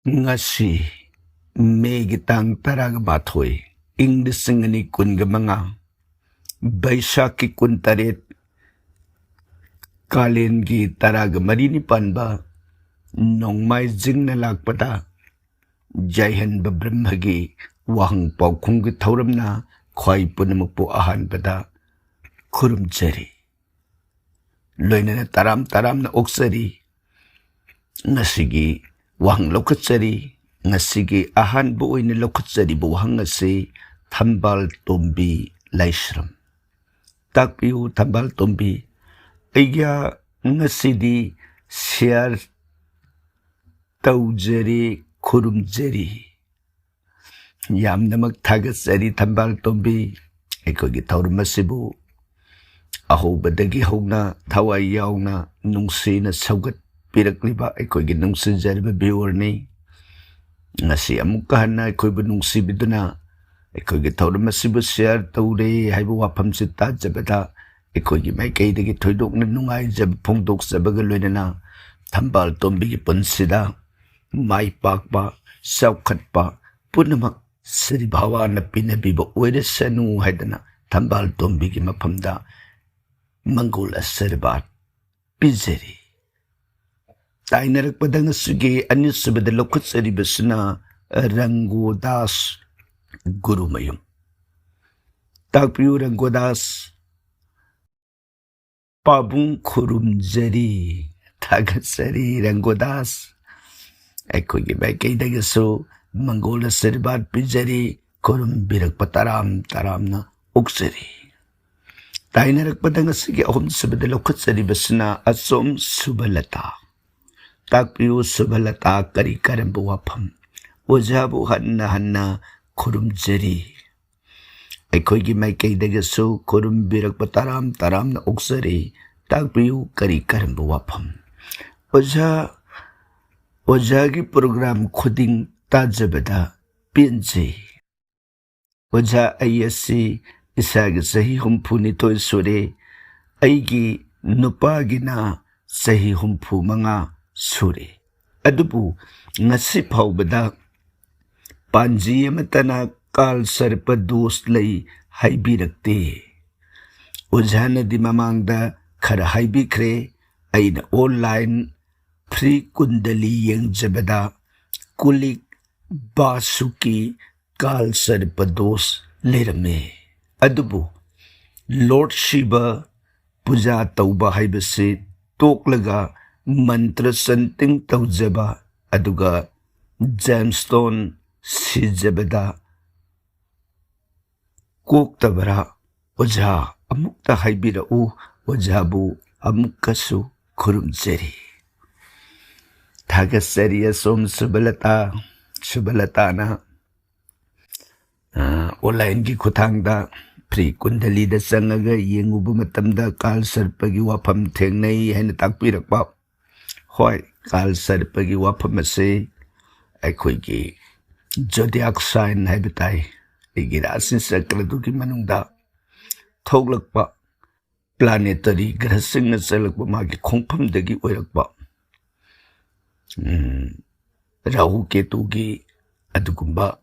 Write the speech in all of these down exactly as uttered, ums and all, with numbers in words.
ꯉꯁꯤ ꯃꯦꯒꯤ ꯇꯥꯡ ꯇꯔꯥꯒ ꯃꯥꯊꯣꯏ, ꯏꯪ ꯂꯤꯁꯤꯡ ꯑꯅꯤ ꯀꯨꯟꯒ ꯃꯉꯥ, ꯕꯩꯁꯥꯈꯀꯤ ꯀꯨꯟꯇꯔꯦꯠ, ꯀꯥꯂꯦꯟꯒꯤ ꯇꯔꯥꯒ ꯃꯔꯤꯅꯤ ꯄꯥꯟꯕ ꯅꯣꯡꯃꯥꯏꯖꯤꯡꯅ ꯂꯥꯛꯄꯗ, ꯌꯥꯏꯍꯟꯕ ꯕ꯭ꯔꯍ꯭ꯃꯒꯤ ꯋꯥꯍꯪ ꯄꯥꯎꯈꯨꯝꯒꯤ ꯊꯧꯔꯝꯅ ꯈ꯭ꯋꯥꯏ ꯄꯨꯝꯅꯃꯛꯄꯨ ꯑꯍꯥꯟꯕꯗ ꯈꯨꯔꯨꯝꯖꯔꯤ꯫ ꯂꯣꯏꯅꯅ ꯇꯔꯥꯝ ꯇꯔꯥꯝꯅ ꯑꯣꯛꯆꯔꯤ꯫ ꯉꯁꯤꯒꯤ ꯋꯥꯍꯪ ꯂꯧꯈꯠꯆꯔꯤ꯫ ꯉꯁꯤꯒꯤ ꯑꯍꯥꯟꯕ ꯑꯣꯏꯅ ꯂꯧꯈꯠꯆꯔꯤꯕ ꯋꯥꯍꯪ ꯑꯁꯤ ꯊꯝꯕꯥꯜ ꯇꯣꯝꯕꯤ ꯂꯥꯏꯁ꯭ꯔꯝ꯫ ꯇꯥꯛꯄꯤꯌꯨ, ꯊꯝꯕꯥꯜ ꯇꯣꯝꯕꯤ꯫ ꯑꯩꯒ ꯉꯁꯤꯗꯤ ꯁꯤꯌꯥꯔ ꯇꯧꯖꯔꯤ, ꯈꯨꯔꯨꯝꯖꯔꯤ꯫ ꯌꯥꯝꯅꯃꯛ ꯊꯥꯒꯠꯆꯔꯤ ꯊꯝꯕꯥꯜ ꯇꯣꯝꯕꯤ꯫ ꯑꯩꯈꯣꯏꯒꯤ ꯊꯧꯔꯝ ꯑꯁꯤꯕꯨ ꯑꯍꯧꯕꯗꯒꯤ ꯍꯧꯅ ꯊꯋꯥꯏ ꯌꯥꯎꯅ ꯅꯨꯡꯁꯤꯅ ꯁꯧꯒꯠꯄꯤꯔꯛꯂꯤꯕ ꯑꯩꯈꯣꯏꯒꯤ ꯅꯨꯡꯁꯤꯖꯔꯕ ꯚꯤꯌꯨꯋꯔꯅꯤ꯫ ꯉꯁꯤ ꯑꯃꯨꯛꯀ ꯍꯟꯅ ꯑꯩꯈꯣꯏꯕꯨ ꯅꯨꯡꯁꯤꯕꯤꯗꯨꯅ ꯑꯩꯈꯣꯏꯒꯤ ꯊꯧꯔꯝ ꯑꯁꯤꯕꯨ ꯁꯤꯌꯥꯔ ꯇꯧꯔꯦ ꯍꯥꯏꯕ ꯋꯥꯐꯝꯁꯤ ꯇꯥꯖꯕꯗ ꯑꯩꯈꯣꯏꯒꯤ ꯃꯥꯏꯀꯩꯗꯒꯤ ꯊꯣꯏꯗꯣꯛꯅ ꯅꯨꯡꯉꯥꯏꯖꯕ ꯐꯣꯡꯗꯣꯛꯆꯕꯒ ꯂꯣꯏꯅꯅ ꯊꯝꯕꯥꯜ ꯇꯣꯝꯕꯤꯒꯤ ꯄꯨꯟꯁꯤꯗ ꯃꯥꯏ ꯄꯥꯛꯄ, ꯆꯥꯎꯈꯠꯄ ꯄꯨꯝꯅꯃꯛ ꯁ꯭ꯔꯤ ꯚꯒꯋꯥꯟꯅ ꯄꯤꯅꯕꯤꯕ ꯑꯣꯏꯔꯁꯅꯨ ꯍꯥꯏꯗꯅ ꯊꯝꯕꯥꯜ ꯇꯣꯝꯕꯤꯒꯤ ꯃꯐꯝꯗ ꯃꯪꯒꯣꯜ ꯑꯁꯤꯔꯕꯥꯗ ꯄꯤꯖꯔꯤ꯫ ꯇꯥꯏꯅꯔꯛꯄꯗ ꯉꯁꯤꯒꯤ ꯑꯅꯤꯁꯨꯕꯗ ꯂꯧꯈꯠꯆꯔꯤꯕꯁꯤꯅ ꯔꯪꯒꯣꯗꯥꯁ ꯒꯨꯔꯨꯃꯌꯨꯝ꯫ ꯇꯥꯛꯄꯤꯌꯨ ꯔꯪꯒꯣꯗꯥꯁ꯫ ꯄꯥꯕꯨꯡ ꯈꯨꯔꯨꯝꯖꯔꯤ, ꯊꯥꯒꯠꯆꯔꯤ ꯔꯪꯒꯣꯗꯥꯁ꯫ ꯑꯩꯈꯣꯏꯒꯤ ꯃꯥꯏꯀꯩꯗꯒꯤꯁꯨ ꯃꯪꯒꯣꯜ ꯑꯁꯤꯔꯕꯥꯗ ꯄꯤꯖꯔꯤ, ꯈꯨꯔꯨꯝꯕꯤꯔꯛꯄ ꯇꯔꯥꯝ ꯇꯔꯥꯝꯅ ꯑꯣꯛꯆꯔꯤ꯫ ꯇꯥꯏꯅꯔꯛꯄꯗ ꯉꯁꯤꯒꯤ ꯑꯍꯨꯝꯁꯨꯕꯗ ꯂꯧꯈꯠꯆꯔꯤꯕꯁꯤꯅ ꯑꯆꯣꯝ ꯁꯨꯚꯂꯇꯥ꯫ ꯇꯥꯛꯄꯤꯌꯨ ꯁꯨꯚꯂꯇꯥ, ꯀꯔꯤ ꯀꯔꯝꯕ ꯋꯥꯐꯝ? ꯑꯣꯖꯥꯕꯨ ꯍꯟꯅ ꯍꯟꯅ ꯈꯨꯔꯨꯝꯖꯔꯤ꯫ ꯑꯩꯈꯣꯏꯒꯤ ꯃꯥꯏꯀꯩꯗꯒꯤꯁꯨ ꯈꯨꯔꯨꯝꯕꯤꯔꯛꯄ ꯇꯔꯥꯝ ꯇꯔꯥꯝꯅ ꯑꯣꯛꯆꯔꯤ꯫ ꯇꯥꯛꯄꯤꯌꯨ ꯀꯔꯤ ꯀꯔꯝꯕ ꯋꯥꯐꯝ? ꯑꯣꯖꯥ, ꯑꯣꯖꯥꯒꯤ ꯄ꯭ꯔꯣꯒ꯭ꯔꯥꯝ ꯈꯨꯗꯤꯡ ꯇꯥꯖꯕꯗ ꯄꯦꯟꯖꯩ꯫ ꯑꯣꯖꯥ, ꯑꯩ ꯑꯁꯤ ꯏꯁꯥꯒꯤ ꯆꯍꯤ ꯍꯨꯝꯐꯨ ꯅꯤꯊꯣꯏ ꯁꯨꯔꯦ꯫ ꯑꯩꯒꯤ ꯅꯨꯄꯥꯒꯤꯅ ꯆꯍꯤ ꯍꯨꯝꯐꯨ ꯃꯉꯥ ꯁꯨꯔꯦ꯫ ꯑꯗꯨꯕꯨ ꯉꯁꯤ ꯐꯥꯎꯕꯗ ꯄꯥꯟꯖꯤ ꯑꯃꯠꯇꯅ ꯀꯥꯜ ꯁꯔꯄ ꯗꯣꯁ ꯂꯩ ꯍꯥꯏꯕꯤꯔꯛꯇꯦ꯫ ꯑꯣꯖꯥꯅꯗꯤ ꯃꯃꯥꯡꯗ ꯈꯔ ꯍꯥꯏꯕꯤꯈ꯭ꯔꯦ꯫ ꯑꯩꯅ online free ꯀꯨꯟꯗꯂꯤ ꯌꯦꯡꯖꯕꯗ ꯀꯨꯂꯤꯛ ꯕꯥꯁꯨꯀꯤ ꯀꯥꯜ ꯁꯔꯄ ꯗꯣꯁ ꯂꯩꯔꯝꯃꯤ꯫ ꯑꯗꯨꯕꯨ Lord ꯁꯤꯕ ꯄꯨꯖꯥ ꯇꯧꯕ ꯍꯥꯏꯕꯁꯤ ꯇꯣꯛꯂꯒ ꯃꯟꯇ꯭ꯔ ꯆꯟꯇꯤꯡ ꯇꯧꯖꯕ ꯑꯗꯨꯒ gemstone ꯁꯤꯖꯕꯗ ꯀꯣꯛꯇꯕꯔꯥ? ꯑꯣꯖꯥ, ꯑꯃꯨꯛꯇ ꯍꯥꯏꯕꯤꯔꯛꯎ꯫ ꯑꯣꯖꯥꯕꯨ ꯑꯃꯨꯛꯀꯁꯨ ꯈꯨꯔꯨꯝꯖꯔꯤ꯫ ꯊꯥꯒꯠꯆꯔꯤ ꯑꯁꯣꯝ ꯁꯨꯕꯂꯇꯥ꯫ ꯁꯨꯕꯂꯇꯥꯅ, ꯑ, online ꯒꯤ ꯈꯨꯠꯊꯥꯡꯗ free ꯀꯨꯟꯗꯂꯤꯗ ꯆꯪꯉꯒ ꯌꯦꯡꯉꯨꯕ ꯃꯇꯝꯗ ꯀꯥꯜ ꯁꯔꯄꯒꯤ ꯋꯥꯐꯝ ꯊꯦꯡꯅꯩ ꯍꯥꯏꯅ ꯇꯥꯛꯄꯤꯔꯛꯄ꯫ ꯍꯣꯏ, ꯀꯥꯜ ꯁꯔꯄꯒꯤ ꯋꯥꯐꯝ ꯑꯁꯤ ꯑꯩꯈꯣꯏꯒꯤ zodiac sign ꯍꯥꯏꯕ ꯇꯥꯏ, ꯑꯩꯒꯤ ꯔꯥꯁꯤ ꯆꯀ꯭ꯔꯗꯨꯒꯤ ꯃꯅꯨꯡꯗ ꯊꯣꯛꯂꯛꯄ planetary ꯒ꯭ꯔꯍꯁꯤꯡꯅ ꯆꯠꯂꯛꯄ ꯃꯥꯒꯤ ꯈꯣꯡꯐꯝꯗꯒꯤ ꯑꯣꯏꯔꯛꯄ, ꯎꯝ, ꯔꯥꯍꯨ ꯀꯦꯇꯨꯒꯤ ꯑꯗꯨꯒꯨꯝꯕ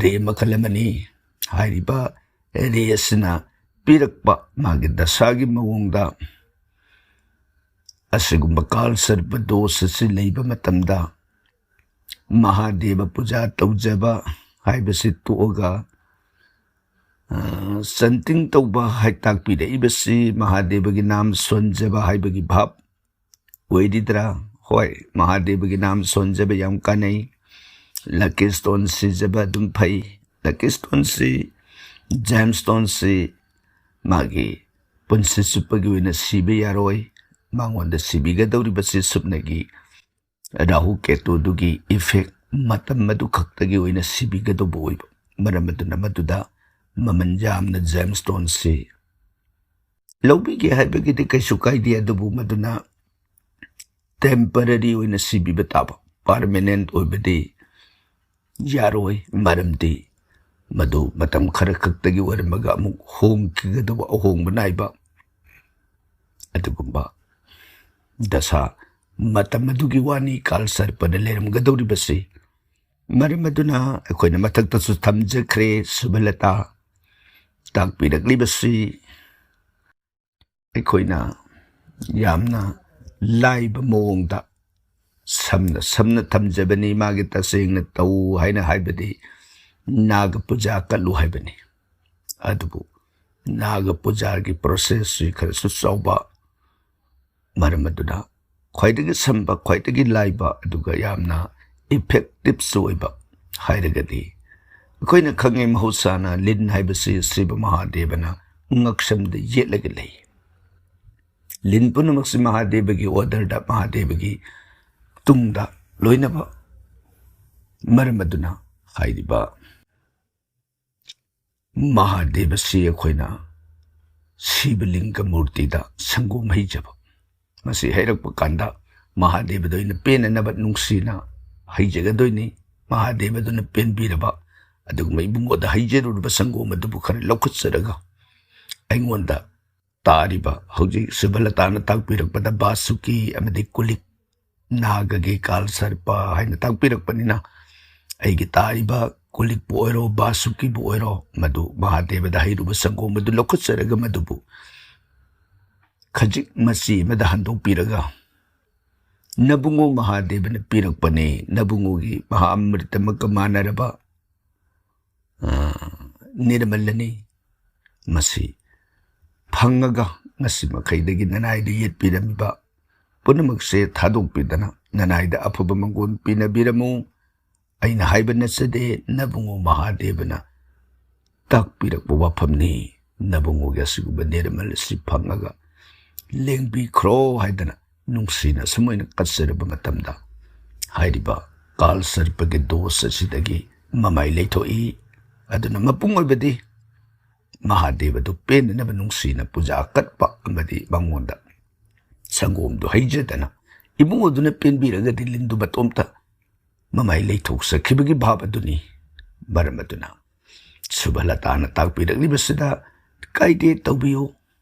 ray ꯃꯈꯜ ꯑꯃꯅꯤ꯫ ꯍꯥꯏꯔꯤꯕ ray ꯑꯁꯤꯅ ꯄꯤꯔꯛꯄ ꯃꯥꯒꯤ ꯗꯁꯥꯒꯤ ꯃꯑꯣꯡꯗ ꯑꯁꯤꯒꯨꯝꯕ ꯀꯥꯜ ꯁꯔꯄ ꯗꯣꯁ ꯑꯁꯤ ꯂꯩꯕ ꯃꯇꯝꯗ ꯃꯍꯥꯗꯦꯕ ꯄꯨꯖꯥ ꯇꯧꯖꯕ ꯍꯥꯏꯕꯁꯤ ꯇꯣꯛꯑꯒ, ꯑ, ꯆꯟꯇꯤꯡ ꯇꯧꯕ ꯍꯥꯏ ꯇꯥꯛꯄꯤꯔꯛꯏꯕꯁꯤ ꯃꯍꯥꯗꯦꯕꯒꯤ ꯅꯥꯝ ꯁꯣꯟꯖꯕ ꯍꯥꯏꯕꯒꯤ ꯚꯥꯕ ꯑꯣꯏꯔꯤꯗ꯭ꯔꯥ? ꯍꯣꯏ, ꯃꯍꯥꯗꯦꯕꯒꯤ ꯅꯥꯝ ꯁꯣꯟꯖꯕ ꯌꯥꯝ ꯀꯥꯟꯅꯩ꯫ Lucky stone ꯁꯤꯖꯕ ꯑꯗꯨꯝ ꯐꯩ꯫ Lucky stone ꯁꯤ, gemstone ꯁꯤ ꯃꯥꯒꯤ ꯄꯨꯟꯁꯤ ꯆꯨꯞꯄꯒꯤ ꯑꯣꯏꯅ ꯁꯤꯕ ꯌꯥꯔꯣꯏ꯫ ꯃꯉꯣꯟꯗ ꯁꯤꯕꯤꯒꯗꯧꯔꯤꯕꯁꯤ ꯁꯨꯞꯅꯒꯤ ꯔꯥꯍꯨ ꯀꯦꯇꯨꯗꯨꯒꯤ effect ꯃꯇꯝ ꯑꯗꯨ ꯈꯛꯇꯒꯤ ꯑꯣꯏꯅ ꯁꯤꯕꯤꯒꯗꯧꯕ ꯑꯣꯏꯕ ꯃꯔꯝ ꯑꯗꯨꯅ ꯃꯗꯨꯗ ꯃꯃꯜ ꯌꯥꯝꯅ gemstone ꯁꯤ ꯂꯧꯕꯤꯒꯦ ꯍꯥꯏꯕꯒꯤꯗꯤ ꯀꯩꯁꯨ ꯀꯥꯏꯗꯦ, ꯑꯗꯨꯕꯨ ꯃꯗꯨꯅ temporary ꯑꯣꯏꯅ ꯁꯤꯕꯤꯕ ꯇꯥꯕ, permanent ꯑꯣꯏꯕꯗꯤ ꯌꯥꯔꯣꯏ꯫ ꯃꯔꯝꯗꯤ ꯃꯗꯨ ꯃꯇꯝ ꯈꯔ ꯈꯛꯇꯒꯤ ꯑꯣꯏꯔꯝꯃꯒ ꯑꯃꯨꯛ ꯍꯣꯡꯈꯤꯒꯗꯧꯕ, ꯑꯍꯣꯡꯕ ꯅꯥꯏꯕ ꯑꯗꯨꯒꯨꯝꯕ ꯗꯁꯥ ꯃꯇꯝ ꯑꯗꯨꯒꯤ ꯋꯥꯅꯤ ꯀꯥꯜ ꯁꯔꯄꯅ ꯂꯩꯔꯝꯒꯗꯧꯔꯤꯕꯁꯤ꯫ ꯃꯔꯝ ꯑꯗꯨꯅ ꯑꯩꯈꯣꯏꯅ ꯃꯊꯛꯇꯁꯨ ꯊꯝꯖꯈ꯭ꯔꯦ, ꯁꯨꯚꯂꯇꯥ ꯇꯥꯛꯄꯤꯔꯛꯂꯤꯕꯁꯤ ꯑꯩꯈꯣꯏꯅ ꯌꯥꯝꯅ ꯂꯥꯏꯕ ꯃꯑꯣꯡꯗ ꯁꯝꯅ ꯁꯝꯅ ꯊꯝꯖꯕꯅꯤ꯫ ꯃꯥꯒꯤ ꯇꯁꯦꯡꯅ ꯇꯧ ꯍꯥꯏꯅ ꯍꯥꯏꯕꯗꯤ ꯅꯥꯒ ꯄꯨꯖꯥ ꯀꯠꯂꯨ ꯍꯥꯏꯕꯅꯤ꯫ ꯑꯗꯨꯕꯨ ꯅꯥꯒ ꯄꯨꯖꯥꯒꯤ ꯄ꯭ꯔꯣꯁꯦꯁꯁꯤ ꯈꯔꯁꯨ ꯆꯥꯎꯕ, ꯃꯔꯝ ꯑꯗꯨꯅ ꯈ꯭ꯋꯥꯏꯗꯒꯤ ꯁꯝꯕ, ꯈ꯭ꯋꯥꯏꯗꯒꯤ ꯂꯥꯏꯕ, ꯑꯗꯨꯒ ꯌꯥꯝꯅ ꯏꯐꯦꯛꯇꯤꯞꯁꯨ ꯑꯣꯏꯕ ꯍꯥꯏꯔꯒꯗꯤ, ꯑꯩꯈꯣꯏꯅ ꯈꯪꯉꯤ, ꯃꯍꯧꯁꯥꯅ ꯂꯤꯟ ꯍꯥꯏꯕꯁꯤ ꯁꯤꯕ ꯃꯍꯥꯗꯦꯕꯅ ꯉꯛꯁꯝꯗ ꯌꯦꯠꯂꯒ ꯂꯩ꯫ ꯂꯤꯟ ꯄꯨꯝꯅꯃꯛꯁꯤ ꯃꯍꯥꯗꯦꯕꯒꯤ ꯑꯣꯔꯗꯔꯗ, ꯃꯍꯥꯗꯦꯕꯒꯤ ꯇꯨꯡꯗ ꯂꯣꯏꯅꯃꯛ꯫ ꯃꯔꯝ ꯑꯗꯨꯅ ꯍꯥꯏꯔꯤꯕ ꯃꯍꯥꯗꯦꯕꯁꯤ ꯑꯩꯈꯣꯏꯅ ꯁꯤꯕꯂꯤꯡꯒ ꯃꯨꯔꯇꯤꯗ ꯁꯪꯒꯣꯝ ꯍꯩꯖꯕ, ꯃꯁꯤ ꯍꯩꯔꯛꯄ ꯀꯥꯟꯗ ꯃꯍꯥꯗꯦꯕꯗ ꯑꯣꯏꯅ ꯄꯦꯟꯅꯅꯕ ꯅꯨꯡꯁꯤꯅ ꯍꯩꯖꯒꯗꯣꯏꯅꯤ꯫ ꯃꯍꯥꯗꯦꯕꯗꯨꯅ ꯄꯦꯟꯕꯤꯔꯕ ꯑꯗꯨꯒꯨꯝꯕ ꯏꯕꯨꯡꯉꯣꯗ ꯍꯩꯖꯔꯨꯔꯕ ꯁꯪꯒꯣꯝ ꯑꯗꯨꯕꯨ ꯈꯔ ꯂꯧꯈꯠꯆꯔꯒ ꯑꯩꯉꯣꯟꯗ ꯇꯥꯔꯤꯕ, ꯍꯧꯖꯤꯛ ꯁꯨꯚꯂꯇꯥꯅ ꯇꯥꯛꯄꯤꯔꯛꯄꯗ ꯕꯥꯁꯨꯀꯤ ꯑꯃꯗꯤ ꯀꯨꯂꯤꯛ, ꯅꯥꯒꯒꯤ ꯀꯥꯜ ꯁꯔꯄ ꯍꯥꯏꯅ ꯇꯥꯛꯄꯤꯔꯛꯄꯅꯤꯅ, ꯑꯩꯒꯤ ꯇꯥꯔꯤꯕ ꯀꯨꯂꯤꯛꯄꯨ ꯑꯣꯏꯔꯣ, ꯕꯥꯁꯨꯀꯤꯕꯨ ꯑꯣꯏꯔꯣ, ꯃꯗꯨ ꯃꯍꯥꯗꯦꯕꯗ ꯍꯩꯔꯨꯕ ꯁꯪꯒꯣꯝ ꯑꯗꯨ ꯂꯧꯈꯠꯆꯔꯒ ꯃꯗꯨꯕꯨ ꯈꯖꯤꯛ ꯃꯆꯤ ꯑꯃꯗ ꯍꯟꯗꯣꯛꯄꯤꯔꯒ, "ꯅꯕꯨꯡꯉꯣ ꯃꯍꯥꯗꯦꯕꯅ ꯄꯤꯔꯛꯄꯅꯦ, ꯅꯕꯨꯡꯉꯣꯒꯤ ꯃꯍꯥ ꯑꯃ꯭ꯔꯤꯇꯃꯛꯀ ꯃꯥꯟꯅꯔꯕ, ꯑ, ꯅꯤꯔꯃꯜꯂꯅꯤ꯫ ꯃꯁꯤ ꯐꯪꯉꯒ ꯉꯁꯤ ꯃꯈꯩꯗꯒꯤ ꯅꯅꯥꯏꯗ ꯌꯦꯠꯄꯤꯔꯝꯃꯤꯕ ꯄꯨꯝꯅꯃꯛꯁꯦ ꯊꯥꯗꯣꯛꯄꯤꯗꯅ ꯅꯅꯥꯏꯗ ꯑꯐꯕ ꯃꯪꯒꯣꯜ ꯄꯤꯅꯕꯤꯔꯝꯃꯨ꯫ ꯑꯩꯅ ꯍꯥꯏꯕ ꯅꯠꯆꯗꯦ, ꯅꯕꯨꯡꯉꯣ ꯃꯍꯥꯗꯦꯕꯅ ꯇꯥꯛꯄꯤꯔꯛꯄ ꯋꯥꯐꯝꯅꯤ꯫ ꯅꯕꯨꯡꯉꯣꯒꯤ ꯑꯁꯤꯒꯨꯝꯕ ꯅꯤꯔꯃꯜ ꯑꯁꯤ ꯐꯪꯉꯒ ꯂꯦꯡꯕꯤꯈ꯭ꯔꯣ" ꯍꯥꯏꯗꯅ ꯅꯨꯡꯁꯤꯅ ꯁꯨꯃꯥꯏꯅ ꯀꯠꯆꯔꯕ ꯃꯇꯝꯗ, ꯍꯥꯏꯔꯤꯕ ꯀꯥꯜ ꯁꯔꯄꯒꯤ ꯗꯣꯁ ꯑꯁꯤꯗꯒꯤ ꯃꯃꯥꯏ ꯂꯩꯊꯣꯛꯏ꯫ ꯑꯗꯨꯅ ꯃꯄꯨꯡ ꯑꯣꯏꯕꯗꯤ ꯃꯍꯥꯗꯦꯕꯗꯨ ꯄꯦꯟꯅꯅꯕ ꯅꯨꯡꯁꯤꯅ ꯄꯨꯖꯥ ꯀꯠꯄ ꯑꯃꯗꯤ ꯃꯉꯣꯟꯗ ꯁꯪꯒꯣꯝꯗꯨ ꯍꯩꯖꯗꯅ ꯏꯕꯨꯡꯉꯣꯗꯨꯅ ꯄꯦꯟꯕꯤꯔꯒꯗꯤ ꯂꯤꯟꯗꯨ ꯃꯇꯣꯝꯇ ꯃꯃꯥꯏ ꯂꯩꯊꯣꯛꯆꯈꯤꯕꯒꯤ ꯚꯥꯕ ꯑꯗꯨꯅꯤ꯫ ꯃꯔꯝ ꯑꯗꯨꯅ ꯁꯨꯚꯂꯇꯥꯅ ꯇꯥꯛꯄꯤꯔꯛꯂꯤꯕꯁꯤꯗ ꯀꯥꯏꯗꯦ, ꯇꯧꯕꯤꯌꯨ꯫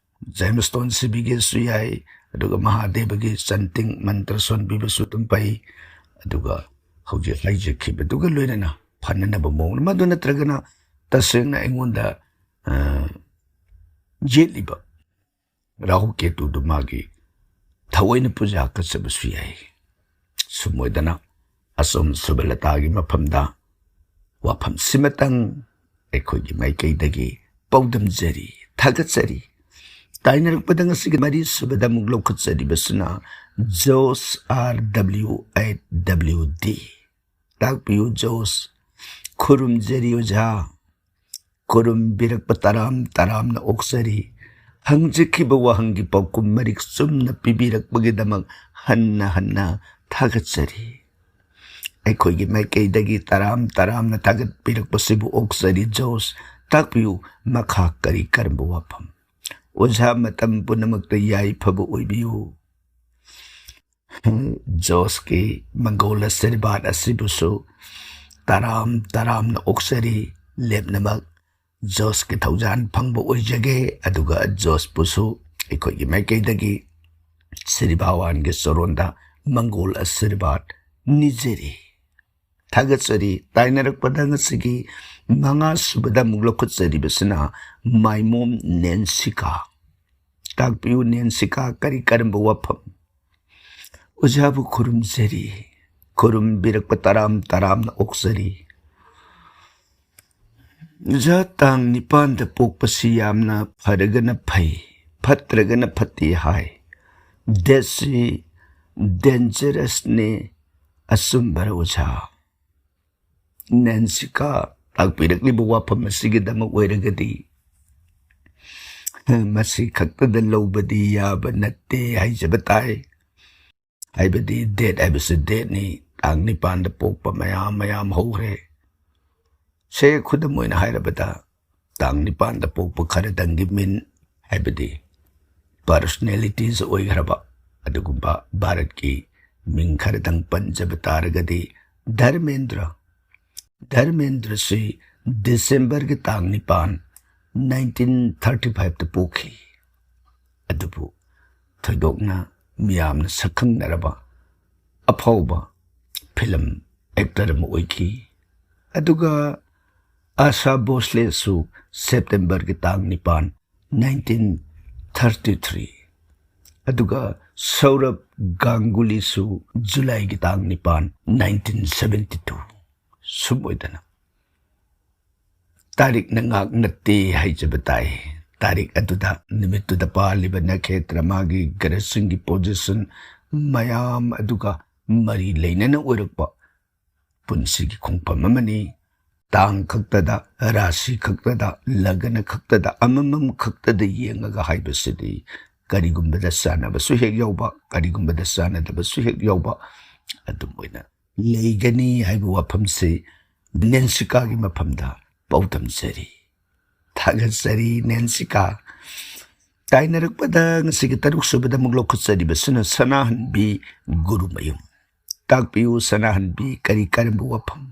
ꯖꯦꯝꯁꯇꯣꯟ ꯁꯤꯕꯤꯒꯦꯁꯨ ꯌꯥꯏ, ꯑꯗꯨꯒ ꯃꯍꯥꯗꯦꯕꯒꯤ ꯆꯟꯇꯤꯡ ꯃꯟꯇ꯭ꯔ ꯁꯣꯟꯕꯤꯕꯁꯨ ꯑꯗꯨꯝ ꯐꯩ꯫ ꯑꯗꯨꯒ ꯍꯧꯖꯤꯛ ꯍꯥꯏꯖꯈꯤꯕꯗꯨꯒ ꯂꯣꯏꯅꯅ ꯐꯅꯅꯕ ꯃꯑꯣꯡꯗ, ꯃꯗꯨ ꯅꯠꯇ꯭ꯔꯒꯅ ꯇꯁꯦꯡꯅ ꯑꯩꯉꯣꯟꯗ, ꯑ, ꯌꯦꯠꯂꯤꯕ ꯔꯥꯍꯨ ꯀꯦꯇꯨꯗꯨ ꯃꯥꯒꯤ ꯊꯑꯣꯏꯅ ꯄꯨꯖꯥ ꯀꯠꯆꯕꯁꯨ ꯌꯥꯏ꯫ ꯁꯨꯝ ꯑꯣꯏꯗꯅ ꯑꯁꯣꯝ ꯁꯨꯕꯂꯇꯥꯒꯤ ꯃꯐꯝꯗ ꯋꯥꯐꯝꯁꯤꯃꯇꯪ ꯑꯩꯈꯣꯏꯒꯤ ꯃꯥꯏꯀꯩꯗꯒꯤ ꯄꯥꯎꯗꯝꯖꯔꯤ, ꯊꯥꯒꯠꯆꯔꯤ꯫ ꯇꯥꯏꯅꯔꯛꯄꯗ ꯉꯁꯤꯒꯤ ꯃꯔꯤ ꯁꯨꯕꯗ ꯑꯃꯨꯛ ꯂꯧꯈꯠꯆꯔꯤꯕꯁꯤꯅ Jos, R W eight W D꯫ ꯇꯥꯛꯄꯤꯌꯨ ꯖꯣꯁ꯫ ꯈꯨꯔꯨꯝꯖꯔꯤ ꯑꯣꯖꯥ꯫ ꯈꯨꯔꯨꯝꯕꯤꯔꯛꯄ ꯇꯔꯥꯝ ꯇꯔꯥꯝꯅ ꯑꯣꯛꯆꯔꯤ꯫ ꯍꯪꯖꯈꯤꯕ ꯋꯥꯍꯪꯒꯤ ꯄꯥꯎꯈꯨꯝ ꯃꯔꯤꯛ ꯆꯨꯝꯅ ꯄꯤꯕꯤꯔꯛꯄꯒꯤꯗꯃꯛ ꯍꯟꯅ ꯍꯟꯅ ꯊꯥꯒꯠꯆꯔꯤ꯫ ꯑꯩꯈꯣꯏꯒꯤ ꯃꯥꯏꯀꯩꯗꯒꯤ ꯇꯔꯥꯝ ꯇꯔꯥꯝꯅ ꯊꯥꯒꯠꯄꯤꯔꯛꯄꯁꯤꯕꯨ ꯑꯣꯛꯆꯔꯤ ꯖꯣꯁ꯫ ꯇꯥꯛꯄꯤꯌꯨ, ꯃꯈꯥ ꯀꯔꯤ ꯀꯔꯝꯕ ꯋꯥꯐꯝ? ꯑꯣꯖꯥ, ꯃꯇꯝ ꯄꯨꯝꯅꯃꯛꯇ ꯌꯥꯏꯐꯕ ꯑꯣꯏꯕꯤꯌꯨ꯫ ꯖꯣꯁꯀꯤ ꯃꯪꯒꯣꯜ ꯑꯁꯤꯔꯕꯥꯗ ꯑꯁꯤꯕꯨꯁꯨ ꯇꯔꯥꯝ ꯇꯔꯥꯝꯅ ꯑꯣꯛꯆꯔꯤ꯫ ꯂꯦꯞꯅꯃꯛ ꯖꯣꯁꯀꯤ ꯊꯧꯖꯥꯟ ꯐꯪꯕ ꯑꯣꯏꯖꯒꯦ꯫ ꯑꯗꯨꯒ ꯖꯣꯁꯄꯨꯁꯨ ꯑꯩꯈꯣꯏꯒꯤ ꯃꯥꯏꯀꯩꯗꯒꯤ ꯁ꯭ꯔꯤ ꯚꯒꯋꯥꯟꯒꯤ ꯆꯔꯣꯟꯗ ꯃꯪꯒꯣꯜ ꯑꯁꯤꯔꯕꯥꯗ ꯅꯤꯖꯔꯤ꯫ ꯊꯥꯒꯠꯆꯔꯤ꯫ ꯇꯥꯏꯅꯔꯛꯄꯗ ꯉꯁꯤꯒꯤ ꯃꯉꯥ ꯁꯨꯕꯗ ꯑꯃꯨꯛ ꯂꯧꯈꯠꯆꯔꯤꯕꯁꯤꯅ ꯃꯥꯏꯃꯣꯝ ꯅꯦꯟꯁꯤꯀꯥ꯫ ꯇꯥꯛꯄꯤꯌꯨ ꯅꯦꯟꯁꯤꯀꯥ, ꯀꯔꯤ ꯀꯔꯝꯕ ꯋꯥꯐꯝ? ꯑꯣꯖꯥꯕꯨ ꯈꯨꯔꯨꯝꯖꯔꯤ꯫ ꯈꯨꯔꯨꯝꯕꯤꯔꯛꯄ ꯇꯔꯥꯝ ꯇꯔꯥꯝꯅ ꯑꯣꯛꯆꯔꯤ꯫ ꯑꯣꯖꯥ, ꯇꯥꯡ ꯅꯤꯄꯥꯟꯗ ꯄꯣꯛꯄꯁꯤ ꯌꯥꯝꯅ ꯐꯔꯒꯅ ꯐꯩ, ꯐꯠꯇ꯭ꯔꯒꯅ ꯐꯠꯇꯦ ꯍꯥꯏ꯫ ꯗꯦꯠꯁꯤ ꯗꯦꯟꯖꯔꯁꯅꯦ, ꯑꯆꯨꯝꯕꯔ ꯑꯣꯖꯥ? ꯅꯦꯟꯁꯤꯀꯥ, ꯇꯥꯛꯄꯤꯔꯛꯂꯤꯕ ꯋꯥꯐꯝ ꯑꯁꯤꯒꯤꯗꯃꯛ ꯑꯣꯏꯔꯒꯗꯤ ꯃꯁꯤ ꯈꯛꯇꯗ ꯂꯧꯕꯗꯤ ꯌꯥꯕ ꯅꯠꯇꯦ ꯍꯥꯏꯖꯕ ꯇꯥꯏ꯫ ꯍꯥꯏꯕꯗꯤ ꯗꯦꯠ ꯍꯥꯏꯕꯁꯤ ꯗꯦꯠꯅꯤ, ꯇꯥꯡ ꯅꯤꯄꯥꯟꯗ ꯄꯣꯛꯄ ꯃꯌꯥꯝ ꯃꯌꯥꯝ ꯍꯧꯈ꯭ꯔꯦ꯫ ꯁꯦ, ꯈꯨꯗꯝ ꯑꯣꯏꯅ ꯍꯥꯏꯔꯕꯗ, ꯇꯥꯡ ꯅꯤꯄꯥꯟꯗ ꯄꯣꯛꯄ ꯈꯔꯗꯪꯒꯤ ꯃꯤꯡ, ꯍꯥꯏꯕꯗꯤ ꯄꯔꯁꯅꯦꯂꯤꯇꯤꯁ ꯑꯣꯏꯈ꯭ꯔꯕ ꯑꯗꯨꯒꯨꯝꯕ ꯚꯥꯔꯠꯀꯤ ꯃꯤꯡ ꯈꯔꯗꯪ ꯄꯟꯖꯕ ꯇꯥꯔꯒꯗꯤ, ꯙꯔꯃꯦꯟꯗ꯭ꯔ, ꯙꯔꯃꯦꯟꯗ꯭ꯔꯁꯤ ꯗꯤꯁꯦꯝꯕꯔꯒꯤ ꯇꯥꯡ ꯅꯤꯄꯥꯟ, ꯅꯥꯏꯟꯇꯤꯟ ꯊꯥꯔꯇꯤ ꯐꯥꯏꯚꯇ ꯄꯣꯛꯈꯤ꯫ ꯑꯗꯨꯕꯨ ꯊꯣꯏꯗꯣꯛꯅ ꯃꯤꯌꯥꯝꯅ ꯁꯛꯈꯪꯅꯔꯕ ꯑꯐꯥꯎꯕ ꯐꯤꯂꯝ ꯑꯦꯛꯇꯔ ꯑꯃ ꯑꯣꯏꯈꯤ꯫ ꯑꯗꯨꯒ ꯑꯥꯁꯥ ꯚꯣꯁꯂꯦꯁꯨ ꯁꯦꯞꯇꯦꯝꯕꯔꯒꯤ ꯇꯥꯡ ꯅꯤꯄꯥꯟ, ꯅꯥꯏꯟꯇꯤꯟ ꯊꯥꯔꯇꯤ ꯊ꯭ꯔꯤ, ꯑꯗꯨꯒ ꯁꯧꯔꯚ ꯒꯥꯡꯒꯨꯂꯤꯁꯨ ꯖꯨꯂꯥꯏꯒꯤ ꯇꯥꯡ ꯅꯤꯄꯥꯟ, ꯅꯥꯏꯟꯇꯤꯟ ꯁꯚꯦꯟꯇꯤ ꯇꯨ꯫ ꯁꯨꯝ ꯑꯣꯏꯗꯅ ꯇꯥꯔꯤꯛꯅ ꯉꯥꯛ ꯅꯠꯇꯦ ꯍꯥꯏꯖꯕ ꯇꯥꯏ꯫ ꯇꯥꯔꯤꯛ ꯑꯗꯨꯗ, ꯅꯨꯃꯤꯠꯇꯨꯗ ꯄꯥꯜꯂꯤꯕ ꯅꯈꯦꯇ꯭ꯔ, ꯃꯥꯒꯤ ꯒ꯭ꯔꯍꯁꯤꯡꯒꯤ ꯄꯣꯖꯤꯁꯟ ꯃꯌꯥꯝ ꯑꯗꯨꯒ ꯃꯔꯤ ꯂꯩꯅꯅ ꯑꯣꯏꯔꯛꯄ ꯄꯨꯟꯁꯤꯒꯤ ꯈꯣꯡꯐꯝ ꯑꯃꯅꯤ꯫ ꯇꯥꯡ ꯈꯛꯇꯗ, ꯔꯥꯁꯤ ꯈꯛꯇꯗ, ꯂꯒꯅ ꯈꯛꯇꯗ, ꯑꯃꯃꯝ ꯈꯛꯇꯗ ꯌꯦꯡꯉꯒ ꯍꯥꯏꯕꯁꯤꯗꯤ ꯀꯔꯤꯒꯨꯝꯕꯗ ꯆꯥꯟꯅꯕꯁꯨ ꯍꯦꯛ ꯌꯥꯎꯕ, ꯀꯔꯤꯒꯨꯝꯕꯗ ꯆꯥꯟꯅꯗꯕꯁꯨ ꯍꯦꯛ ꯌꯥꯎꯕ, ꯑꯗꯨꯝ ꯑꯣꯏꯅ ꯂꯩꯒꯅꯤ ꯍꯥꯏꯕ ꯋꯥꯐꯝꯁꯤ ꯅꯦꯟꯁꯤꯀꯥꯒꯤ ꯃꯐꯝꯗ ꯄꯥꯎꯗꯝꯖꯔꯤ꯫ ꯊꯥꯒꯠꯆꯔꯤ ꯅꯦꯟꯁꯤꯀꯥ꯫ ꯇꯥꯏꯅꯔꯛꯄꯗ ꯉꯁꯤꯒꯤ ꯇꯔꯨꯛ ꯁꯨꯕꯗ ꯑꯃꯨꯛ ꯂꯧꯈꯠꯆꯔꯤꯕꯁꯤꯅ ꯁꯅꯥꯍꯟꯕꯤ ꯒꯨꯔꯨꯃꯌꯨꯝ꯫ ꯇꯥꯛꯄꯤꯌꯨ ꯁꯅꯥꯍꯟꯕꯤ, ꯀꯔꯤ ꯀꯔꯝꯕ ꯋꯥꯐꯝ?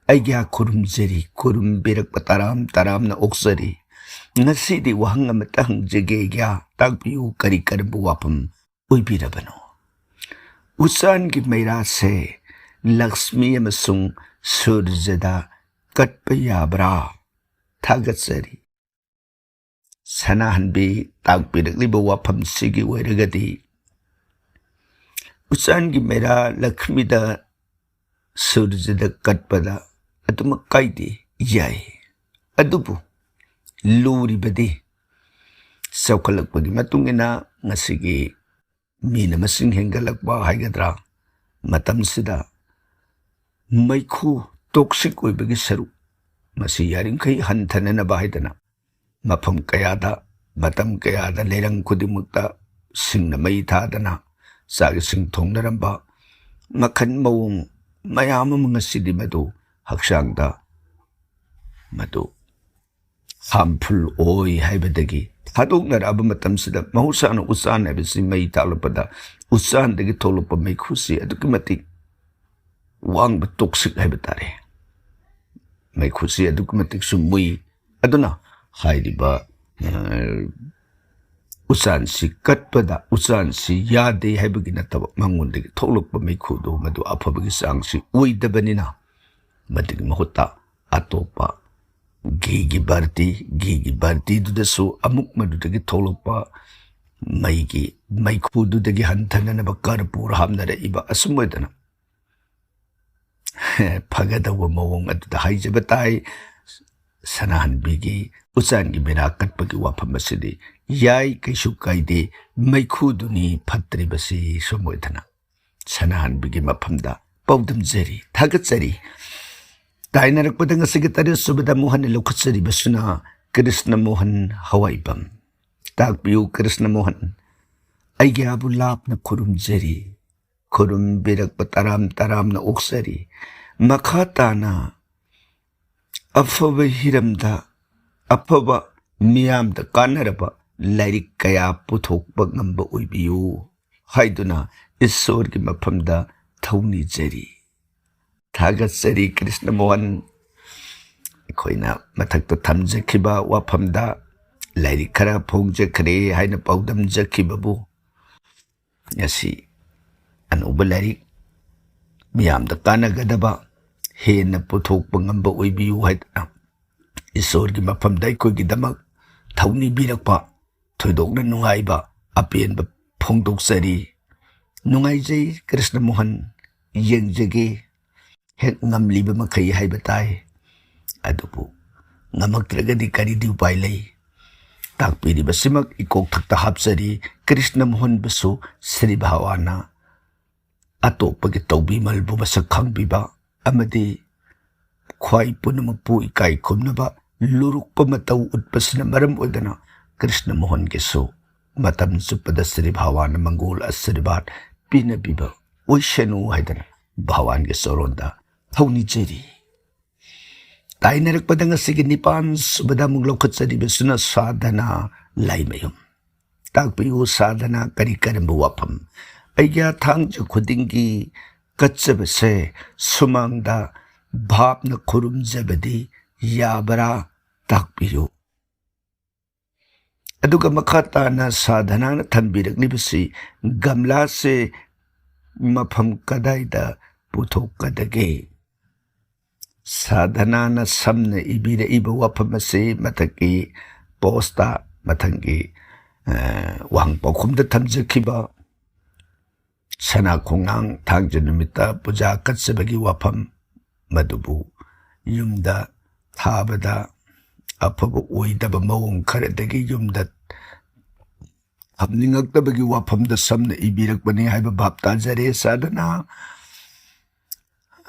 ꯑꯩꯒꯤ ꯈꯨꯔꯨꯝꯖꯔꯤ, ꯈꯨꯔꯨꯝꯕꯤꯔꯛꯄ ꯇꯔꯥꯝ ꯇꯔꯥꯝꯅ ꯑꯣꯛꯆꯔꯤ꯫ ꯉꯁꯤꯗꯤ ꯋꯥꯍꯪ ꯑꯃꯇ ꯍꯪꯖꯒꯦ, ꯇꯥꯛꯄꯤꯌꯨ, ꯀꯔꯤ ꯀꯔꯝꯕ ꯋꯥꯐꯝ ꯑꯣꯏꯕꯤꯔꯕꯅꯣ? ꯎꯆꯥꯟꯒꯤ ꯃꯩꯔꯥꯁꯦ ꯂꯛꯁꯃꯤ ꯑꯃꯁꯨꯡ ꯁꯨꯔꯖꯗ ꯀꯠꯄ ꯌꯥꯕ꯭ꯔꯥ? ꯊꯥꯒꯠꯆꯔꯤ꯫ ꯁꯅꯥꯍꯟꯕꯤ, ꯇꯥꯛꯄꯤꯔꯛꯂꯤꯕ ꯋꯥꯐꯝꯁꯤꯒꯤ ꯑꯣꯏꯔꯒꯗꯤ, ꯎꯆꯥꯟꯒꯤ ꯃꯩꯔꯥ ꯂꯛꯁꯃꯤꯗ, ꯁꯨꯔꯖꯗ ꯀꯠꯄꯗ ꯑꯗꯨꯃꯛ ꯀꯥꯏꯗꯦ, ꯌꯥꯏ꯫ ꯑꯗꯨꯕꯨ ꯂꯨꯔꯤꯕꯗꯤ ꯆꯥꯎꯈꯠꯂꯛꯄꯒꯤ ꯃꯇꯨꯡ ꯏꯟꯅ ꯉꯁꯤꯒꯤ ꯃꯤꯅ ꯃꯁꯤꯡ ꯍꯦꯟꯒꯠꯂꯛꯄ ꯍꯥꯏꯒꯗ꯭ꯔꯥ, ꯃꯇꯝꯁꯤꯗ ꯃꯩꯈꯨ, ꯇꯣꯛꯁꯤꯛ ꯑꯣꯏꯕꯒꯤ ꯁꯔꯨꯛ, ꯃꯁꯤ ꯌꯥꯔꯤꯃꯈꯩ ꯍꯟꯊꯅꯅꯕ ꯍꯥꯏꯗꯅ ꯃꯐꯝ ꯀꯌꯥꯗ, ꯃꯇꯝ ꯀꯌꯥꯗ, ꯂꯩꯔꯪ ꯈꯨꯗꯤꯡꯃꯛꯇ ꯁꯤꯡꯅ ꯃꯩ ꯊꯥꯗꯅ ꯆꯥꯛ ꯏꯁꯤꯡ ꯊꯣꯡꯅꯔꯝꯕ ꯃꯈꯜ ꯃꯑꯣꯡ ꯃꯌꯥꯝ ꯑꯃ ꯉꯁꯤꯗꯤ ꯃꯗꯨ ꯍꯛꯆꯥꯡꯗ ꯃꯗꯨ ꯍꯥꯔꯝꯐꯨꯜ ꯑꯣꯏ ꯍꯥꯏꯕꯗꯒꯤ ꯊꯥꯗꯣꯛꯅꯔꯛꯑꯕ ꯃꯇꯝꯁꯤꯗ, ꯃꯍꯧꯁꯥꯅ ꯎꯆꯥꯟ ꯍꯥꯏꯕꯁꯤ ꯃꯩ ꯊꯥꯛꯂꯛꯄꯗ ꯎꯆꯥꯟꯗꯒꯤ ꯊꯣꯛꯂꯛꯄ ꯃꯩꯈꯨꯁꯤ ꯑꯗꯨꯛꯀꯤ ꯃꯇꯤꯛ ꯋꯥꯡꯕ, ꯇꯣꯛꯁꯤꯛ ꯍꯥꯏꯕ ꯇꯥꯔꯦ꯫ ꯃꯩꯈꯨꯁꯤ ꯑꯗꯨꯛꯀꯤ ꯃꯇꯤꯛꯁꯨ ꯃꯨꯏ꯫ ꯑꯗꯨꯅ ꯍꯥꯏꯔꯤꯕ, ꯑ, ꯎꯆꯥꯟꯁꯤ ꯀꯠꯄꯗ ꯎꯆꯥꯟꯁꯤ ꯌꯥꯗꯦ ꯍꯥꯏꯕꯒꯤ ꯅꯠꯇꯕ, ꯃꯉꯣꯟꯗꯒꯤ ꯊꯣꯛꯂꯛꯄ ꯃꯩꯈꯨꯗꯨ ꯃꯗꯨ ꯑꯐꯕꯒꯤ ꯆꯥꯡꯁꯤ ꯑꯣꯏꯗꯕꯅꯤꯅ, ꯃꯗꯨꯒꯤ ꯃꯍꯨꯠꯇ ꯑꯇꯣꯞꯄ ꯘꯤꯒꯤ ꯕꯥꯔꯇꯤ, ꯘꯤꯒꯤ ꯕꯥꯔꯇꯤꯗꯨꯗꯁꯨ ꯑꯃꯨꯛ ꯃꯗꯨꯗꯒꯤ ꯊꯣꯛꯂꯛꯄ ꯃꯩꯒꯤ ꯃꯩꯈꯨꯗꯨꯗꯒꯤ ꯍꯟꯊꯅꯅꯕ ꯀꯔꯄꯨꯔ ꯍꯥꯞꯅꯔꯛꯏꯕ꯫ ꯑꯁꯨꯝ ꯑꯣꯏꯗꯅ ꯐꯒꯗꯧꯕ ꯃꯑꯣꯡ ꯑꯗꯨꯗ ꯍꯥꯏꯖꯕ ꯇꯥꯏ꯫ ꯁꯅꯥꯍꯟꯕꯤꯒꯤ ꯎꯆꯥꯟꯒꯤ ꯃꯦꯔꯥ ꯀꯠꯄꯒꯤ ꯋꯥꯐꯝ ꯑꯁꯤꯗꯤ ꯌꯥꯏ, ꯀꯩꯁꯨ ꯀꯥꯏꯗꯦ, ꯃꯩꯈꯨꯗꯨꯅꯤ ꯐꯠꯇ꯭ꯔꯤꯕꯁꯤ꯫ ꯁꯨꯝ ꯑꯣꯏꯗꯅ ꯁꯅꯥꯍꯟꯕꯤꯒꯤ ꯃꯐꯝꯗ ꯄꯥꯎꯗꯝꯖꯔꯤ, ꯊꯥꯒꯠꯆꯔꯤ꯫ ꯇꯥꯏꯅꯔꯛꯄꯗ ꯉꯁꯤꯒꯤ ꯇꯔꯦꯠ ꯁꯨꯕꯗ ꯃꯣꯍꯟꯅ ꯂꯧꯈꯠꯆꯔꯤꯕꯁꯤꯅ ꯀ꯭ꯔꯤꯁꯅ ꯃꯣꯍꯟ ꯍꯋꯥꯏꯕꯝ꯫ ꯇꯥꯛꯄꯤꯌꯨ ꯀ꯭ꯔꯤꯁꯅ ꯃꯣꯍꯟ, ꯑꯩꯒꯤ ꯑꯥꯕꯨ ꯂꯥꯞꯅ ꯈꯨꯔꯨꯝꯖꯔꯤ꯫ ꯈꯨꯔꯨꯝꯕꯤꯔꯛꯄ ꯇꯔꯥꯝ ꯇꯔꯥꯝꯅ ꯑꯣꯛꯆꯔꯤ꯫ ꯃꯈꯥ ꯇꯥꯅ ꯑꯐꯕ ꯍꯤꯔꯝꯗ, ꯑꯐꯕ ꯃꯤꯌꯥꯝꯗ ꯀꯥꯟꯅꯔꯕ ꯂꯥꯏꯔꯤꯛ ꯀꯌꯥ ꯄꯨꯊꯣꯛꯄ ꯉꯝꯕ ꯑꯣꯏꯕꯤꯌꯨ ꯍꯥꯏꯗꯨꯅ ꯏꯁꯣꯔꯒꯤ ꯃꯐꯝꯗ ꯊꯧꯅꯤꯖꯔꯤ꯫ ꯊꯥꯒꯠꯆꯔꯤ ꯀ꯭ꯔꯤꯁꯅ ꯃꯣꯍꯟ꯫ ꯑꯩꯈꯣꯏꯅ ꯃꯊꯛꯇ ꯊꯝꯖꯈꯤꯕ ꯋꯥꯐꯝꯗ ꯂꯥꯏꯔꯤꯛ ꯈꯔ ꯐꯣꯡꯖꯈ꯭ꯔꯦ ꯍꯥꯏꯅ ꯄꯥꯎꯗꯝꯖꯈꯤꯕꯕꯨ ꯉꯁꯤ ꯑꯅꯧꯕ ꯂꯥꯏꯔꯤꯛ ꯃꯤꯌꯥꯝꯗ ꯀꯥꯟꯅꯒꯗꯕ ꯍꯦꯟꯅ ꯄꯨꯊꯣꯛꯄ ꯉꯝꯕ ꯑꯣꯏꯕꯤꯌꯨ ꯍꯥꯏꯗꯅ ꯏꯁꯣꯔꯒꯤ ꯃꯐꯝꯗ ꯑꯩꯈꯣꯏꯒꯤꯗꯃꯛ ꯊꯧꯅꯤꯕꯤꯔꯛꯄ ꯊꯣꯏꯗꯣꯛꯅ ꯅꯨꯡꯉꯥꯏꯕ ꯑꯄꯦꯟꯕ ꯐꯣꯡꯗꯣꯛꯆꯔꯤ꯫ ꯅꯨꯡꯉꯥꯏꯖꯩ ꯀ꯭ꯔꯤꯁꯅ ꯃꯣꯍꯟ, ꯌꯦꯡꯖꯒꯦ ꯍꯦꯛ ꯉꯝꯂꯤꯕ ꯃꯈꯩ ꯍꯥꯏꯕ ꯇꯥꯏ꯫ ꯑꯗꯨꯕꯨ ꯉꯝꯃꯛꯇ꯭ꯔꯒꯗꯤ ꯀꯔꯤꯗꯤ ꯎꯄꯥꯏ ꯂꯩ? ꯇꯥꯛꯄꯤꯔꯤꯕꯁꯤꯃꯛ ꯏꯀꯣꯛꯊꯛꯇ ꯍꯥꯞꯆꯔꯤ꯫ ꯀ꯭ꯔꯤꯁꯅ ꯃꯣꯍꯟꯕꯨꯁꯨ ꯁ꯭ꯔꯤ ꯚꯒꯋꯥꯟꯅ ꯑꯇꯣꯞꯄꯒꯤ ꯇꯧꯕꯤꯃꯜꯕꯨ ꯃꯁꯛ ꯈꯪꯕꯤꯕ ꯑꯃꯗꯤ ꯈ꯭ꯋꯥꯏ ꯄꯨꯝꯅꯃꯛꯄꯨ ꯏꯀꯥꯏ ꯈꯨꯝꯅꯕ ꯂꯨꯔꯨꯛꯄ ꯃꯇꯧ ꯎꯠꯄꯁꯤꯅ ꯃꯔꯝ ꯑꯣꯏꯗꯨꯅ ꯀ꯭ꯔꯤꯁꯅ ꯃꯣꯍꯟꯒꯤꯁꯨ ꯃꯇꯝ ꯆꯨꯞꯄꯗ ꯁ꯭ꯔꯤ ꯚꯒꯋꯥꯟꯅ ꯃꯪꯒꯣꯜ ꯑꯁꯤꯔꯕꯥꯗ ꯄꯤꯅꯕꯤꯕ ꯑꯣꯏꯁꯅꯨ ꯍꯥꯏꯗꯅ ꯚꯒꯋꯥꯟꯒꯤ ꯆꯔꯣꯟꯗ ꯊꯧꯅꯤꯖꯔꯤ꯫ ꯇꯥꯏꯅꯔꯛꯄꯗ ꯉꯁꯤꯒꯤ ꯅꯤꯄꯥꯟ ꯁꯨꯕꯗ ꯑꯃꯨꯛ ꯂꯧꯈꯠꯆꯔꯤꯕꯁꯤꯅ ꯁꯥꯙꯅꯥ ꯂꯥꯏꯃꯌꯨꯝ꯫ ꯇꯥꯛꯄꯤꯌꯨ, ꯁꯥꯙꯅꯥ ꯀꯔꯤ ꯀꯔꯝꯕ ꯋꯥꯐꯝ? ꯑꯩꯒꯤ ꯊꯥꯡꯖ ꯈꯨꯗꯤꯡꯒꯤ ꯀꯠꯆꯕꯁꯦ ꯁꯨꯃꯥꯡꯗ ꯚꯥꯞꯅ ꯈꯨꯔꯨꯝꯖꯕꯗꯤ ꯌꯥꯕ꯭ꯔꯥ? ꯇꯥꯛꯄꯤꯌꯨ꯫ ꯑꯗꯨꯒ ꯃꯈꯥ ꯇꯥꯅ ꯁꯥꯙꯅꯥꯅ ꯊꯝꯕꯤꯔꯛꯂꯤꯕꯁꯤ ꯒꯝꯂꯥꯁꯦ ꯃꯐꯝ ꯀꯗꯥꯏꯗ ꯄꯨꯊꯣꯛꯀꯗꯒꯦ? ꯁꯥꯙꯅꯥꯅ ꯁꯝꯅ ꯏꯕꯤꯔꯛꯏꯕ ꯋꯥꯐꯝ ꯑꯁꯤ ꯃꯊꯛꯀꯤ ꯄꯣꯁꯇ, ꯃꯊꯪꯒꯤ, ꯑ, ꯋꯥꯍꯪ ꯄꯥꯎꯈꯨꯝꯗ ꯊꯝꯖꯈꯤꯕ ꯁꯅꯥ ꯈꯣꯡꯅꯥꯡ ꯊꯥꯡꯖ ꯅꯨꯃꯤꯠꯇ ꯄꯨꯖꯥ ꯀꯠꯆꯕꯒꯤ ꯋꯥꯐꯝ, ꯃꯗꯨꯕꯨ ꯌꯨꯝꯗ ꯊꯥꯕꯗ ꯑꯐꯕ ꯑꯣꯏꯗꯕ ꯃꯑꯣꯡ ꯈꯔꯗꯒꯤ ꯌꯨꯝꯗ ꯊꯝꯅꯤꯡꯉꯛꯇꯕꯒꯤ ꯋꯥꯐꯝꯗ ꯁꯝꯅ ꯏꯕꯤꯔꯛꯄꯅꯤ ꯍꯥꯏꯕ ꯚꯥꯞ ꯇꯥꯖꯔꯦ꯫ ꯁꯥꯙꯅꯥ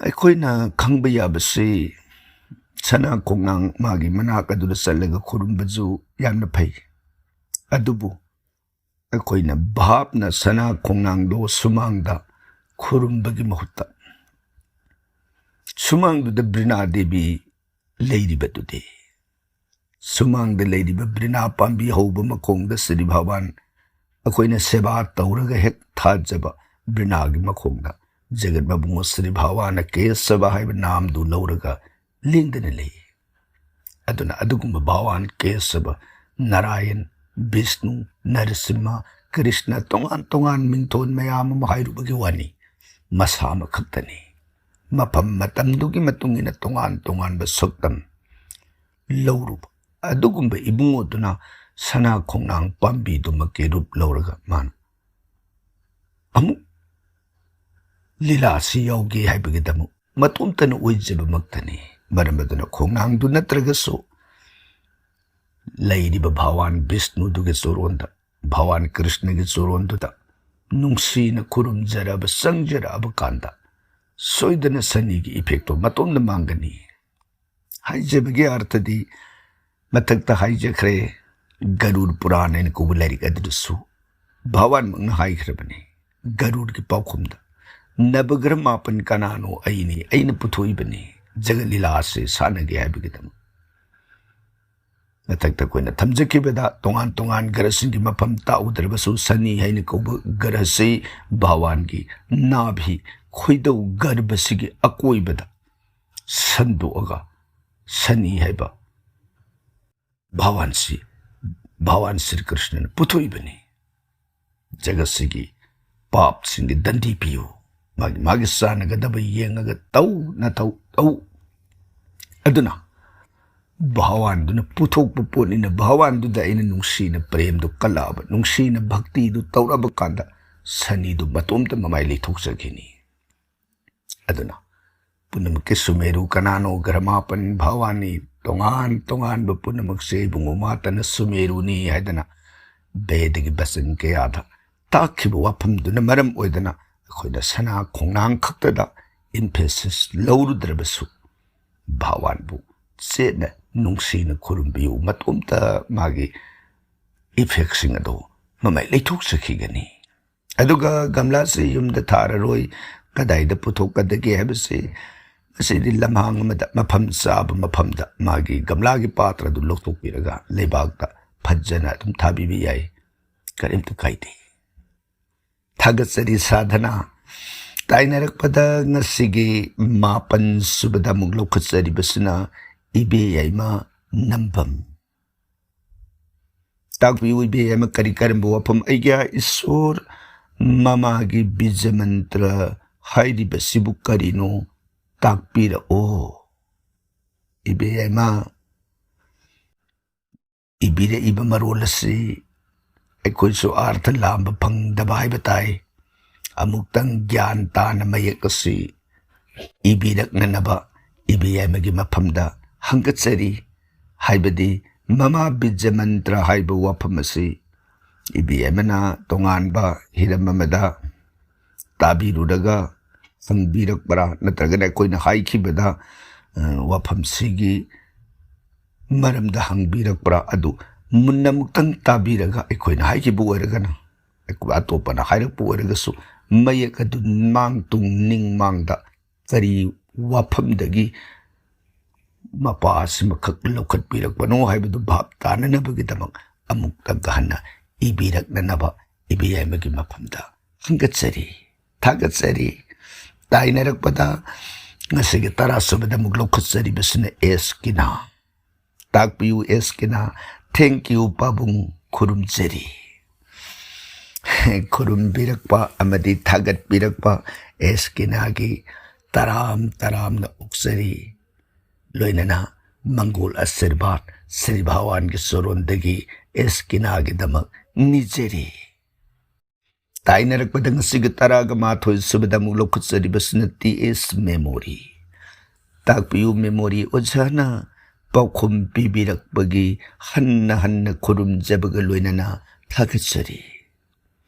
ꯑꯩꯈꯣꯏꯅ ꯈꯪꯕ ꯌꯥꯕꯁꯤ, ꯁꯅꯥ ꯈꯣꯡꯅꯥꯡ ꯃꯥꯒꯤ ꯃꯅꯥꯛ ꯑꯗꯨꯗ ꯆꯠꯂꯒ ꯈꯨꯔꯨꯝꯕꯁꯨ ꯌꯥꯝꯅ ꯐꯩ, ꯑꯗꯨꯕꯨ ꯑꯩꯈꯣꯏꯅ ꯚꯥꯞꯅ ꯁꯅꯥ ꯈꯣꯡꯅꯥꯡꯗꯣ ꯁꯨꯃꯥꯡꯗ ꯈꯨꯔꯨꯝꯕꯒꯤ ꯃꯍꯨꯠꯇ, ꯁꯨꯃꯥꯡꯗꯨꯗ ꯕ꯭ꯔꯤꯅꯥ ꯗꯦꯕꯤ ꯂꯩꯔꯤꯕꯗꯨꯗꯤ, ꯁꯨꯃꯥꯡꯗ ꯂꯩꯔꯤꯕ ꯕ꯭ꯔꯤꯅꯥ ꯄꯥꯝꯕꯤ ꯍꯧꯕ ꯃꯈꯣꯡꯗ ꯁ꯭ꯔꯤ ꯚꯒꯋꯥꯟ, ꯑꯩꯈꯣꯏꯅ ꯁꯦꯕꯥ ꯇꯧꯔꯒ ꯍꯦꯛ ꯊꯥꯖꯕ ꯕ꯭ꯔꯤꯅꯥꯒꯤ ꯃꯈꯣꯡꯗ ꯖꯒꯠ ꯃꯕꯨꯡꯉꯣ ꯁ꯭ꯔꯤ ꯚꯒꯋꯥꯟꯅ ꯀꯦꯁꯕ ꯍꯥꯏꯕ ꯅꯥꯝꯗꯨ ꯂꯧꯔꯒ ꯂꯦꯡꯗꯅ ꯂꯩ꯫ ꯑꯗꯨꯅ ꯑꯗꯨꯒꯨꯝꯕ ꯚꯒꯋꯥꯟ ꯀꯦꯁꯕ, ꯅꯥꯔꯥꯌꯟ, ꯕꯤꯁꯅꯨ, ꯅꯔꯁꯤꯝꯍ, ꯀ꯭ꯔꯤꯁꯅ, ꯇꯣꯉꯥꯟ ꯇꯣꯉꯥꯟ ꯃꯤꯡꯊꯣꯟ ꯃꯌꯥꯝ ꯑꯃ ꯍꯥꯏꯔꯨꯕꯒꯤ ꯋꯥꯅꯤ, ꯃꯁꯥ ꯑꯃꯈꯛꯇꯅꯤ꯫ ꯃꯐꯝ ꯃꯇꯝꯗꯨꯒꯤ ꯃꯇꯨꯡ ꯏꯟꯅ ꯇꯣꯉꯥꯟ ꯇꯣꯉꯥꯟꯕ ꯁꯛꯇꯝ ꯂꯧꯔꯨꯕ ꯑꯗꯨꯒꯨꯝꯕ ꯏꯕꯨꯡꯉꯣꯗꯨꯅ ꯁꯅꯥ ꯈꯣꯡꯅꯥꯡ ꯄꯥꯝꯕꯤꯗꯨꯃꯛꯀꯤ ꯔꯨꯞ ꯂꯧꯔꯒ ꯃꯥꯅ ꯑꯃꯨꯛ ꯂꯤꯂꯥꯁꯤ ꯌꯥꯎꯒꯦ ꯍꯥꯏꯕꯒꯤꯗꯃꯛ ꯃꯇꯣꯝꯇꯅ ꯑꯣꯏꯖꯕꯃꯛꯇꯅꯤ꯫ ꯃꯔꯝ ꯑꯗꯨꯅ ꯈꯣꯡꯅꯥꯡꯗꯨ ꯅꯠꯇ꯭ꯔꯒꯁꯨ ꯂꯩꯔꯤꯕ ꯚꯒꯋꯥꯟ ꯕꯤꯁꯅꯨꯗꯨꯒꯤ ꯆꯨꯔꯣꯟꯗ, ꯚꯒꯋꯥꯟ ꯀ꯭ꯔꯤꯁꯅꯒꯤ ꯆꯨꯔꯣꯟꯗꯨꯗ ꯅꯨꯡꯁꯤꯅ ꯈꯨꯔꯨꯝꯖꯔꯕ, ꯆꯪꯖꯔꯛꯑꯕ ꯀꯥꯟꯗ ꯁꯣꯏꯗꯅ ꯁꯅꯤꯒꯤ ꯏꯐꯦꯛꯇꯣ ꯃꯇꯣꯝꯇ ꯃꯥꯡꯒꯅꯤ꯫ ꯍꯥꯏꯖꯕꯒꯤ ꯑꯥꯔꯊꯗꯤ ꯃꯊꯛꯇ ꯍꯥꯏꯖꯈ꯭ꯔꯦ, ꯒꯔꯨꯔ ꯄꯨꯔꯥꯟ ꯍꯥꯏꯅ ꯀꯧꯕ ꯂꯥꯏꯔꯤꯛ ꯑꯗꯨꯗꯁꯨ ꯚꯒꯋꯥꯟꯃꯛꯅ ꯍꯥꯏꯈ꯭ꯔꯕꯅꯤ꯫ ꯒꯔꯨꯔꯒꯤ ꯄꯥꯎꯈꯨꯝꯗ, "ꯅꯕꯒ꯭ꯔꯍ ꯃꯥꯄꯟ ꯀꯅꯥꯅꯣ? ꯑꯩꯅꯤ, ꯑꯩꯅ ꯄꯨꯊꯣꯛꯏꯕꯅꯤ꯫ ꯖꯒꯠ ꯂꯤꯂꯥ ꯑꯁꯤ ꯁꯥꯟꯅꯒꯦ ꯍꯥꯏꯕꯒꯤꯗꯃꯛ"꯫ ꯃꯊꯛꯇ ꯑꯩꯈꯣꯏꯅ ꯊꯝꯖꯈꯤꯕꯗ, ꯇꯣꯉꯥꯟ ꯇꯣꯉꯥꯟ ꯒ꯭ꯔꯍꯁꯤꯡꯒꯤ ꯃꯐꯝ ꯇꯥꯛꯎꯗ꯭ꯔꯕꯁꯨ, ꯁꯅꯤ ꯍꯥꯏꯅ ꯀꯧꯕ ꯒ꯭ꯔꯍꯁꯤ ꯚꯒꯋꯥꯟꯒꯤ ꯅꯥꯚꯤ, ꯈꯣꯏꯗꯧ ꯒꯔꯚꯁꯤꯒꯤ ꯑꯀꯣꯏꯕꯗ ꯁꯟꯗꯣꯛꯑꯒ ꯁꯅꯤ ꯍꯥꯏꯕ ꯚꯒꯋꯥꯟꯁꯤ ꯚꯒꯋꯥꯟ ꯁ꯭ꯔꯤ ꯀ꯭ꯔꯤꯁꯅꯅ ꯄꯨꯊꯣꯛꯏꯕꯅꯤ꯫ ꯖꯒꯠꯁꯤꯒꯤ ꯄꯥꯞꯁꯤꯡꯒꯤ ꯗꯟꯗꯤ ꯄꯤꯌꯨ, ꯃꯥꯒꯤ ꯃꯥꯒꯤ ꯆꯥꯟꯅꯒꯗꯕ ꯌꯦꯡꯉꯒ ꯇꯧ, ꯅꯊꯧ ꯇꯧ꯫ ꯑꯗꯨꯅ ꯚꯒꯋꯥꯟꯗꯨꯅ ꯄꯨꯊꯣꯛꯄ ꯄꯣꯠꯅꯤꯅ, ꯚꯒꯋꯥꯟꯗꯨꯗ ꯑꯩꯅ ꯅꯨꯡꯁꯤꯅ ꯄ꯭ꯔꯦꯝꯗꯨ ꯀꯜꯂꯛꯑꯕ, ꯅꯨꯡꯁꯤꯅ ꯚꯛꯇꯤꯗꯨ ꯇꯧꯔꯛꯑꯕ ꯀꯥꯟꯗ ꯁꯅꯤꯗꯨ ꯃꯇꯣꯝꯇ ꯃꯃꯥꯏ ꯂꯩꯊꯣꯛꯆꯈꯤꯅꯤ꯫ ꯑꯗꯨꯅ ꯄꯨꯝꯅꯃꯛꯀꯤ ꯁꯨꯃꯦꯔꯨ ꯀꯅꯥꯅꯣ? ꯒ꯭ꯔꯍ ꯃꯥꯄꯟ ꯚꯒꯋꯥꯟꯅꯤ꯫ ꯇꯣꯉꯥꯟ ꯇꯣꯉꯥꯟꯕ ꯄꯨꯝꯅꯃꯛꯁꯦ ꯏꯕꯨꯡꯉꯣ ꯃꯥꯇꯅ ꯁꯨꯃꯦꯔꯨꯅꯤ ꯍꯥꯏꯗꯅ ꯕꯦꯗꯒꯤ ꯕꯆꯟ ꯀꯌꯥꯗ ꯇꯥꯛꯈꯤꯕ ꯋꯥꯐꯝꯗꯨꯅ ꯃꯔꯝ ꯑꯣꯏꯗꯅ ꯑꯩꯈꯣꯏꯅ ꯁꯅꯥ ꯈꯣꯡꯅꯥꯡ ꯈꯛꯇꯗ emphasis ꯂꯧꯔꯨꯗ꯭ꯔꯕꯁꯨ, ꯚꯒꯋꯥꯟꯕꯨ ꯆꯦꯠꯅ ꯅꯨꯡꯁꯤꯅ ꯈꯨꯔꯨꯝꯕꯤꯌꯨ, ꯃꯇꯣꯝꯇ ꯃꯥꯒꯤ effectꯁꯤꯡ ꯑꯗꯨ ꯃꯃꯥꯏ ꯂꯩꯊꯣꯛꯆꯈꯤꯒꯅꯤ꯫ ꯑꯗꯨꯒ ꯒꯝꯂꯥꯁꯤ ꯌꯨꯝꯗ ꯊꯥꯔꯔꯣꯏ, ꯀꯗꯥꯏꯗ ꯄꯨꯊꯣꯛꯀꯗꯒꯦ ꯍꯥꯏꯕꯁꯤ, ꯃꯁꯤꯗꯤ ꯂꯝꯍꯥꯡ ꯑꯃꯗ ꯃꯐꯝ ꯆꯥꯕ ꯃꯐꯝꯗ ꯃꯥꯒꯤ ꯒꯝꯂꯥꯒꯤ ꯄꯥꯇ꯭ꯔꯗꯨ ꯂꯧꯊꯣꯛꯄꯤꯔꯒ ꯂꯩꯕꯥꯛꯇ ꯐꯖꯅ ꯑꯗꯨꯝ ꯊꯥꯕꯤꯕ ꯌꯥꯏ, ꯀꯔꯤꯝꯇ ꯀꯥꯏꯗꯦ꯫ ꯊꯥꯒꯠꯆꯔꯤ ꯁꯥꯙꯅ꯫ ꯇꯥꯏꯅꯔꯛꯄꯗ ꯉꯁꯤꯒꯤ ꯃꯥꯄꯟ ꯁꯨꯕꯗ ꯑꯃꯨꯛ ꯂꯧꯈꯠꯆꯔꯤꯕꯁꯤꯅ ꯏꯕꯦ ꯌꯥꯏꯃ ꯅꯝꯕꯝ꯫ ꯇꯥꯛꯄꯤꯌꯨ ꯏꯕꯦ ꯌꯥꯏꯃ, ꯀꯔꯤ ꯀꯔꯝꯕ ꯋꯥꯐꯝ? ꯑꯩꯒꯤ ꯏꯁꯣꯔ ꯃꯃꯥꯒꯤ ꯕꯤꯖ ꯃꯟꯇ꯭ꯔ ꯍꯥꯏꯔꯤꯕꯁꯤꯕꯨ ꯀꯔꯤꯅꯣ? ꯇꯥꯛꯄꯤꯔꯛꯑꯣ ꯏꯕꯦ ꯌꯥꯏꯃ꯫ ꯏꯕꯤꯔꯛꯏꯕ ꯃꯔꯣꯜ ꯑꯁꯤ ꯑꯩꯈꯣꯏꯁꯨ ꯑꯥꯔꯊ ꯂꯥꯝꯕ ꯐꯪꯗꯕ ꯍꯥꯏꯕ ꯇꯥꯏ꯫ ꯑꯃꯨꯛꯇꯪ ꯒ꯭ꯌꯥꯟ ꯇꯥꯅ ꯃꯌꯦꯛ ꯑꯁꯤ ꯏꯕꯤꯔꯛꯅꯅꯕ ꯏꯕꯦ ꯌꯥꯏꯃꯒꯤ ꯃꯐꯝꯗ ꯍꯪꯒꯠꯆꯔꯤ꯫ ꯍꯥꯏꯕꯗꯤ ꯃꯃꯥ ꯕꯤꯖ ꯃꯟꯇ꯭ꯔ ꯍꯥꯏꯕ ꯋꯥꯐꯝ ꯑꯁꯤ ꯏꯕꯦ ꯌꯥꯏꯃꯅ ꯇꯣꯉꯥꯟꯕ ꯍꯤꯔꯝ ꯑꯃꯗ ꯇꯥꯕꯤꯔꯨꯔꯒ ꯍꯪꯕꯤꯔꯛꯄ꯭ꯔꯥ, ꯅꯠꯇ꯭ꯔꯒꯅ ꯑꯩꯈꯣꯏꯅ ꯍꯥꯏꯈꯤꯕꯗ, ꯑ, ꯋꯥꯐꯝꯁꯤꯒꯤ ꯃꯔꯝꯗ ꯍꯪꯕꯤꯔꯛꯄ꯭ꯔꯥ, ꯑꯗꯨ ꯃꯨꯟꯅ ꯑꯃꯨꯛꯇꯪ ꯇꯥꯕꯤꯔꯒ ꯑꯩꯈꯣꯏꯅ ꯍꯥꯏꯈꯤꯕ ꯑꯣꯏꯔꯒꯅ, ꯑꯇꯣꯞꯄꯅ ꯍꯥꯏꯔꯛꯄ ꯑꯣꯏꯔꯒꯁꯨ, ꯃꯌꯦꯛ ꯑꯗꯨ ꯃꯥꯡ ꯇꯨꯡ ꯅꯤꯡ ꯃꯥꯡꯗ ꯀꯔꯤ ꯋꯥꯐꯝꯗꯒꯤ ꯃꯄꯥ ꯑꯁꯤꯃꯈꯛ ꯂꯧꯈꯠꯄꯤꯔꯛꯄꯅꯣ ꯍꯥꯏꯕꯗꯨ ꯚꯥꯞ ꯇꯥꯅꯅꯕꯒꯤꯗꯃꯛ ꯑꯃꯨꯛꯇꯪꯒ ꯍꯟꯅ ꯏꯕꯤꯔꯛꯅꯅꯕ ꯏꯕꯦ ꯌꯥꯏꯃꯒꯤ ꯃꯐꯝꯗ ꯍꯪꯒꯠꯆꯔꯤ, ꯊꯥꯒꯠꯆꯔꯤ꯫ ꯇꯥꯏꯅꯔꯛꯄꯗ ꯉꯁꯤꯒꯤ ꯇꯔꯥꯁꯨꯕꯗ ꯑꯃꯨꯛ ꯂꯧꯈꯠꯆꯔꯤꯕꯁꯤꯅ ꯑꯦꯁ ꯀꯤꯅꯥ꯫ ꯇꯥꯛꯄꯤꯌꯨ ꯑꯦꯁ ꯀꯤꯅꯥ꯫ Thank you, ꯄꯥꯕꯨꯡ, ꯈꯨꯔꯨꯝꯖꯔꯤ꯫ ꯈꯨꯔꯨꯝꯕꯤꯔꯛꯄ ꯑꯃꯗꯤ ꯊꯥꯒꯠꯄꯤꯔꯛꯄ ꯑꯦꯁ ꯀꯤꯅꯥꯒꯤ ꯇꯔꯥꯝ ꯇꯔꯥꯝꯅ ꯑꯣꯛꯆꯔꯤ꯫ ꯂꯣꯏꯅꯅ ꯃꯪꯒꯣꯜ ꯑꯁꯤꯔꯕꯥꯗ ꯁ꯭ꯔꯤ ꯚꯒꯋꯥꯟꯒꯤ ꯆꯣꯔꯣꯟꯗꯒꯤ ꯑꯦꯁ ꯀꯤꯅꯥꯒꯤꯗꯃꯛ ꯅꯤꯖꯔꯤ꯫ ꯇꯥꯏꯅꯔꯛꯄꯗ ꯉꯁꯤꯒꯤ ꯇꯔꯥꯒ ꯃꯥꯊꯣꯏ ꯁꯨꯕꯗ ꯑꯃꯨꯛ ꯂꯧꯈꯠꯆꯔꯤꯕꯁꯤꯅ ꯇꯤ ꯑꯦꯁ ꯃꯦꯃꯣꯔꯤ꯫ ꯇꯥꯛꯄꯤꯌꯨ ꯃꯦꯃꯣꯔꯤ ꯑꯣꯖꯥꯅ ꯄꯥꯎꯈꯨꯝ ꯄꯤꯕꯤꯔꯛꯄꯒꯤ ꯍꯟꯅ ꯍꯟꯅ ꯈꯨꯔꯨꯝꯖꯕꯒ ꯂꯣꯏꯅꯅ ꯊꯥꯒꯠꯆꯔꯤ꯫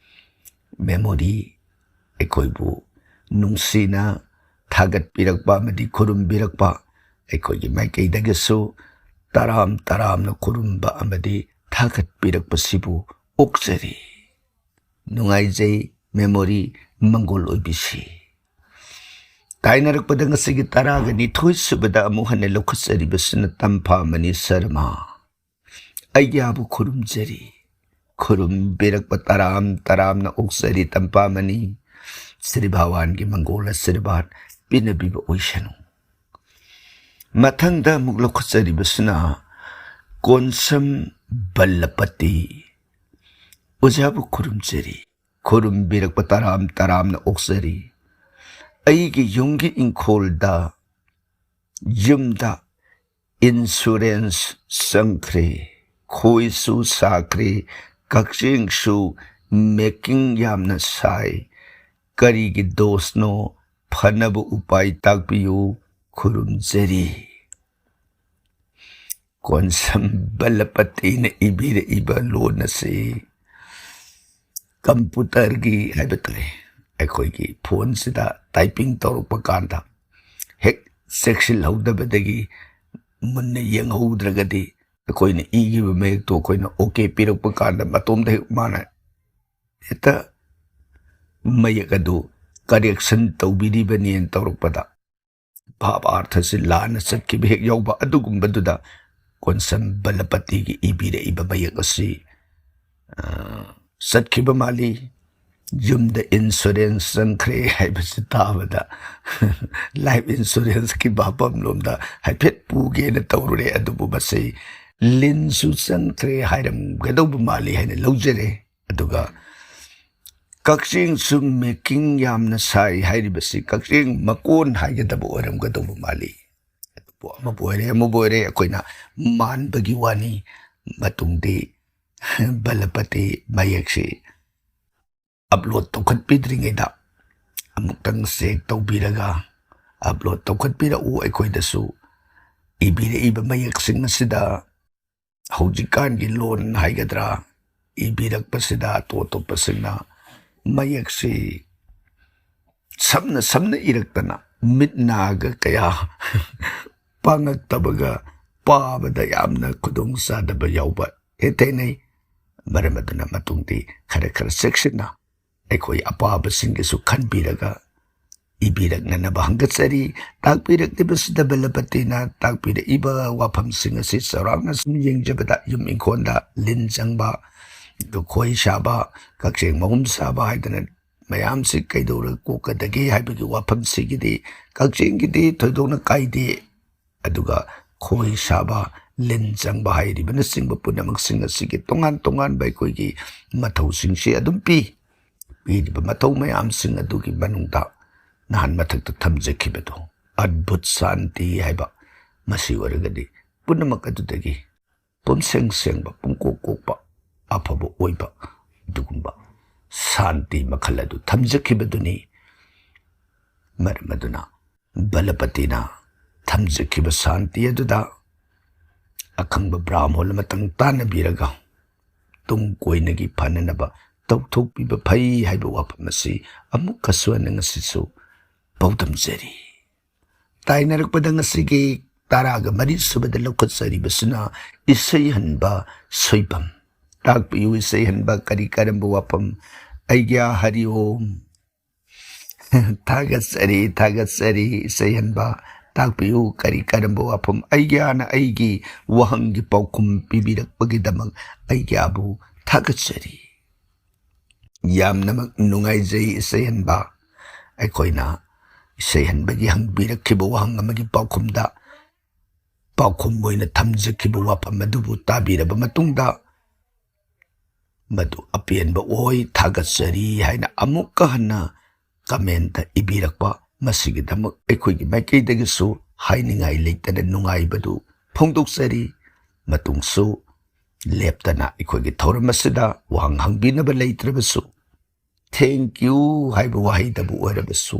ꯃꯦꯃꯣꯔꯤ ꯑꯩꯈꯣꯏꯕꯨ ꯅꯨꯡꯁꯤꯅ ꯊꯥꯒꯠꯄꯤꯔꯛꯄ ꯑꯃꯗꯤ ꯈꯨꯔꯨꯝꯕꯤꯔꯛꯄ ꯑꯩꯈꯣꯏꯒꯤ ꯃꯥꯏꯀꯩꯗꯒꯤꯁꯨ ꯇꯔꯥꯝ ꯇꯔꯥꯝꯅ ꯈꯨꯔꯨꯝꯕ ꯑꯃꯗꯤ ꯊꯥꯒꯠꯄꯤꯔꯛꯄꯁꯤꯕꯨ ꯑꯣꯛꯆꯔꯤ꯫ ꯅꯨꯡꯉꯥꯏꯖꯩ ꯃꯦꯃꯣꯔꯤ ꯃꯪꯒꯣꯜ ꯑꯣꯏꯕꯤꯁꯤ꯫ ꯇꯥꯏꯅꯔꯛꯄꯗ ꯉꯁꯤꯒꯤ ꯇꯔꯥꯒ ꯅꯤꯊꯣꯏ ꯁꯨꯕꯗ ꯑꯃꯨꯛ ꯍꯟꯅ ꯂꯧꯈꯠꯆꯔꯤꯕꯁꯤꯅ ꯇꯝꯐꯥꯃꯅꯤ ꯁꯔꯃ꯫ ꯑꯩꯒꯤꯕꯨ ꯈꯨꯔꯨꯝꯖꯔꯤ꯫ ꯈꯨꯔꯨꯝꯕꯤꯔꯛꯄ ꯇꯔꯥꯝ ꯇꯔꯥꯝꯅ ꯑꯣꯛꯆꯔꯤ ꯇꯝꯐꯥꯃꯅꯤ꯫ ꯁ꯭ꯔꯤ ꯚꯒꯋꯥꯟꯒꯤ ꯃꯪꯒꯣꯜ ꯑꯁꯤꯔꯕꯥꯗ ꯄꯤꯅꯕꯤꯕ ꯑꯣꯏꯁꯅꯨ꯫ ꯃꯊꯪꯗ ꯑꯃꯨꯛ ꯂꯧꯈꯠꯆꯔꯤꯕꯁꯤꯅ ꯀꯣꯟꯁꯝ ꯕꯜꯂꯄꯇꯤ꯫ ꯑꯣꯖꯥꯕꯨ ꯈꯨꯔꯨꯝꯖꯔꯤ꯫ ꯈꯨꯔꯨꯝꯕꯤꯔꯛꯄ ꯇꯔꯥꯝ ꯇꯔꯥꯝꯅ ꯑꯣꯛꯆꯔꯤ꯫ ꯑꯩꯒꯤ ꯌꯨꯝꯒꯤ ꯏꯪꯈꯣꯜꯗ, ꯌꯨꯝꯗ insurance ꯆꯪꯈ꯭ꯔꯦ, ꯈꯣꯏꯁꯨ ꯁꯥꯈ꯭ꯔꯦ, ꯀꯛꯆꯦꯡꯁꯨ ꯃꯦꯀꯤꯡ ꯌꯥꯝꯅ ꯁꯥꯏ꯫ ꯀꯔꯤꯒꯤ ꯗꯣꯁꯅꯣ? ꯐꯅꯕ ꯎꯄꯥꯏ ꯇꯥꯛꯄꯤꯌꯨ꯫ ꯈꯨꯔꯨꯝꯖꯔꯤ꯫ ꯀꯣꯟꯁꯝ ꯕꯜꯂꯄꯇꯤꯅ ꯏꯕꯤꯔꯛꯏꯕ ꯂꯣꯟ ꯑꯁꯤ ꯀꯝꯄ꯭ꯌꯨꯇꯔꯒꯤ ꯍꯥꯏꯕ ꯇꯥꯔꯦ, ꯑꯩꯈꯣꯏꯒꯤ ꯐꯣꯟꯁꯤꯗ ꯇꯥꯏꯄꯤꯡ ꯇꯧꯔꯛꯄ ꯀꯥꯟꯗ ꯍꯦꯛ ꯆꯦꯛꯁꯤꯜꯍꯧꯗꯕꯗꯒꯤ, ꯃꯨꯟꯅ ꯌꯦꯡꯍꯧꯗ꯭ꯔꯒꯗꯤ, ꯑꯩꯈꯣꯏꯅ ꯏꯈꯤꯕ ꯃꯌꯦꯛꯇꯣ ꯑꯩꯈꯣꯏꯅ ꯑꯣꯀꯦ ꯄꯤꯔꯛꯄ ꯀꯥꯟꯗ ꯃꯇꯣꯝꯇ ꯍꯦꯛ ꯃꯥꯅ ꯍꯦꯛꯇ ꯃꯌꯦꯛ ꯑꯗꯨ ꯀꯔꯦꯛꯁꯟ ꯇꯧꯕꯤꯔꯤꯕꯅꯦꯅ ꯇꯧꯔꯛꯄꯗ ꯚꯥꯕ ꯑꯥꯔꯊꯁꯤ ꯂꯥꯟꯅ ꯆꯠꯈꯤꯕ ꯍꯦꯛ ꯌꯥꯎꯕ꯫ ꯑꯗꯨꯒꯨꯝꯕꯗꯨꯗ ꯀꯣꯟꯁꯝ ꯕꯂꯄꯇꯤꯒꯤ ꯏꯕꯤꯔꯛꯏꯕ ꯃꯌꯦꯛ ꯑꯁꯤ, ꯑ, ꯆꯠꯈꯤꯕ ꯃꯥꯜꯂꯤ꯫ ꯌꯨꯝꯗ insurance ꯆꯪꯈ꯭ꯔꯦ ꯍꯥꯏꯕꯁꯤ ꯇꯥꯕꯗ life insuranceꯀꯤ ꯚꯥꯕꯝ ꯂꯣꯝꯗ ꯍꯥꯏꯐꯦꯠ ꯄꯨꯒꯦꯅ ꯇꯧꯔꯨꯔꯦ, ꯑꯗꯨꯕꯨ ꯃꯁꯤ ꯂꯤꯟꯁꯨ ꯆꯪꯈ꯭ꯔꯦ ꯍꯥꯏꯔꯝꯒꯗꯧꯕ ꯃꯥꯜꯂꯤ ꯍꯥꯏꯅ ꯂꯧꯖꯔꯦ꯫ ꯑꯗꯨꯒ ꯀꯛꯆꯦꯡꯁꯨ ꯃꯦꯀꯤꯡ ꯌꯥꯝꯅ ꯁꯥꯏ ꯍꯥꯏꯔꯤꯕꯁꯤ ꯀꯛꯆꯦꯡ ꯃꯀꯣꯟ ꯍꯥꯏꯒꯗꯕ ꯑꯣꯏꯔꯝꯒꯗꯧꯕ ꯃꯥꯜꯂꯤ꯫ ꯑꯗꯨꯕꯨ ꯑꯃꯕꯨ ꯑꯣꯏꯔꯦ ꯑꯃꯕꯨ ꯑꯣꯏꯔꯦ, ꯑꯩꯈꯣꯏꯅ ꯃꯥꯟꯕꯒꯤ ꯋꯥꯅꯤ꯫ ꯃꯇꯨꯡꯗꯤ ꯕꯂꯄꯇꯤ ꯃꯌꯦꯛꯁꯤ ꯑꯞꯂꯣꯗ ꯇꯧꯈꯠꯄꯤꯗ꯭ꯔꯤꯉꯩꯗ ꯑꯃꯨꯛꯇꯪ ꯆꯦꯛ ꯇꯧꯕꯤꯔꯒ ꯑꯞꯂꯣꯗ ꯇꯧꯈꯠꯄꯤꯔꯛꯎ꯫ ꯑꯩꯈꯣꯏꯗꯁꯨ ꯏꯕꯤꯔꯛꯏꯕ ꯃꯌꯦꯛꯁꯤꯡ ꯑꯁꯤꯗ ꯍꯧꯖꯤꯛꯀꯥꯟꯒꯤ ꯂꯣꯟ ꯍꯥꯏꯒꯗ꯭ꯔꯥ, ꯏꯕꯤꯔꯛꯄꯁꯤꯗ ꯑꯇꯣꯞ ꯑꯇꯣꯞꯄꯁꯤꯡꯅ ꯃꯌꯦꯛꯁꯤ ꯁꯝꯅ ꯁꯝꯅ ꯏꯔꯛꯇꯅ ꯃꯤꯠ ꯅꯥꯒ ꯀꯌꯥ ꯄꯥꯡꯉꯛꯇꯕꯒ ꯄꯥꯕꯗ ꯌꯥꯝꯅ ꯈꯨꯗꯣꯡ ꯆꯥꯗꯕ ꯌꯥꯎꯕ ꯍꯦꯛ ꯊꯦꯡꯅꯩ꯫ ꯃꯔꯝ ꯑꯗꯨꯅ ꯃꯇꯨꯡꯗꯤ ꯈꯔ ꯈꯔ ꯆꯦꯛꯁꯤꯟꯅ ꯑꯩꯈꯣꯏ ꯑꯄꯥꯕꯁꯤꯡꯒꯤꯁꯨ ꯈꯟꯕꯤꯔꯒ ꯏꯕꯤꯔꯛꯅꯅꯕ ꯍꯪꯒꯠꯆꯔꯤ꯫ ꯇꯥꯛꯄꯤꯔꯛꯂꯤꯕꯁꯤꯗ ꯕꯂꯄꯇꯤꯅ ꯇꯥꯛꯄꯤꯔꯛꯏꯕ ꯋꯥꯐꯝꯁꯤꯡ ꯑꯁꯤ ꯆꯥꯎꯔꯥꯛꯅ ꯁꯨꯝ ꯌꯦꯡꯖꯕꯗ ꯌꯨꯝ ꯏꯪꯈꯣꯜꯗ ꯂꯤꯟ ꯆꯪꯕ, ꯑꯗꯨ ꯈꯣꯏ ꯁꯥꯕ, ꯀꯛꯆꯦꯡ ꯃꯍꯨꯝ ꯁꯥꯕ ꯍꯥꯏꯗꯅ ꯃꯌꯥꯝꯁꯤ ꯀꯩꯗꯧꯔ ꯀꯣꯛꯀꯗꯒꯦ ꯍꯥꯏꯕꯒꯤ ꯋꯥꯐꯝꯁꯤꯒꯤꯗꯤ ꯀꯛꯆꯦꯡꯒꯤꯗꯤ ꯊꯣꯏꯗꯣꯛꯅ ꯀꯥꯏꯗꯦ꯫ ꯑꯗꯨꯒ ꯈꯣꯏ ꯁꯥꯕ, ꯂꯤꯟ ꯆꯪꯕ ꯍꯥꯏꯔꯤꯕꯅꯆꯤꯡꯕ ꯄꯨꯝꯅꯃꯛꯁꯤꯡ ꯑꯁꯤꯒꯤ ꯇꯣꯉꯥꯟ ꯇꯣꯉꯥꯟꯕ ꯑꯩꯈꯣꯏꯒꯤ ꯃꯊꯧꯁꯤꯡꯁꯤ ꯑꯗꯨꯝ ꯄꯤ꯫ ꯄꯤꯔꯤꯕ ꯃꯊꯧ ꯃꯌꯥꯝꯁꯤꯡ ꯑꯗꯨꯒꯤ ꯃꯅꯨꯡꯗ ꯅꯍꯥꯟ ꯃꯊꯛꯇ ꯊꯝꯖꯈꯤꯕꯗꯣ, ꯑꯗꯚꯨꯠ ꯁꯥꯟꯇꯤ ꯍꯥꯏꯕ, ꯃꯁꯤ ꯑꯣꯏꯔꯒꯗꯤ ꯄꯨꯝꯅꯃꯛ ꯑꯗꯨꯗꯒꯤ ꯄꯨꯝꯁꯦꯡ ꯁꯦꯡꯕ, ꯄꯨꯡꯀꯣꯛ ꯀꯣꯛꯄ, ꯑꯐꯕ ꯑꯣꯏꯕ, ꯑꯗꯨꯒꯨꯝꯕ ꯁꯥꯟꯇꯤ ꯃꯈꯜ ꯑꯗꯨ ꯊꯝꯖꯈꯤꯕꯗꯨꯅꯤ꯫ ꯃꯔꯝ ꯑꯗꯨꯅ ꯕꯂꯄꯇꯤꯅ ꯊꯝꯖꯈꯤꯕ ꯁꯥꯟꯇꯤ ꯑꯗꯨꯗ ꯑꯈꯪꯕ ꯕ꯭ꯔꯥꯍꯃꯣꯟ ꯑꯃꯇꯪ ꯇꯥꯟꯅꯕꯤꯔꯒ ꯇꯨꯡ ꯀꯣꯏꯅꯒꯤ ꯐꯅꯅꯕ ꯇꯧꯊꯣꯛꯄꯤꯕ ꯐꯩ ꯍꯥꯏꯕ ꯋꯥꯐꯝ ꯑꯁꯤ ꯑꯃꯨꯛꯀꯁꯨ ꯍꯟꯅ ꯉꯁꯤꯁꯨ ꯄꯥꯎꯗꯝꯖꯔꯤ꯫ ꯇꯥꯏꯅꯔꯛꯄꯗ ꯉꯁꯤꯒꯤ ꯇꯔꯥꯒ ꯃꯔꯤ ꯁꯨꯕꯗ ꯂꯧꯈꯠꯆꯔꯤꯕꯁꯤꯅ ꯏꯁꯩ ꯍꯟꯕ ꯁꯣꯏꯕꯝ꯫ ꯇꯥꯛꯄꯤꯌꯨ ꯏꯁꯩ ꯍꯟꯕ ꯀꯔꯤ ꯀꯔꯝꯕ ꯋꯥꯐꯝ? ꯑꯩꯒ꯭ꯌꯥ ꯍꯔꯤ ꯑꯣꯝ꯫ ꯊꯥꯒꯠꯆꯔꯤ, ꯊꯥꯒꯠꯆꯔꯤ ꯏꯁꯩ ꯍꯟꯕ꯫ ꯇꯥꯛꯄꯤꯌꯨ ꯀꯔꯤ ꯀꯔꯝꯕ ꯋꯥꯐꯝ? ꯑꯩꯒ꯭ꯌꯥꯅ ꯑꯩꯒꯤ ꯋꯥꯍꯪꯒꯤ ꯄꯥꯎꯈꯨꯝ ꯄꯤꯕꯤꯔꯛꯄꯒꯤꯗꯃꯛ ꯑꯩꯒ꯭ꯌꯥꯕꯨ ꯊꯥꯒꯠꯆꯔꯤ꯫ ꯌꯥꯝꯅꯃꯛ ꯅꯨꯡꯉꯥꯏꯖꯩ ꯏꯁꯩ ꯍꯟꯕ꯫ ꯑꯩꯈꯣꯏꯅ ꯏꯁꯩ ꯍꯟꯕꯒꯤ ꯍꯪꯕꯤꯔꯛꯈꯤꯕ ꯋꯥꯍꯪ ꯑꯃꯒꯤ ꯄꯥꯎꯈꯨꯝꯗ ꯄꯥꯎꯈꯨꯝ ꯑꯣꯏꯅ ꯊꯝꯖꯈꯤꯕ ꯋꯥꯐꯝ ꯑꯗꯨꯕꯨ ꯇꯥꯕꯤꯔꯕ ꯃꯇꯨꯡꯗ, "ꯃꯗꯨ ꯑꯄꯦꯟꯕ ꯑꯣꯏ, ꯊꯥꯒꯠꯆꯔꯤ" ꯍꯥꯏꯅ ꯑꯃꯨꯛꯀ ꯍꯟꯅ ꯀꯃꯦꯟꯇ ꯏꯕꯤꯔꯛꯄ, ꯃꯁꯤꯒꯤꯗꯃꯛ ꯑꯩꯈꯣꯏꯒꯤ ꯃꯥꯏꯀꯩꯗꯒꯤꯁꯨ ꯍꯥꯏꯅꯤꯡꯉꯥꯏ ꯂꯩꯇꯅ ꯅꯨꯡꯉꯥꯏꯕꯗꯨ ꯐꯣꯡꯗꯣꯛꯆꯔꯤ꯫ ꯃꯇꯨꯡꯁꯨ ꯂꯦꯞꯇꯅ ꯑꯩꯈꯣꯏꯒꯤ ꯊꯧꯔꯝ ꯑꯁꯤꯗ ꯋꯥꯍꯪ ꯍꯪꯕꯤꯅꯕ ꯂꯩꯇ꯭ꯔꯕꯁꯨ, "Thank you" ꯍꯥꯏꯕ ꯋꯥꯍꯩꯗꯕꯨ ꯑꯣꯏꯔꯕꯁꯨ,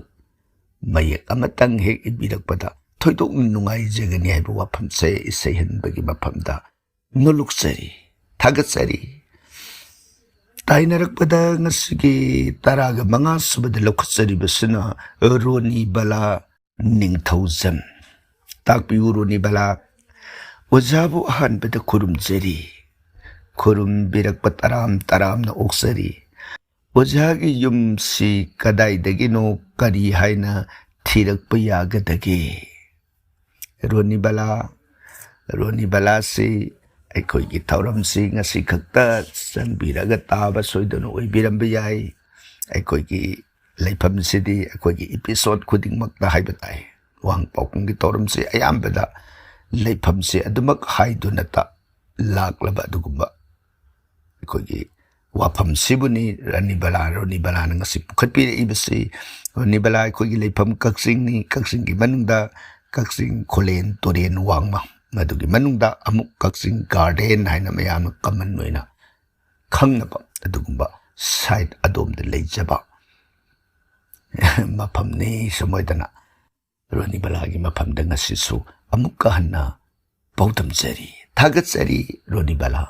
ꯃꯌꯦꯛ ꯑꯃꯇꯪ ꯍꯦꯛ ꯏꯕꯤꯔꯛꯄꯗ ꯊꯣꯏꯗꯣꯛꯅ ꯅꯨꯡꯉꯥꯏꯖꯒꯅꯤ ꯍꯥꯏꯕ ꯋꯥꯐꯝꯁꯦ ꯏꯁꯩ ꯍꯟꯕꯒꯤ ꯃꯐꯝꯗ ꯅꯣꯂꯨꯛꯆꯔꯤ, ꯊꯥꯒꯠꯆꯔꯤ꯫ ꯇꯥꯏꯅꯔꯛꯄꯗ ꯉꯁꯤꯒꯤ ꯇꯔꯥꯒ ꯃꯉꯥ ꯁꯨꯕꯗ ꯂꯧꯈꯠꯆꯔꯤꯕꯁꯤꯅ ꯔꯣꯅꯤ ꯕꯂꯥ ꯅꯤꯡꯊꯧꯖꯝ꯫ ꯇꯥꯛꯄꯤꯌꯨ ꯔꯣꯅꯤ ꯕꯂꯥ꯫ "ꯑꯣꯖꯥꯕꯨ ꯑꯍꯥꯟꯕꯗ ꯈꯨꯔꯨꯝꯖꯔꯤ꯫ ꯈꯨꯔꯨꯝꯕꯤꯔꯛꯄ ꯇꯔꯥꯝ ꯇꯔꯥꯝꯅ ꯑꯣꯛꯆꯔꯤ꯫ ꯑꯣꯖꯥꯒꯤ ꯌꯨꯝꯁꯤ ꯀꯗꯥꯏꯗꯒꯤꯅꯣ, ꯀꯔꯤ ꯍꯥꯏꯅ ꯊꯤꯔꯛꯄ ꯌꯥꯒꯗꯒꯦ?" ꯔꯣꯅꯤ ꯕꯂꯥ, ꯔꯣꯅꯤ ꯕꯂꯥꯁꯤ ꯑꯩꯈꯣꯏꯒꯤ ꯊꯧꯔꯝꯁꯤ ꯉꯁꯤ ꯈꯛꯇ ꯆꯪꯕꯤꯔꯒ ꯇꯥꯕ ꯁꯣꯏꯗꯅ ꯑꯣꯏꯕꯤꯔꯝꯕ ꯌꯥꯏ꯫ ꯑꯩꯈꯣꯏꯒꯤ ꯂꯩꯐꯝꯁꯤꯗꯤ ꯑꯩꯈꯣꯏꯒꯤ ꯏꯄꯤꯁꯣꯠ ꯈꯨꯗꯤꯡꯃꯛꯇ ꯍꯥꯏꯕ ꯇꯥꯏ, ꯋꯥꯍꯪ ꯄꯥꯎꯈꯨꯝꯒꯤ ꯊꯧꯔꯝꯁꯤ ꯑꯌꯥꯝꯕꯗ ꯂꯩꯐꯝꯁꯤ ꯑꯗꯨꯃꯛ ꯍꯥꯏꯗꯨꯅꯇ ꯂꯥꯛꯂꯕ ꯑꯗꯨꯒꯨꯝꯕ ꯑꯩꯈꯣꯏꯒꯤ ꯋꯥꯐꯝꯁꯤꯕꯨꯅꯤ ꯔꯥꯅꯤ ꯕꯂꯥ, ꯔꯣꯅꯤ ꯕꯂꯥꯅ ꯉꯁꯤ ꯄꯨꯈꯠꯄꯤꯔꯛꯏꯕꯁꯤ꯫ ꯔꯣꯅꯤ ꯕꯂꯥ ꯑꯩꯈꯣꯏꯒꯤ ꯂꯩꯐꯝ ꯀꯛꯆꯤꯡꯅꯤ꯫ ꯀꯛꯆꯤꯡꯒꯤ ꯃꯅꯨꯡꯗ ꯀꯛꯆꯤꯡ ꯈꯨꯂꯦꯟ ꯇꯨꯔꯦꯟ ꯋꯥꯡꯃ, ꯃꯗꯨꯒꯤ ꯃꯅꯨꯡꯗ ꯑꯃꯨꯛ ꯀꯛꯆꯤꯡ ꯒꯥꯔꯗꯦꯟ ꯍꯥꯏꯅ ꯃꯌꯥꯝꯅ ꯀꯃꯟ ꯑꯣꯏꯅ ꯈꯪꯅꯕ ꯑꯗꯨꯒꯨꯝꯕ ꯁꯥꯏꯠ ꯑꯗꯣꯝꯗ ꯂꯩꯖꯕ ꯃꯐꯝꯅꯤ꯫ ꯁꯨꯝ ꯑꯣꯏꯗꯅ ꯔꯣꯅꯤ ꯕꯂꯥꯒꯤ ꯃꯐꯝꯗ ꯉꯁꯤꯁꯨ ꯑꯃꯨꯛꯀ ꯍꯟꯅ ꯄꯥꯎꯗꯝꯖꯔꯤ, ꯊꯥꯒꯠꯆꯔꯤ ꯔꯣꯅꯤ ꯕꯂꯥ꯫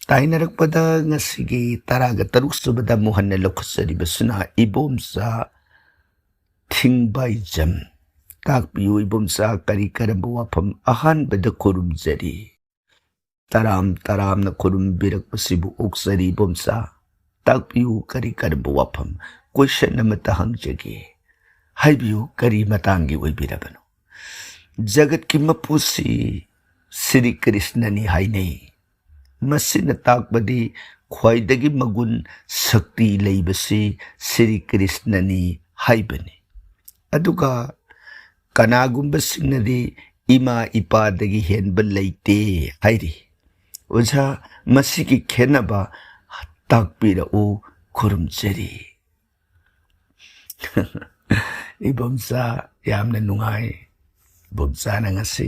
ꯇꯥꯏꯅꯔꯛꯄꯗ ꯉꯁꯤꯒꯤ ꯇꯔꯥꯒ ꯇꯔꯨꯛ ꯁꯨꯕꯗ ꯑꯃꯨꯛ ꯍꯟꯅ ꯂꯧꯈꯠꯆꯔꯤꯕꯁꯤꯅ ꯏꯕꯣꯝꯆꯥ ꯊꯤꯡꯕꯥꯏꯖꯝ꯫ ꯇꯥꯛꯄꯤꯌꯨ ꯏꯕꯣꯝꯆꯥ, ꯀꯔꯤ ꯀꯔꯝꯕ ꯋꯥꯐꯝ? ꯑꯍꯥꯟꯕꯗ ꯈꯨꯔꯨꯝꯖꯔꯤ꯫ ꯇꯔꯥꯝ ꯇꯔꯥꯝꯅ ꯈꯨꯔꯨꯝꯕꯤꯔꯛꯄꯁꯤꯕꯨ ꯑꯣꯛꯆꯔꯤ ꯏꯕꯣꯝꯆꯥ꯫ ꯇꯥꯛꯄꯤꯌꯨ ꯀꯔꯤ ꯀꯔꯝꯕ ꯋꯥꯐꯝ? ꯀꯣꯏꯁꯟ ꯑꯃꯠꯇ ꯍꯪꯖꯒꯦ꯫ ꯍꯥꯏꯕꯤꯌꯨ, ꯀꯔꯤ ꯃꯇꯥꯡꯒꯤ ꯑꯣꯏꯕꯤꯔꯕꯅꯣ? ꯖꯒꯠꯀꯤ ꯃꯄꯨꯁꯤ ꯁ꯭ꯔꯤ ꯀ꯭ꯔꯤꯁꯅꯅꯤ ꯍꯥꯏꯅꯩ꯫ ꯃꯁꯤꯅ ꯇꯥꯛꯄꯗꯤ ꯈ꯭ꯋꯥꯏꯗꯒꯤ ꯃꯒꯨꯟ ꯁꯛꯇꯤ ꯂꯩꯕꯁꯤ ꯁ꯭ꯔꯤ ꯀ꯭ꯔꯤꯁꯅꯅꯤ ꯍꯥꯏꯕꯅꯤ꯫ ꯑꯗꯨꯒ ꯀꯅꯥꯒꯨꯝꯕꯁꯤꯡꯅꯗꯤ ꯏꯃꯥ ꯏꯄꯥꯗꯒꯤ ꯍꯦꯟꯕ ꯂꯩꯇꯦ ꯍꯥꯏꯔꯤ꯫ ꯑꯣꯖꯥ, ꯃꯁꯤꯒꯤ ꯈꯦꯠꯅꯕ ꯇꯥꯛꯄꯤꯔꯛꯎ, ꯈꯨꯔꯨꯝꯖꯔꯤ꯫ ꯏꯕꯣꯝꯆꯥ, ꯌꯥꯝꯅ ꯅꯨꯡꯉꯥꯏ꯫ ꯏꯕꯣꯝꯆꯥꯅ ꯉꯁꯤ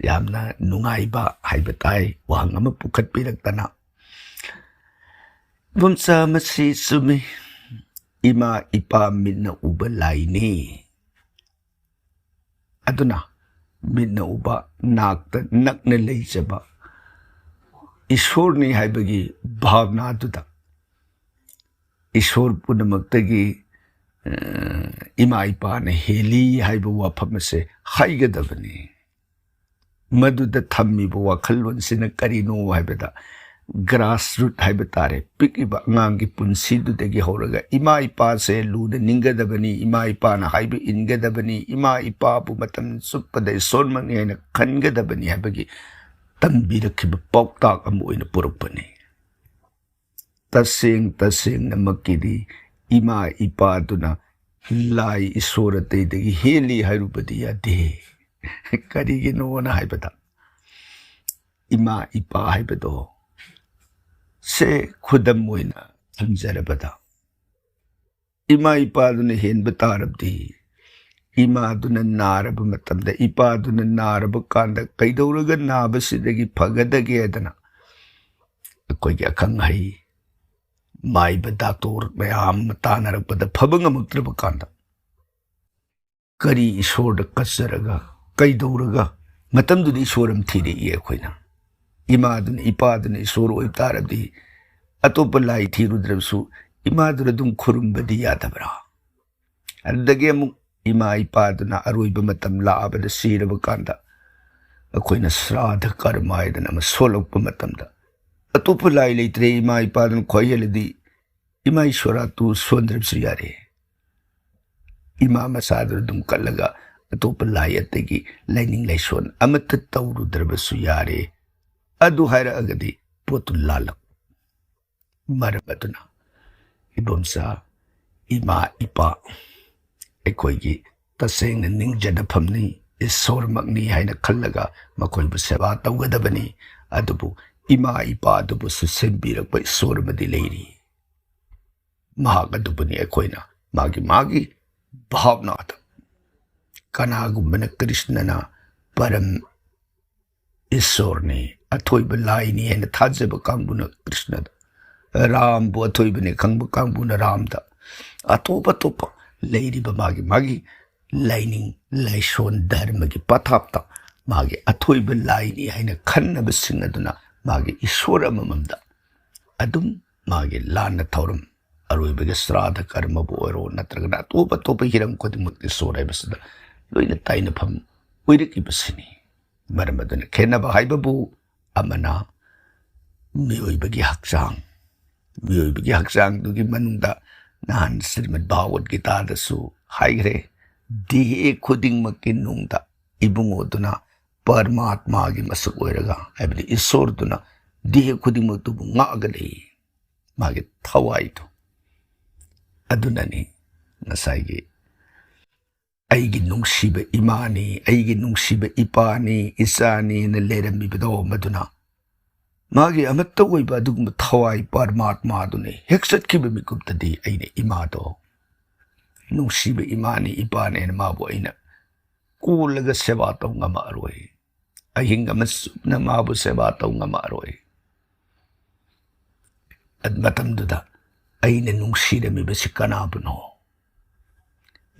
ꯌꯥꯝꯅ ꯅꯨꯡꯉꯥꯏꯕ ꯍꯥꯏꯕ ꯇꯥꯏ, ꯋꯥꯍꯪ ꯑꯃ ꯄꯨꯈꯠꯄꯤꯔꯛꯇꯅ꯫ ꯏꯕꯣꯝꯆꯥ, ꯃꯁꯤ ꯆꯨꯝꯃꯤ꯫ ꯏꯃꯥ ꯏꯄꯥ ꯃꯤꯠꯅ ꯎꯕ ꯂꯥꯏꯅꯤ꯫ ꯑꯗꯨꯅ ꯃꯤꯠꯅ ꯎꯕ, ꯅꯥꯛꯇ ꯅꯛꯅ ꯂꯩꯖꯕ ꯏꯁꯣꯔꯅꯤ ꯍꯥꯏꯕꯒꯤ ꯚꯥꯕꯅꯥꯗꯨꯗ ꯏꯁꯣꯔ ꯄꯨꯝꯅꯃꯛꯇꯒꯤ, ꯑ, ꯏꯃꯥ ꯏꯄꯥꯅ ꯍꯦꯜꯂꯤ ꯍꯥꯏꯕ ꯋꯥꯐꯝ ꯑꯁꯦ ꯍꯥꯏꯒꯗꯕꯅꯤ꯫ ꯃꯗꯨꯗ ꯊꯝꯃꯤꯕ ꯋꯥꯈꯜꯂꯣꯟꯁꯤꯅ ꯀꯔꯤꯅꯣ ꯍꯥꯏꯕꯗ, grassroot ꯍꯥꯏꯕ ꯇꯥꯔꯦ, ꯄꯤꯛꯂꯤꯕ ꯑꯉꯥꯡꯒꯤ ꯄꯨꯟꯁꯤꯗꯨꯗꯒꯤ ꯍꯧꯔꯒ ꯏꯃꯥ ꯏꯄꯥꯁꯦ ꯂꯨꯅ ꯅꯤꯡꯒꯗꯕꯅꯤ, ꯏꯃꯥ ꯏꯄꯥꯅ ꯍꯥꯏꯕ ꯏꯟꯒꯗꯕꯅꯤ, ꯏꯃꯥ ꯏꯄꯥꯕꯨ ꯃꯇꯝ ꯆꯨꯞꯄꯗ ꯏꯁꯣꯔꯃꯛꯅꯤ ꯍꯥꯏꯅ ꯈꯟꯒꯗꯕꯅꯤ ꯍꯥꯏꯕꯒꯤ ꯇꯝꯕꯤꯔꯛꯈꯤꯕ ꯄꯥꯎꯇꯥꯛ ꯑꯃ ꯑꯣꯏꯅ ꯄꯨꯔꯛꯄꯅꯤ꯫ ꯇꯁꯦꯡ ꯇꯁꯦꯡꯅꯃꯛꯀꯤꯗꯤ ꯏꯃꯥ ꯏꯄꯥꯗꯨꯅ ꯂꯥꯏ ꯏꯁꯣꯔ ꯑꯇꯩꯗꯒꯤ ꯍꯦꯜꯂꯤ ꯍꯥꯏꯔꯨꯕꯗꯤ ꯌꯥꯗꯦ꯫ ꯀꯔꯤꯒꯤꯅꯣꯅ ꯍꯥꯏꯕꯗ, ꯏꯃꯥ ꯏꯄꯥ ꯍꯥꯏꯕꯗꯣ ꯁꯦ ꯈꯨꯗꯝ ꯑꯣꯏꯅ ꯊꯝꯖꯔꯕꯗ, ꯏꯃꯥ ꯏꯄꯥꯗꯨꯅ ꯍꯦꯟꯕ ꯇꯥꯔꯕꯗꯤ, ꯏꯃꯥꯗꯨꯅ ꯅꯥꯔꯕ ꯃꯇꯝꯗ, ꯏꯄꯥꯗꯨꯅ ꯅꯥꯔꯕ ꯀꯥꯟꯗ ꯀꯩꯗꯧꯔꯒ ꯅꯥꯕꯁꯤꯗꯒꯤ ꯐꯒꯗꯒꯦ ꯍꯥꯏꯗꯅ ꯑꯩꯈꯣꯏꯒꯤ ꯑꯈꯪ ꯑꯍꯩ ꯃꯥꯏꯕ ꯗꯥꯛꯇꯣꯔ ꯃꯌꯥꯝ ꯑꯃ ꯇꯥꯟꯅꯔꯛꯄꯗ ꯐꯕ ꯉꯝꯃꯛꯇ꯭ꯔꯕ ꯀꯥꯟꯗ, ꯀꯔꯤ ꯏꯁꯣꯔꯗ ꯀꯠꯆꯔꯒ ꯀꯩꯗꯧꯔꯒ? ꯃꯇꯝꯗꯨꯗ ꯏꯁꯣꯔ ꯑꯃ ꯊꯤꯔꯛꯏ ꯑꯩꯈꯣꯏꯅ꯫ ꯏꯃꯥꯗꯨꯅ, ꯏꯄꯥꯗꯨꯅ ꯏꯁꯣꯔ ꯑꯣꯏꯕ ꯇꯥꯔꯗꯤ, ꯑꯇꯣꯞꯄ ꯂꯥꯏ ꯊꯤꯔꯨꯗ꯭ꯔꯕꯁꯨ ꯏꯃꯥꯗꯨꯅ ꯑꯗꯨꯝ ꯈꯨꯔꯨꯝꯕꯗꯤ ꯌꯥꯗꯕ꯭ꯔꯥ? ꯑꯗꯨꯗꯒꯤ ꯑꯃꯨꯛ ꯏꯃꯥ ꯏꯄꯥꯗꯨꯅ ꯑꯔꯣꯏꯕ ꯃꯇꯝ ꯂꯥꯛꯑꯕꯗ, ꯁꯤꯔꯕ ꯀꯥꯟꯗ ꯑꯩꯈꯣꯏꯅ ꯁ꯭ꯔꯥꯗ ꯀꯔꯃ ꯍꯥꯏꯗꯅ ꯑꯃ ꯁꯣꯜꯂꯛꯄ ꯃꯇꯝꯗ, ꯑꯇꯣꯞꯄ ꯂꯥꯏ ꯂꯩꯇ꯭ꯔꯦ, ꯏꯃꯥ ꯏꯄꯥꯗꯨꯅ ꯈ꯭ꯋꯥꯏ ꯍꯦꯜꯂꯗꯤ ꯏꯃꯥ ꯏꯁꯣꯔꯥꯇꯨ ꯁꯣꯟꯗ꯭ꯔꯕꯁꯨ ꯌꯥꯔꯦ꯫ ꯏꯃꯥ ꯃꯆꯥꯗꯨꯅ ꯑꯗꯨꯝ ꯀꯠꯂꯒ ꯑꯇꯣꯞꯄ ꯂꯥꯏ ꯑꯇꯩꯒꯤ ꯂꯥꯏꯅꯤꯡ ꯂꯥꯏꯁꯣꯟ ꯑꯃꯠꯇ ꯇꯧꯔꯨꯗ꯭ꯔꯕꯁꯨ ꯌꯥꯔꯦ꯫ ꯑꯗꯨ ꯍꯥꯏꯔꯛꯑꯒꯗꯤ ꯄꯣꯠꯇꯨ ꯂꯥꯜꯂꯛ꯫ ꯃꯔꯝ ꯑꯗꯨꯅ ꯏꯕꯣꯝꯆꯥ, ꯏꯃꯥ ꯏꯄꯥ ꯑꯩꯈꯣꯏꯒꯤ ꯇꯁꯦꯡꯅ ꯅꯤꯡꯖꯅꯐꯝꯅꯤ꯫ ꯏꯁꯣꯔꯃꯛꯅꯤ ꯍꯥꯏꯅ ꯈꯜꯂꯒ ꯃꯈꯣꯏꯕꯨ ꯁꯦꯕꯥ ꯇꯧꯒꯗꯕꯅꯤ꯫ ꯑꯗꯨꯕꯨ ꯏꯃꯥ ꯏꯄꯥ ꯑꯗꯨꯕꯨꯁꯨ ꯁꯦꯝꯕꯤꯔꯛꯄ ꯏꯁꯣꯔ ꯑꯃꯗꯤ ꯂꯩꯔꯤ꯫ ꯃꯍꯥꯛ ꯑꯗꯨꯕꯨꯅꯤ ꯑꯩꯈꯣꯏꯅ ꯃꯥꯒꯤ ꯃꯥꯒꯤ ꯚꯥꯕꯅꯥꯗ, ꯀꯅꯥꯒꯨꯝꯕꯅ ꯀ꯭ꯔꯤꯁꯅꯅ ꯄꯔꯝ ꯏꯁꯣꯔꯅꯤ, ꯑꯊꯣꯏꯕ ꯂꯥꯏꯅꯤ ꯍꯥꯏꯅ ꯊꯥꯖꯕ ꯀꯥꯡꯕꯨꯅ ꯀ꯭ꯔꯤꯁꯅꯗ, ꯔꯥꯝꯕꯨ ꯑꯊꯣꯏꯕꯅꯤ ꯈꯪꯕ ꯀꯥꯡꯕꯨꯅ ꯔꯥꯝꯗ, ꯑꯇꯣꯞ ꯑꯇꯣꯞꯄ ꯂꯩꯔꯤꯕ ꯃꯥꯒꯤ ꯃꯥꯒꯤ ꯂꯥꯏꯅꯤꯡ ꯂꯥꯏꯁꯣꯟ ꯙꯔꯃꯒꯤ ꯄꯊꯥꯞꯇ ꯃꯥꯒꯤ ꯑꯊꯣꯏꯕ ꯂꯥꯏꯅꯤ ꯍꯥꯏꯅ ꯈꯟꯅꯕꯁꯤꯡ ꯑꯗꯨꯅ ꯃꯥꯒꯤ ꯏꯁꯣꯔ ꯑꯃꯃꯝꯗ ꯑꯗꯨꯝ ꯃꯥꯒꯤ ꯂꯥꯟꯅ ꯊꯧꯔꯝ, ꯑꯔꯣꯏꯕꯒꯤ ꯁ꯭ꯔꯥꯗ ꯀꯔꯃꯕꯨ ꯑꯣꯏꯔꯣ, ꯅꯠꯇ꯭ꯔꯒꯅ ꯑꯇꯣꯞ ꯑꯇꯣꯞꯄ ꯍꯤꯔꯝ ꯈꯨꯗꯤꯡꯃꯛ ꯏꯁꯣꯔ ꯍꯥꯏꯕꯁꯤꯗ ꯂꯣꯏꯅ ꯇꯥꯏꯅꯐꯝ ꯑꯣꯏꯔꯛꯏꯕꯁꯤꯅꯤ꯫ ꯃꯔꯝ ꯑꯗꯨꯅ ꯈꯦꯠꯅꯕ ꯍꯥꯏꯕꯕꯨ ꯑꯃꯅ ꯃꯤꯑꯣꯏꯕꯒꯤ ꯍꯛꯆꯥꯡ, ꯃꯤꯑꯣꯏꯕꯒꯤ ꯍꯛꯆꯥꯡꯗꯨꯒꯤ ꯃꯅꯨꯡꯗ ꯅꯍꯥꯟ ꯁ꯭ꯔꯤꯃꯗ ꯚꯥꯒꯋꯠ ꯒꯤꯇꯥꯗꯁꯨ ꯍꯥꯏꯈ꯭ꯔꯦ, ꯗꯦꯍ ꯈꯨꯗꯤꯡꯃꯛꯀꯤ ꯅꯨꯡꯗ ꯏꯕꯨꯡꯉꯣꯗꯨꯅ ꯄꯔꯃꯥꯠꯃꯥꯒꯤ ꯃꯁꯛ ꯑꯣꯏꯔꯒ, ꯍꯥꯏꯕꯗꯤ ꯏꯁꯣꯔꯗꯨꯅ ꯗꯦꯍ ꯈꯨꯗꯤꯡꯃꯛꯇꯨꯕꯨ ꯉꯥꯛꯑꯒ ꯂꯩ, ꯃꯥꯒꯤ ꯊꯋꯥꯏꯗꯨ꯫ ꯑꯗꯨꯅꯅꯤ ꯉꯁꯥꯏꯒꯤ "ꯑꯩꯒꯤ ꯅꯨꯡꯁꯤꯕ ꯏꯃꯥꯅꯤ, ꯑꯩꯒꯤ ꯅꯨꯡꯁꯤꯕ ꯏꯄꯥꯅꯤ, ꯏꯆꯥꯅꯤꯅ" ꯂꯩꯔꯝꯃꯤꯕꯗꯣ, ꯃꯗꯨꯅ ꯃꯥꯒꯤ ꯑꯃꯠꯇ ꯑꯣꯏꯕ ꯑꯗꯨꯒꯨꯝꯕ ꯊꯋꯥꯏ ꯄꯔꯃꯥꯠꯃꯥꯗꯨꯅ ꯍꯦꯛ ꯆꯠꯈꯤꯕ ꯃꯤꯀꯨꯞꯇꯗꯤ ꯑꯩꯅ ꯏꯃꯥꯗꯣ, ꯅꯨꯡꯁꯤꯕ ꯏꯃꯥꯅꯤ, ꯏꯄꯥꯅꯦꯅ ꯃꯥꯕꯨ ꯑꯩꯅ ꯀꯣꯜꯂꯒ ꯁꯦꯕꯥ ꯇꯧ ꯉꯝꯃꯛꯑꯔꯣꯏ꯫ ꯑꯍꯤꯡ ꯑꯃ ꯆꯨꯞꯅ ꯃꯥꯕꯨ ꯁꯦꯕꯥ ꯇꯧ ꯉꯝꯃꯛꯑꯔꯣꯏ꯫ ꯑꯗꯨ ꯃꯇꯝꯗꯨꯗ ꯑꯩꯅ ꯅꯨꯡꯁꯤꯔꯝꯃꯤꯕꯁꯤ ꯀꯅꯥꯕꯨꯅꯣ?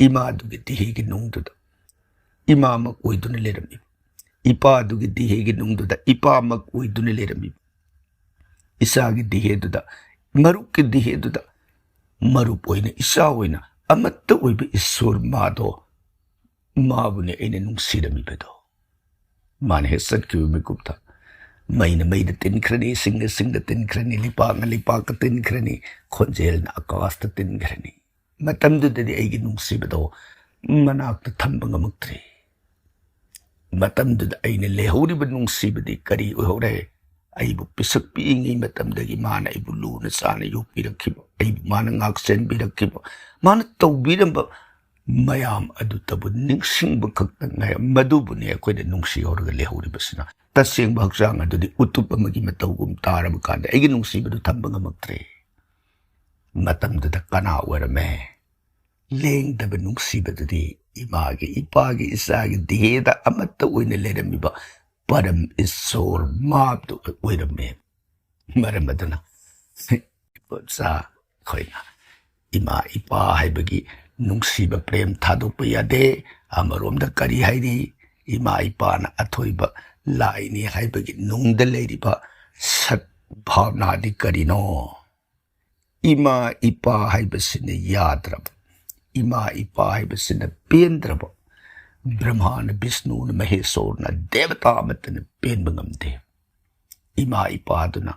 ꯏꯃꯥꯗꯨꯒꯤ ꯗꯤꯍꯦꯒꯤ ꯅꯨꯡꯗꯨꯗ ꯏꯃꯥꯃꯛ ꯑꯣꯏꯗꯨꯅ ꯂꯩꯔꯝꯃꯤꯕ, ꯏꯄꯥꯗꯨꯒꯤ ꯗꯤꯍꯦꯒꯤ ꯅꯨꯡꯗꯨꯗ ꯏꯄꯥꯃꯛ ꯑꯣꯏꯗꯨꯅ ꯂꯩꯔꯝꯃꯤꯕ, ꯏꯆꯥꯒꯤ ꯗꯤꯍꯦꯗꯨꯗ, ꯃꯔꯨꯞꯀꯤ ꯗꯤꯍꯦꯗꯨꯗ ꯃꯔꯨꯞ ꯑꯣꯏꯅ, ꯏꯆꯥ ꯑꯣꯏꯅ ꯑꯃꯠꯇ ꯑꯣꯏꯕ ꯏꯁꯣꯔ ꯃꯥꯗꯣ, ꯃꯥꯕꯨꯅꯦ ꯑꯩꯅ ꯅꯨꯡꯁꯤꯔꯝꯃꯤꯕꯗꯣ꯫ ꯃꯥꯅ ꯍꯦꯛ ꯆꯠꯈꯤꯕ ꯃꯤꯀꯨꯞꯇ ꯃꯩꯅ ꯃꯩꯗ ꯇꯤꯟꯈ꯭ꯔꯅꯤ, ꯁꯤꯡꯅ ꯁꯤꯡꯗ ꯇꯤꯟꯈ꯭ꯔꯅꯤ, ꯂꯩꯄꯥꯛꯅ ꯂꯩꯄꯥꯛꯇ ꯇꯤꯟꯈ꯭ꯔꯅꯤ, ꯈꯣꯟꯖꯦꯜꯅ ꯑꯀꯥꯁꯇ ꯇꯤꯟꯈ꯭ꯔꯅꯤ꯫ ꯃꯇꯝꯗꯨꯗꯗꯤ ꯑꯩꯒꯤ ꯅꯨꯡꯁꯤꯕꯗꯣ ꯃꯅꯥꯛꯇ ꯊꯝꯕ ꯉꯝꯃꯛꯇ꯭ꯔꯦ꯫ ꯃꯇꯝꯗꯨꯗ ꯑꯩꯅ ꯂꯩꯍꯧꯔꯤꯕ ꯅꯨꯡꯁꯤꯕꯗꯤ ꯀꯔꯤ ꯑꯣꯏꯍꯧꯔꯦ? ꯑꯩꯕꯨ ꯄꯤꯁꯛ ꯄꯤꯛꯏꯉꯩ ꯃꯇꯝꯗꯒꯤ ꯃꯥꯅ ꯑꯩꯕꯨ ꯂꯨꯅ ꯆꯥꯅ ꯌꯣꯛꯄꯤꯔꯛꯈꯤꯕ, ꯑꯩꯕꯨ ꯃꯥꯅ ꯉꯥꯛ ꯁꯦꯟꯕꯤꯔꯛꯈꯤꯕ, ꯃꯥꯅ ꯇꯧꯕꯤꯔꯝꯕ ꯃꯌꯥꯝ ꯑꯗꯨꯇꯕꯨ ꯅꯤꯡꯁꯤꯡꯕ ꯈꯛꯇ ꯉꯥꯏ꯫ ꯃꯗꯨꯕꯨꯅꯤ ꯑꯩꯈꯣꯏꯅ ꯅꯨꯡꯁꯤꯍꯧꯔꯒ ꯂꯩꯍꯧꯔꯤꯕꯁꯤꯅ꯫ ꯇꯁꯦꯡꯕ ꯍꯛꯆꯥꯡ ꯑꯗꯨꯗꯤ ꯎꯇꯨꯞ ꯑꯃꯒꯤ ꯃꯇꯧꯒꯨꯝ ꯇꯥꯔꯕ ꯀꯥꯟꯗ ꯑꯩꯒꯤ ꯅꯨꯡꯁꯤꯕꯗꯨ ꯊꯝꯕ ꯉꯝꯃꯛꯇ꯭ꯔꯦ꯫ ꯃꯇꯝꯗꯨꯗ ꯀꯅꯥ ꯑꯣꯏꯔꯝꯃꯦ? ꯂꯦꯡꯗꯕ ꯅꯨꯡꯁꯤꯕꯗꯨꯗꯤ ꯏꯃꯥꯒꯤ, ꯏꯄꯥꯒꯤ, ꯏꯆꯥꯒꯤ ꯗꯤꯍꯦꯗ ꯑꯃꯠꯇ ꯑꯣꯏꯅ ꯂꯩꯔꯝꯃꯤꯕ ꯄꯔꯝ ꯏꯁꯣꯔ ꯃꯥꯞꯇꯨ ꯑꯣꯏꯔꯝꯃꯦ꯫ ꯃꯔꯝ ꯑꯗꯨꯅ ꯏꯄꯣꯝꯆꯥ ꯑꯩꯈꯣꯏꯅ ꯏꯃꯥ ꯏꯄꯥ ꯍꯥꯏꯕꯒꯤ ꯅꯨꯡꯁꯤꯕ ꯄ꯭ꯔꯦꯝ ꯊꯥꯗꯣꯛꯄ ꯌꯥꯗꯦ꯫ ꯑꯃꯔꯣꯝꯗ ꯀꯔꯤ ꯍꯥꯏꯔꯤ? ꯏꯃꯥ ꯏꯄꯥꯅ ꯑꯊꯣꯏꯕ ꯂꯥꯏꯅꯤ ꯍꯥꯏꯕꯒꯤ ꯅꯨꯡꯗ ꯂꯩꯔꯤꯕ ꯁꯠ ꯚꯥꯕꯅꯥꯗꯤ ꯀꯔꯤꯅꯣ? ꯏꯃꯥ ꯏꯄꯥ ꯍꯥꯏꯕꯁꯤꯅ ꯌꯥꯗ꯭ꯔꯕ, ꯏꯃꯥ ꯏꯄꯥ ꯍꯥꯏꯕꯁꯤꯅ ꯄꯦꯟꯗ꯭ꯔꯕ, ꯕ꯭ꯔꯍ꯭ꯃꯥꯅ, ꯕꯤꯁꯅꯨꯅ, ꯃꯍꯦꯁꯣꯔꯅ, ꯗꯦꯕꯇꯥ ꯑꯃꯠꯇꯅ ꯄꯦꯟꯕ ꯉꯝꯗꯦ꯫ ꯏꯃꯥ ꯏꯄꯥꯗꯨꯅ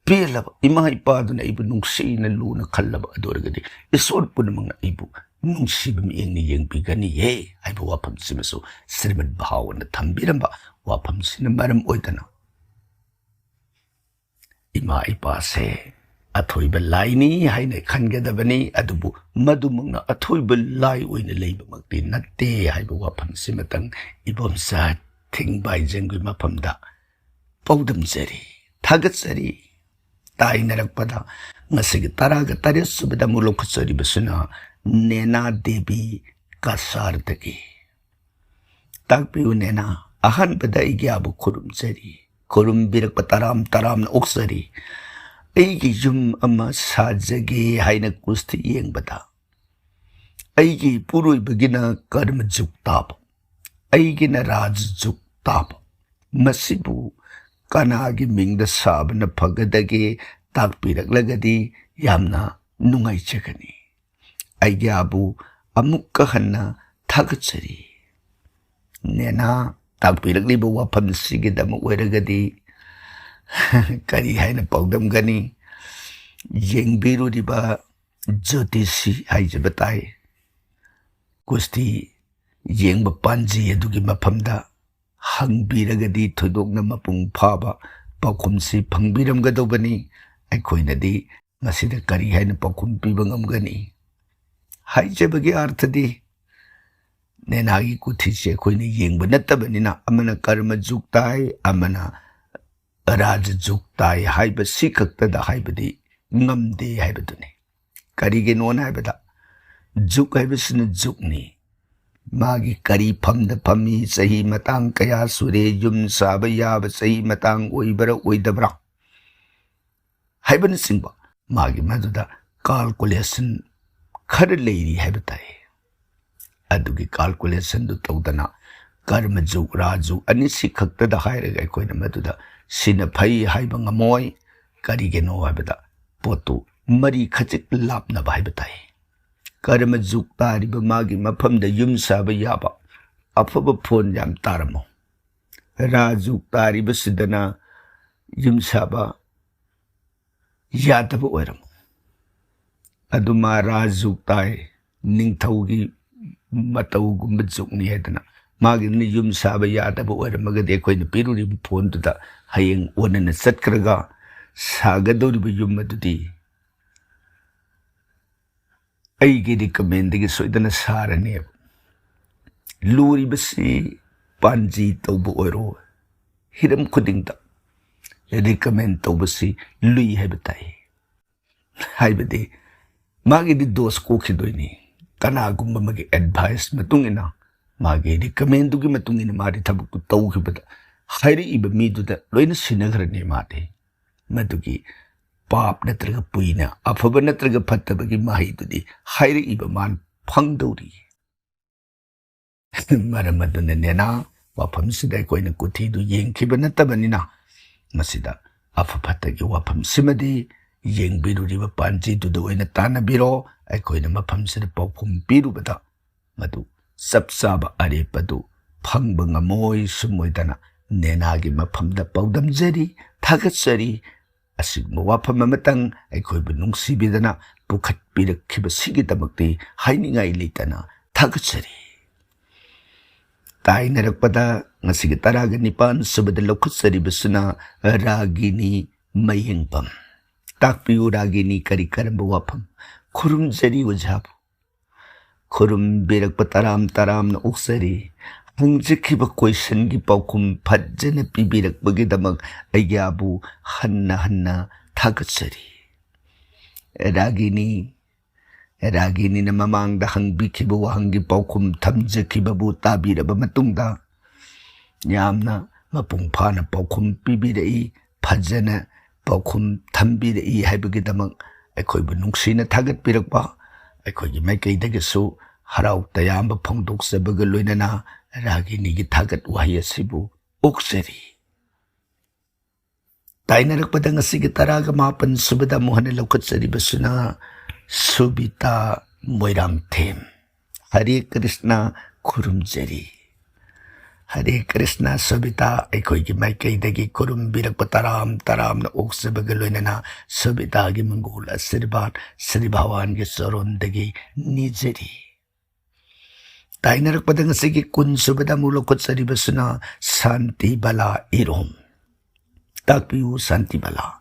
ꯄꯦꯜꯂꯕ, ꯏꯃꯥ ꯏꯄꯥꯗꯨꯅ ꯑꯩꯕꯨ ꯅꯨꯡꯁꯤꯅ ꯂꯨꯅ ꯈꯜꯂꯕ ꯑꯗꯨ ꯑꯣꯏꯔꯒꯗꯤ ꯏꯁꯣꯔ ꯄꯨꯝꯅꯃꯛꯅ ꯑꯩꯕꯨ ꯅꯨꯡꯁꯤꯕ ꯃꯤꯠꯌꯦꯡꯅ ꯌꯦꯡꯕꯤꯒꯅꯤꯍꯦ ꯍꯥꯏꯕ ꯋꯥꯐꯝꯁꯤꯃꯁꯨ ꯁ꯭ꯔꯤꯃꯗ ꯚꯥꯒꯋꯟꯅ ꯊꯝꯕꯤꯔꯝꯕ ꯋꯥꯐꯝꯁꯤꯅ ꯃꯔꯝ ꯑꯣꯏꯗꯅ ꯏꯃꯥ ꯏꯄꯥꯁꯦ ꯑꯊꯣꯏꯕ ꯂꯥꯏꯅꯤ ꯍꯥꯏꯅ ꯈꯟꯒꯗꯕꯅꯤ꯫ ꯑꯗꯨꯕꯨ ꯃꯗꯨꯃꯛꯅ ꯑꯊꯣꯏꯕ ꯂꯥꯏ ꯑꯣꯏꯅ ꯂꯩꯕꯃꯛꯇꯤ ꯅꯠꯇꯦ ꯍꯥꯏꯕ ꯋꯥꯐꯝꯁꯤꯃꯇꯪ ꯏꯕꯣꯝꯆꯥ ꯊꯤꯡꯕꯥꯏꯖꯦꯡꯒꯤ ꯃꯐꯝꯗ ꯄꯥꯎꯗꯝꯖꯔꯤ, ꯊꯥꯒꯠꯆꯔꯤ꯫ ꯇꯥꯏꯅꯔꯛꯄꯗ ꯉꯁꯤꯒꯤ ꯇꯔꯥꯒ ꯇꯔꯦꯠ ꯁꯨꯕꯗ ꯑꯃꯨꯛ ꯂꯧꯈꯠꯆꯔꯤꯕꯁꯤꯅ ꯅꯦꯅꯥ ꯗꯦꯕꯤ ꯀꯁꯥꯔꯗꯒꯤ꯫ ꯇꯥꯛꯄꯤꯌꯨ ꯅꯦꯅꯥ, ꯑꯍꯥꯟꯕꯗ ꯑꯩꯒꯤ ꯑꯥꯕꯨ ꯈꯨꯔꯨꯝꯖꯔꯤ, ꯈꯨꯔꯨꯝꯕꯤꯔꯛꯄ ꯇꯔꯥꯝ ꯇꯔꯥꯝꯅ ꯑꯣꯛꯆꯔꯤ꯫ ꯑꯩꯒꯤ ꯌꯨꯝ ꯑꯃ ꯁꯥꯖꯒꯦ ꯍꯥꯏꯅ ꯀꯨꯁꯇꯤ ꯌꯦꯡꯕꯗ ꯑꯩꯒꯤ ꯏꯄꯨꯔꯣꯏꯕꯒꯤꯅ ꯀꯔꯃ ꯖꯨꯛ ꯇꯥꯕ, ꯑꯩꯒꯤꯅ ꯔꯥꯖ ꯖꯨꯛ ꯇꯥꯕ꯫ ꯃꯁꯤꯕꯨ ꯀꯅꯥꯒꯤ ꯃꯤꯡꯗ ꯁꯥꯕꯅ ꯐꯒꯗꯒꯦ ꯇꯥꯛꯄꯤꯔꯛꯂꯒꯗꯤ ꯌꯥꯝꯅ ꯅꯨꯡꯉꯥꯏꯖꯒꯅꯤ꯫ ꯑꯩꯒꯤ ꯑꯥꯕꯨ ꯑꯃꯨꯛꯀ ꯍꯟꯅ ꯊꯥꯒꯠꯆꯔꯤ꯫ ꯅꯦꯅꯥ ꯇꯥꯛꯄꯤꯔꯛꯂꯤꯕ ꯋꯥꯐꯝꯁꯤꯒꯤꯗꯃꯛ ꯑꯣꯏꯔꯒꯗꯤ ꯀꯔꯤ ꯍꯥꯏꯅ ꯄꯥꯎꯗꯝꯒꯅꯤ? ꯌꯦꯡꯕꯤꯔꯨꯔꯤꯕ ꯖꯣꯇꯤꯁꯤ ꯍꯥꯏꯖꯕ ꯇꯥꯏ꯫ ꯀꯨꯁꯇꯤ ꯌꯦꯡꯕ ꯄꯥꯟꯖꯤ ꯑꯗꯨꯒꯤ ꯃꯐꯝꯗ ꯍꯪꯕꯤꯔꯒꯗꯤ ꯊꯣꯏꯗꯣꯛꯅ ꯃꯄꯨꯡ ꯐꯥꯕ ꯄꯥꯎꯈꯨꯝꯁꯤ ꯐꯪꯕꯤꯔꯝꯒꯗꯧꯕꯅꯤ꯫ ꯑꯩꯈꯣꯏꯅꯗꯤ ꯃꯁꯤꯗ ꯀꯔꯤ ꯍꯥꯏꯅ ꯄꯥꯎꯈꯨꯝ ꯄꯤꯕ ꯉꯝꯒꯅꯤ? ꯍꯥꯏꯖꯕꯒꯤ ꯑꯥꯔꯊꯗꯤ ꯅꯦꯅꯥꯒꯤ ꯀꯨꯊꯤꯁꯦ ꯑꯩꯈꯣꯏꯅ ꯌꯦꯡꯕ ꯅꯠꯇꯕꯅꯤꯅ, ꯑꯃꯅ ꯀꯔꯃ ꯖꯨꯛ ꯇꯥꯏ, ꯑꯃꯅ ꯔꯥꯖ ꯖꯨꯛ ꯇꯥꯏ ꯍꯥꯏꯕ ꯁꯤ ꯈꯛꯇꯗ ꯍꯥꯏꯕꯗꯤ ꯉꯝꯗꯦ ꯍꯥꯏꯕꯗꯨꯅꯤ꯫ ꯀꯔꯤꯒꯤꯅꯣꯅ ꯍꯥꯏꯕꯗ, ꯖꯨꯛ ꯍꯥꯏꯕꯁꯤꯅ ꯖꯨꯛꯅꯤ꯫ ꯃꯥꯒꯤ ꯀꯔꯤ ꯐꯝꯗ ꯐꯝꯃꯤ, ꯆꯍꯤ ꯃꯇꯥꯡ ꯀꯌꯥ ꯁꯨꯔꯦ, ꯌꯨꯝ ꯁꯥꯕ ꯌꯥꯕ ꯆꯍꯤ ꯃꯇꯥꯡ ꯑꯣꯏꯕ꯭ꯔꯥ ꯑꯣꯏꯗꯕ꯭ꯔꯥ ꯍꯥꯏꯕꯅꯆꯤꯡꯕ ꯃꯥꯒꯤ ꯃꯗꯨꯗ calculation ꯈꯔ ꯂꯩꯔꯤ ꯍꯥꯏꯕ ꯇꯥꯏ꯫ ꯑꯗꯨꯒꯤ calculationꯗꯨ ꯇꯧꯗꯅ ꯀꯔꯃ ꯖꯨꯛ, ꯔꯥꯖ ꯖꯨꯛ ꯑꯅꯤꯁꯤ ꯈꯛꯇꯗ ꯍꯥꯏꯔꯒ ꯑꯩꯈꯣꯏꯅ ꯃꯗꯨꯗ ꯁꯤꯅ ꯐꯩ ꯍꯥꯏꯕ ꯉꯝꯃꯣꯏ꯫ ꯀꯔꯤꯒꯤꯅꯣ ꯍꯥꯏꯕꯗ, ꯄꯣꯠꯇꯨ ꯃꯔꯤ ꯈꯖꯤꯛ ꯂꯥꯞꯅꯕ ꯍꯥꯏꯕ ꯇꯥꯏ꯫ ꯀꯔꯃ ꯖꯨꯛ ꯇꯥꯔꯤꯕ ꯃꯥꯒꯤ ꯃꯐꯝꯗ ꯌꯨꯝ ꯁꯥꯕ ꯌꯥꯕ ꯑꯐꯕ ꯐꯣꯟ ꯌꯥꯝ ꯇꯥꯔꯝꯃꯣ꯫ ꯔꯥꯖ ꯖꯨꯛ ꯇꯥꯔꯤꯕꯁꯤꯗꯅ ꯌꯨꯝ ꯁꯥꯕ ꯌꯥꯗꯕ ꯑꯣꯏꯔꯝꯃꯣ꯫ ꯑꯗꯨ ꯃꯥ ꯔꯥꯖ ꯖꯨꯛ ꯇꯥꯏ, ꯅꯤꯡꯊꯧꯒꯤ ꯃꯇꯧꯒꯨꯝꯕ ꯖꯨꯛꯅꯤ ꯍꯥꯏꯗꯅ ꯃꯥꯒꯤꯗꯨꯅ ꯌꯨꯝ ꯁꯥꯕ ꯌꯥꯗꯕ ꯑꯣꯏꯔꯝꯃꯒꯗꯤ, ꯑꯩꯈꯣꯏꯅ ꯄꯤꯔꯨꯔꯤꯕ ꯐꯣꯟꯗꯨꯗ ꯍꯌꯦꯡ ꯑꯣꯟꯅꯅ ꯆꯠꯈ꯭ꯔꯒ ꯁꯥꯒꯗꯧꯔꯤꯕ ꯌꯨꯝ ꯑꯗꯨꯗꯤ ꯑꯩꯒꯤ recommendꯗꯒꯤ ꯁꯣꯏꯗꯅ ꯁꯥꯔꯅꯦꯕ꯫ ꯂꯨꯔꯤꯕꯁꯤ ꯄꯥꯟꯖꯤ ꯇꯧꯕ ꯑꯣꯏꯔꯣ, ꯍꯤꯔꯝ ꯈꯨꯗꯤꯡꯗ recommend ꯇꯧꯕꯁꯤ ꯂꯨꯏ ꯍꯥꯏꯕ ꯇꯥꯏ꯫ ꯍꯥꯏꯕꯗꯤ ꯃꯥꯒꯤꯗꯤ ꯗꯣꯁ ꯀꯣꯛꯈꯤꯗꯣꯏꯅꯤ꯫ ꯀꯅꯥꯒꯨꯝꯕ ꯑꯃꯒꯤ advice ꯃꯇꯨꯡ ꯏꯟꯅ, ꯃꯥꯒꯤ recommendꯗꯨꯒꯤ ꯃꯇꯨꯡ ꯏꯟꯅ ꯃꯥꯗꯤ ꯊꯕꯛꯇꯨ ꯇꯧꯈꯤꯕꯗ ꯍꯥꯏꯔꯛꯏꯕ ꯃꯤꯗꯨꯗ ꯂꯣꯏꯅ ꯁꯤꯟꯅꯈ꯭ꯔꯅꯤ ꯃꯥꯗꯤ꯫ ꯃꯗꯨꯒꯤ ꯄꯥꯞ ꯅꯠꯇ꯭ꯔꯒ ꯄꯨꯏꯅ, ꯑꯐꯕ ꯅꯠꯇ꯭ꯔꯒ ꯐꯠꯇꯕꯒꯤ ꯃꯍꯩꯗꯨꯗꯤ ꯍꯥꯏꯔꯛꯏꯕ ꯃꯥꯅ ꯐꯪꯗꯧꯔꯤ꯫ ꯃꯔꯝ ꯑꯗꯨꯅ ꯅꯦꯅꯥ, ꯋꯥꯐꯝꯁꯤꯗ ꯑꯩꯈꯣꯏꯅ ꯀꯨꯊꯤꯗꯨ ꯌꯦꯡꯈꯤꯕ ꯅꯠꯇꯕꯅꯤꯅ, ꯃꯁꯤꯗ ꯑꯐ ꯐꯠꯇꯒꯤ ꯋꯥꯐꯝꯁꯤꯃꯗꯤ ꯌꯦꯡꯕꯤꯔꯨꯔꯤꯕ ꯄꯥꯟꯖꯤꯗꯨꯗ ꯑꯣꯏꯅ ꯇꯥꯟꯅꯕꯤꯔꯣ꯫ ꯑꯩꯈꯣꯏꯅ ꯃꯐꯝꯁꯤꯗ ꯄꯥꯎꯈꯨꯝ ꯄꯤꯔꯨꯕꯗ ꯃꯗꯨ ꯆꯞ ꯆꯥꯕ ꯑꯔꯦꯞꯄꯗꯨ ꯐꯪꯕ ꯉꯝꯃꯣꯏ꯫ ꯁꯨꯝ ꯑꯣꯏꯗꯅ ꯅꯦꯅꯥꯒꯤ ꯃꯐꯝꯗ ꯄꯥꯎꯗꯝꯖꯔꯤ, ꯊꯥꯒꯠꯆꯔꯤ꯫ ꯑꯁꯤꯒꯨꯝꯕ ꯋꯥꯐꯝ ꯑꯃꯇꯪ ꯑꯩꯈꯣꯏꯕꯨ ꯅꯨꯡꯁꯤꯕꯤꯗꯅ ꯄꯨꯈꯠꯄꯤꯔꯛꯈꯤꯕꯁꯤꯒꯤꯗꯃꯛꯇꯤ ꯍꯥꯏꯅꯤꯡꯉꯥꯏ ꯂꯩꯇꯅ ꯊꯥꯒꯠꯆꯔꯤ꯫ ꯇꯥꯏꯅꯔꯛꯄꯗ ꯉꯁꯤꯒꯤ ꯇꯔꯥꯒ ꯅꯤꯄꯥꯟ ꯁꯨꯕꯗ ꯂꯧꯈꯠꯆꯔꯤꯕꯁꯤꯅ ꯔꯥꯒꯤꯅꯤ ꯃꯌꯦꯡꯕꯝ꯫ ꯇꯥꯛꯄꯤꯌꯨ ꯔꯥꯒꯤꯅꯤ, ꯀꯔꯤ ꯀꯔꯝꯕ ꯋꯥꯐꯝ? ꯈꯨꯔꯨꯝꯖꯔꯤ ꯑꯣꯖꯥꯕꯨ꯫ ꯈꯨꯔꯨꯝꯕꯤꯔꯛꯄ ꯇꯔꯥꯝ ꯇꯔꯥꯝꯅ ꯑꯣꯛꯆꯔꯤ꯫ ꯍꯪꯖꯈꯤꯕ ꯀꯣꯏꯁꯟꯒꯤ ꯄꯥꯎꯈꯨꯝ ꯐꯖꯅ ꯄꯤꯕꯤꯔꯛꯄꯒꯤꯗꯃꯛ ꯑꯩꯒꯤꯕꯨ ꯍꯟꯅ ꯍꯟꯅ ꯊꯥꯒꯠꯆꯔꯤ꯫ ꯔꯥꯒꯤꯅꯤ, ꯔꯥꯒꯤꯅꯤꯅ ꯃꯃꯥꯡꯗ ꯍꯪꯕꯤꯈꯤꯕ ꯋꯥꯍꯪꯒꯤ ꯄꯥꯎꯈꯨꯝ ꯊꯝꯖꯈꯤꯕꯕꯨ ꯇꯥꯕꯤꯔꯕ ꯃꯇꯨꯡꯗ ꯌꯥꯝꯅ ꯃꯄꯨꯡ ꯐꯥꯅ ꯄꯥꯎꯈꯨꯝ ꯄꯤꯕꯤꯔꯛꯏ, ꯐꯖꯅ ꯄꯥꯎꯈꯨꯝ ꯊꯝꯕꯤꯔꯛꯏ ꯍꯥꯏꯕꯒꯤꯗꯃꯛ ꯑꯩꯈꯣꯏꯕꯨ ꯅꯨꯡꯁꯤꯅ ꯊꯥꯒꯠꯄꯤꯔꯛꯄ ꯑꯩꯈꯣꯏꯒꯤ ꯃꯥꯏꯀꯩꯗꯒꯤꯁꯨ ꯍꯔꯥꯎ ꯇꯌꯥꯝꯕ ꯐꯣꯡꯗꯣꯛꯆꯕꯒ ꯂꯣꯏꯅꯅ ꯔꯥꯒꯤꯅꯤꯒꯤ ꯊꯥꯒꯠ ꯋꯥꯍꯩ ꯑꯁꯤꯕꯨ ꯑꯣꯛꯆꯔꯤ꯫ ꯇꯥꯏꯅꯔꯛꯄꯗ ꯉꯁꯤꯒꯤ ꯇꯔꯥꯒ ꯃꯥꯄꯟ ꯁꯨꯕꯗ ꯑꯃꯨꯛ ꯍꯟꯅ ꯂꯧꯈꯠꯆꯔꯤꯕꯁꯤꯅ ꯁꯨꯕꯤꯇꯥ ꯃꯣꯏꯔꯥꯡꯊꯦꯝ꯫ ꯍꯔꯦ ꯀ꯭ꯔꯤꯁꯅ ꯈꯨꯔꯨꯝꯖꯔꯤ꯫ ꯍꯔꯦ ꯀ꯭ꯔꯤꯁꯅ ꯁꯨꯕꯤꯇꯥ, ꯑꯩꯈꯣꯏꯒꯤ ꯃꯥꯏꯀꯩꯗꯒꯤ ꯈꯨꯔꯨꯝꯕꯤꯔꯛꯄ ꯇꯔꯥꯝ ꯇꯔꯥꯝꯅ ꯑꯣꯛꯆꯕꯒ ꯂꯣꯏꯅꯅ ꯁꯨꯕꯤꯇꯥꯒꯤ ꯃꯪꯒꯣꯜ ꯑꯁꯤꯔꯕꯥꯗ ꯁ꯭ꯔꯤ ꯚꯒꯋꯥꯟꯒꯤ ꯆꯔꯣꯟꯗꯒꯤ ꯅꯤꯖꯔꯤ꯫ ꯇꯥꯏꯅꯔꯛꯄꯗ ꯉꯁꯤꯒꯤ ꯀꯨꯟ ꯁꯨꯕꯗ ꯑꯃꯨꯛ ꯂꯧꯈꯠꯆꯔꯤꯕꯁꯤꯅ ꯁꯥꯟꯇꯤ ꯕꯂꯥ ꯏꯔꯣꯝ꯫ ꯇꯥꯛꯄꯤꯌꯨ ꯁꯥꯟꯇꯤ ꯕꯂꯥ꯫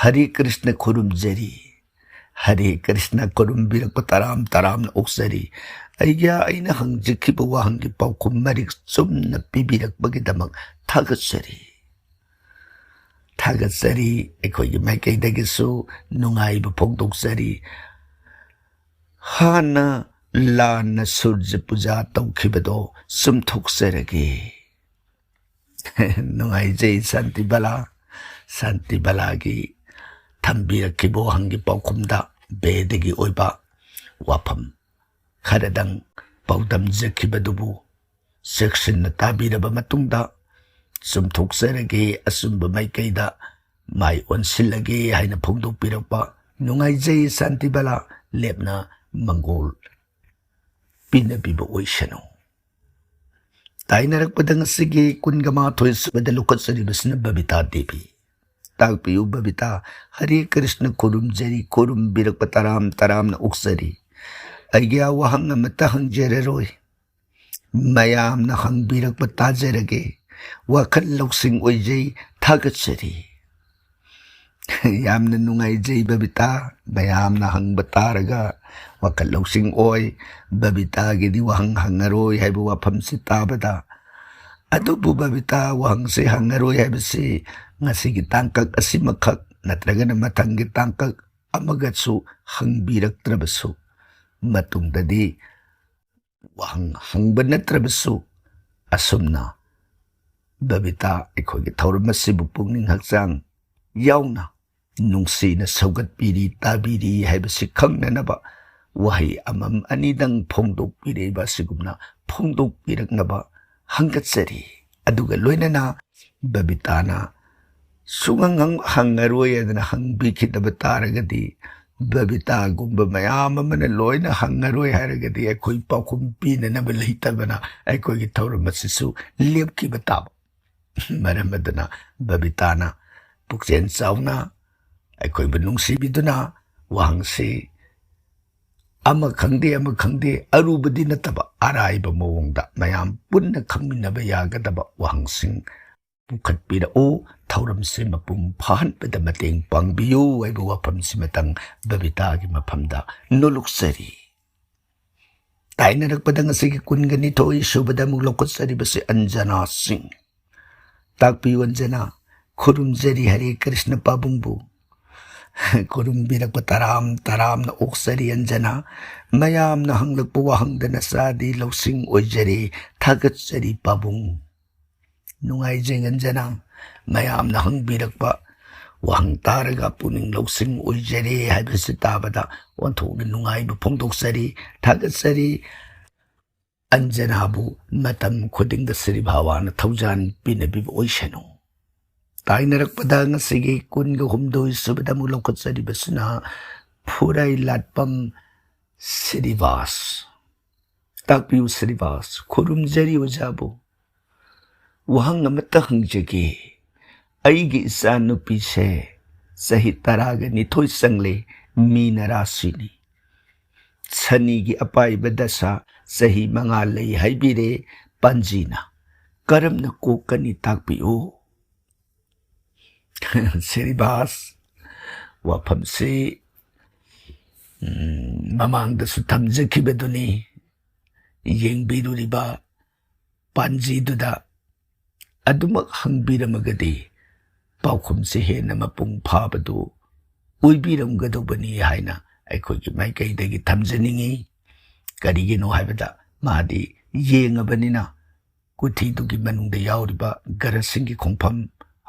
ꯍꯔꯦ ꯀ꯭ꯔꯤꯁꯅ ꯈꯨꯔꯨꯝꯖꯔꯤ꯫ ꯍꯔꯦ ꯀ꯭ꯔꯤꯁꯅ ꯈꯨꯔꯨꯝꯕꯤꯔꯛꯄ ꯇꯔꯥꯝ ꯇꯔꯥꯝꯅ ꯑꯣꯛꯆꯔꯤ꯫ ꯑꯩꯒꯤ ꯑꯩꯅ ꯍꯪꯖꯈꯤꯕ ꯋꯥꯍꯪꯒꯤ ꯄꯥꯎꯈꯨꯝ ꯃꯔꯤꯛ ꯆꯨꯝꯅ ꯄꯤꯕꯤꯔꯛꯄꯒꯤꯗꯃꯛ ꯊꯥꯒꯠꯆꯔꯤ꯫ ꯊꯥꯒꯠꯆꯔꯤ꯫ ꯑꯩꯈꯣꯏꯒꯤ ꯃꯥꯏꯀꯩꯗꯒꯤꯁꯨ ꯅꯨꯡꯉꯥꯏꯕ ꯐꯣꯡꯗꯣꯛꯆꯔꯤ꯫ ꯍꯥꯟꯅ ꯂꯥꯟꯅ ꯁꯨꯔꯖ ꯄꯨꯖꯥ ꯇꯧꯈꯤꯕꯗꯣ ꯆꯨꯝꯊꯣꯛꯆꯔꯒꯦ꯫ ꯅꯨꯡꯉꯥꯏꯖꯩ ꯁꯥꯟꯇꯤ ꯕꯂꯥ꯫ ꯁꯥꯟꯇꯤ ꯕꯂꯥꯒꯤ ꯊꯝꯕꯤꯔꯛꯈꯤꯕ ꯋꯥꯍꯪꯒꯤ ꯄꯥꯎꯈꯨꯝꯗ ꯕꯦꯗꯒꯤ ꯑꯣꯏꯕ ꯋꯥꯐꯝ ꯈꯔꯗꯪ ꯄꯥꯎꯗꯝꯖꯈꯤꯕꯗꯨꯕꯨ ꯆꯦꯛꯁꯤꯟꯅ ꯇꯥꯕꯤꯔꯕ ꯃꯇꯨꯡꯗ ꯆꯨꯝꯊꯣꯛꯆꯔꯒꯦ, ꯑꯆꯨꯝꯕ ꯃꯥꯏꯀꯩꯗ ꯃꯥꯏ ꯑꯣꯟꯁꯤꯜꯂꯒꯦ ꯍꯥꯏꯅ ꯐꯣꯡꯗꯣꯛꯄꯤꯔꯛꯄ ꯅꯨꯡꯉꯥꯏꯖꯩ ꯁꯥꯟꯇꯤ ꯕꯂꯥ꯫ ꯂꯦꯞꯅ ꯃꯪꯒꯣꯜ ꯄꯤꯅꯕꯤꯕ ꯑꯣꯏꯁꯅꯨ꯫ ꯇꯥꯏꯅꯔꯛꯄꯗ ꯉꯁꯤꯒꯤ ꯀꯨꯟꯒ ꯃꯥꯊꯣꯏ ꯁꯨꯕꯗ ꯂꯧꯈꯠꯆꯔꯤꯕꯁꯤꯅ ꯕꯕꯤꯇꯥ ꯗꯦꯕꯤ꯫ ꯇꯥꯛꯄꯤꯌꯨ ꯕꯕꯤꯇꯥ, ꯍꯔꯦ ꯀ꯭ꯔꯤꯁꯅ ꯈꯨꯔꯨꯝꯖꯔꯤ, ꯈꯨꯔꯨꯝꯕꯤꯔꯛꯄ ꯇꯔꯥꯝ ꯇꯔꯥꯝꯅ ꯑꯣꯛꯆꯔꯤ꯫ ꯑꯩꯒꯤ ꯋꯥꯍꯪ ꯑꯃꯠꯇ ꯍꯪꯖꯔꯔꯣꯏ, ꯃꯌꯥꯝꯅ ꯍꯪꯕꯤꯔꯛꯄ ꯇꯥꯖꯔꯒꯦ꯫ ꯋꯥꯈꯜ ꯂꯧꯁꯤꯡ ꯑꯣꯏꯖꯩ, ꯊꯥꯒꯠꯆꯔꯤ꯫ ꯌꯥꯝꯅ ꯅꯨꯡꯉꯥꯏꯖꯩ ꯕꯕꯤꯇꯥ, ꯃꯌꯥꯝꯅ ꯍꯪꯕ ꯇꯥꯔꯒ ꯋꯥꯈꯜ ꯂꯧꯁꯤꯡ ꯑꯣꯏ꯫ ꯕꯕꯤꯇꯥꯒꯤꯗꯤ ꯋꯥꯍꯪ ꯍꯪꯉꯔꯣꯏ ꯍꯥꯏꯕ ꯋꯥꯐꯝꯁꯤ ꯇꯥꯕꯗ꯫ ꯑꯗꯨꯕꯨ ꯕꯕꯤꯇꯥ ꯋꯥꯍꯪꯁꯤ ꯍꯪꯉꯔꯣꯏ ꯍꯥꯏꯕꯁꯤ ꯉꯁꯤꯒꯤ ꯇꯥꯡꯀꯛ ꯑꯁꯤꯃꯈꯛ ꯅꯠꯇ꯭ꯔꯒꯅ ꯃꯊꯪꯒꯤ ꯇꯥꯡꯀꯛ ꯑꯃꯒꯁꯨ ꯍꯪꯕꯤꯔꯛꯇ꯭ꯔꯕꯁꯨ, ꯃꯇꯨꯡꯗꯗꯤ ꯋꯥꯍꯪ ꯍꯪꯕ ꯅꯠꯇ꯭ꯔꯕꯁꯨ ꯑꯁꯨꯝꯅ ꯕꯕꯤꯇꯥ ꯑꯩꯈꯣꯏꯒꯤ ꯊꯧꯔꯝ ꯑꯁꯤꯕꯨ ꯄꯨꯛꯅꯤꯡ ꯍꯛꯆꯥꯡ ꯌꯥꯎꯅ ꯅꯨꯡꯁꯤꯅ ꯁꯧꯒꯠꯄꯤꯔꯤ, ꯇꯥꯕꯤꯔꯤ ꯍꯥꯏꯕꯁꯤ ꯈꯪꯅꯅꯕ ꯋꯥꯍꯩ ꯑꯃꯃꯝ ꯑꯅꯤꯗꯪ ꯐꯣꯡꯗꯣꯛꯄꯤꯔꯛꯏꯕ ꯑꯁꯤꯒꯨꯝꯅ ꯐꯣꯡꯗꯣꯛꯄꯤꯔꯛꯅꯕ ꯍꯪꯒꯠꯆꯔꯤ꯫ ꯑꯗꯨꯒ ꯂꯣꯏꯅꯅ ꯕꯕꯤꯇꯥꯅ ꯁꯨꯡꯍꯪ ꯍꯪ-, ꯍꯪꯉꯔꯣꯏ ꯍꯥꯏꯗꯅ ꯍꯪꯕꯤꯈꯤꯗꯕ ꯇꯥꯔꯒꯗꯤ, ꯕꯕꯤꯇꯥꯒꯨꯝꯕ ꯃꯌꯥꯝ ꯑꯃꯅ ꯂꯣꯏꯅ ꯍꯪꯉꯔꯣꯏ ꯍꯥꯏꯔꯒꯗꯤ ꯑꯩꯈꯣꯏ ꯄꯥꯎꯈꯨꯝ ꯄꯤꯅꯅꯕ ꯂꯩꯇꯕꯅ ꯑꯩꯈꯣꯏꯒꯤ ꯊꯧꯔꯝ ꯑꯁꯤꯁꯨ ꯂꯦꯞꯈꯤꯕ ꯇꯥꯕ꯫ ꯃꯔꯝ ꯑꯗꯨꯅ ꯕꯕꯤꯇꯥꯅ ꯄꯨꯛꯆꯦꯜ ꯆꯥꯎꯅ ꯑꯩꯈꯣꯏꯕꯨ ꯅꯨꯡꯁꯤꯕꯤꯗꯨꯅ ꯋꯥꯍꯪꯁꯤ ꯑꯃ ꯈꯪꯗꯦ, ꯑꯃ ꯈꯪꯗꯦ, ꯑꯔꯨꯕꯗꯤ ꯅꯠꯇꯕ ꯑꯔꯥꯏꯕ ꯃꯑꯣꯡꯗ ꯃꯌꯥꯝ ꯄꯨꯟꯅ ꯈꯪꯃꯤꯟꯅꯕ ꯌꯥꯒꯗꯕ ꯋꯥꯍꯪꯁꯤꯡ ꯄꯨꯈꯠꯄꯤꯔꯛꯎ, ꯊꯧꯔꯝꯁꯤ ꯃꯄꯨꯡ ꯐꯥꯍꯟꯕꯗ ꯃꯇꯦꯡ ꯄꯥꯡꯕꯤꯌꯨ ꯍꯥꯏꯕ ꯋꯥꯐꯝꯁꯤꯃꯇꯪ ꯕꯕꯤꯇꯥꯒꯤ ꯃꯐꯝꯗ ꯅꯣꯂꯨꯛꯆꯔꯤ꯫ ꯇꯥꯏꯅꯔꯛꯄꯗ ꯉꯁꯤꯒꯤ ꯀꯨꯟꯒ ꯅꯤꯊꯣꯏ ꯁꯨꯕꯗ ꯑꯃꯨꯛ ꯂꯧꯈꯠꯆꯔꯤꯕꯁꯤ ꯑꯟꯖꯅꯥ ꯁꯤꯡ꯫ ꯇꯥꯛꯄꯤꯌꯨ ꯑꯟꯖꯅꯥ, ꯈꯨꯔꯨꯝꯖꯔꯤ ꯍꯔꯦ ꯀ꯭ꯔꯤꯁꯅ ꯄꯥꯕꯨꯡꯕꯨ꯫ ꯈꯨꯔꯨꯝꯕꯤꯔꯛꯄ ꯇꯔꯥꯝ ꯇꯔꯥꯝꯅ ꯑꯣꯛꯆꯔꯤ ꯑꯟꯖꯅꯥ꯫ ꯃꯌꯥꯝꯅ ꯍꯪꯂꯛꯄ ꯋꯥꯍꯪꯗ ꯅꯆꯥꯗꯤ ꯂꯧꯁꯤꯡ ꯑꯣꯏꯖꯔꯦ꯫ ꯊꯥꯒꯠꯆꯔꯤ ꯄꯥꯕꯨꯡ꯫ ꯅꯨꯡꯉꯥꯏꯖꯩ ꯑꯟꯖꯅꯥ꯫ ꯃꯌꯥꯝꯅ ꯍꯪꯕꯤꯔꯛꯄ ꯋꯥꯍꯪ ꯇꯥꯔꯒ ꯄꯨꯛꯅꯤꯡ ꯂꯧꯁꯤꯡ ꯑꯣꯏꯖꯔꯦ ꯍꯥꯏꯕꯁꯤ ꯇꯥꯕꯗ ꯑꯣꯟꯊꯣꯛꯅ ꯅꯨꯡꯉꯥꯏꯕ ꯐꯣꯡꯗꯣꯛꯆꯔꯤ꯫ ꯊꯥꯒꯠꯆꯔꯤ꯫ ꯑꯟꯖꯅꯥꯕꯨ ꯃꯇꯝ ꯈꯨꯗꯤꯡꯗ ꯁ꯭ꯔꯤ ꯚꯒꯋꯥꯟꯅ ꯊꯧꯖꯥꯟ ꯄꯤꯅꯕꯤꯕ ꯑꯣꯏꯁꯅꯨ꯫ ꯇꯥꯏꯅꯔꯛꯄꯗ ꯉꯁꯤꯒꯤ ꯀꯨꯟꯒ ꯍꯨꯝꯗꯣꯏ ꯁꯨꯕꯗ ꯑꯃꯨꯛ ꯂꯧꯈꯠꯆꯔꯤꯕꯁꯤꯅ ꯐꯨꯔꯩ ꯂꯥꯠꯄꯝ ꯁ꯭ꯔꯤꯚꯥꯁ꯫ ꯇꯥꯛꯄꯤꯌꯨ ꯁ꯭ꯔꯤꯚꯥꯁ, ꯈꯨꯔꯨꯝꯖꯔꯤ ꯑꯣꯖꯥꯕꯨ꯫ ꯋꯥꯍꯪ ꯑꯃꯠꯇ ꯍꯪꯖꯒꯦ꯫ ꯑꯩꯒꯤ ꯏꯆꯥꯅꯨꯄꯤꯁꯦ ꯆꯍꯤ ꯇꯔꯥꯒ ꯅꯤꯊꯣꯏ ꯆꯪꯂꯦ, ꯃꯤꯅ ꯔꯥꯁꯤꯅꯤ꯫ ꯁꯅꯤꯒꯤ ꯑꯄꯥꯏꯕ ꯗꯁꯥ ꯆꯍꯤ ꯃꯉꯥ ꯂꯩ ꯍꯥꯏꯕꯤꯔꯦ ꯄꯥꯟꯖꯤꯅ꯫ ꯀꯔꯝꯅ ꯀꯣꯛꯀꯅꯤ ꯇꯥꯛꯄꯤꯌꯨ꯫ ꯁ꯭ꯔꯤꯚꯥꯁ, ꯋꯥꯐꯝꯁꯤ, ꯎꯝ, ꯃꯃꯥꯡꯗꯁꯨ ꯊꯝꯖꯈꯤꯕꯗꯨꯅꯤ꯫ ꯌꯦꯡꯕꯤꯔꯨꯔꯤꯕ ꯄꯥꯟꯖꯤꯗꯨꯗ ꯑꯗꯨꯃꯛ ꯍꯪꯕꯤꯔꯝꯃꯒꯗꯤ ꯄꯥꯎꯈꯨꯝꯁꯤ ꯍꯦꯟꯅ ꯃꯄꯨꯡ ꯐꯥꯕꯗꯨ ꯑꯣꯏꯕꯤꯔꯝꯒꯗꯧꯕꯅꯤ ꯍꯥꯏꯅ ꯑꯩꯈꯣꯏꯒꯤ ꯃꯥꯏꯀꯩꯗꯒꯤ ꯊꯝꯖꯅꯤꯡꯏ꯫ ꯀꯔꯤꯒꯤꯅꯣ ꯍꯥꯏꯕꯗ ꯃꯥꯗꯤ ꯌꯦꯡꯉꯕꯅꯤꯅ ꯀꯨꯊꯤꯗꯨꯒꯤ ꯃꯅꯨꯡꯗ ꯌꯥꯎꯔꯤꯕ ꯒ꯭ꯔꯍꯁꯤꯡꯒꯤ ꯈꯣꯡꯐꯝ,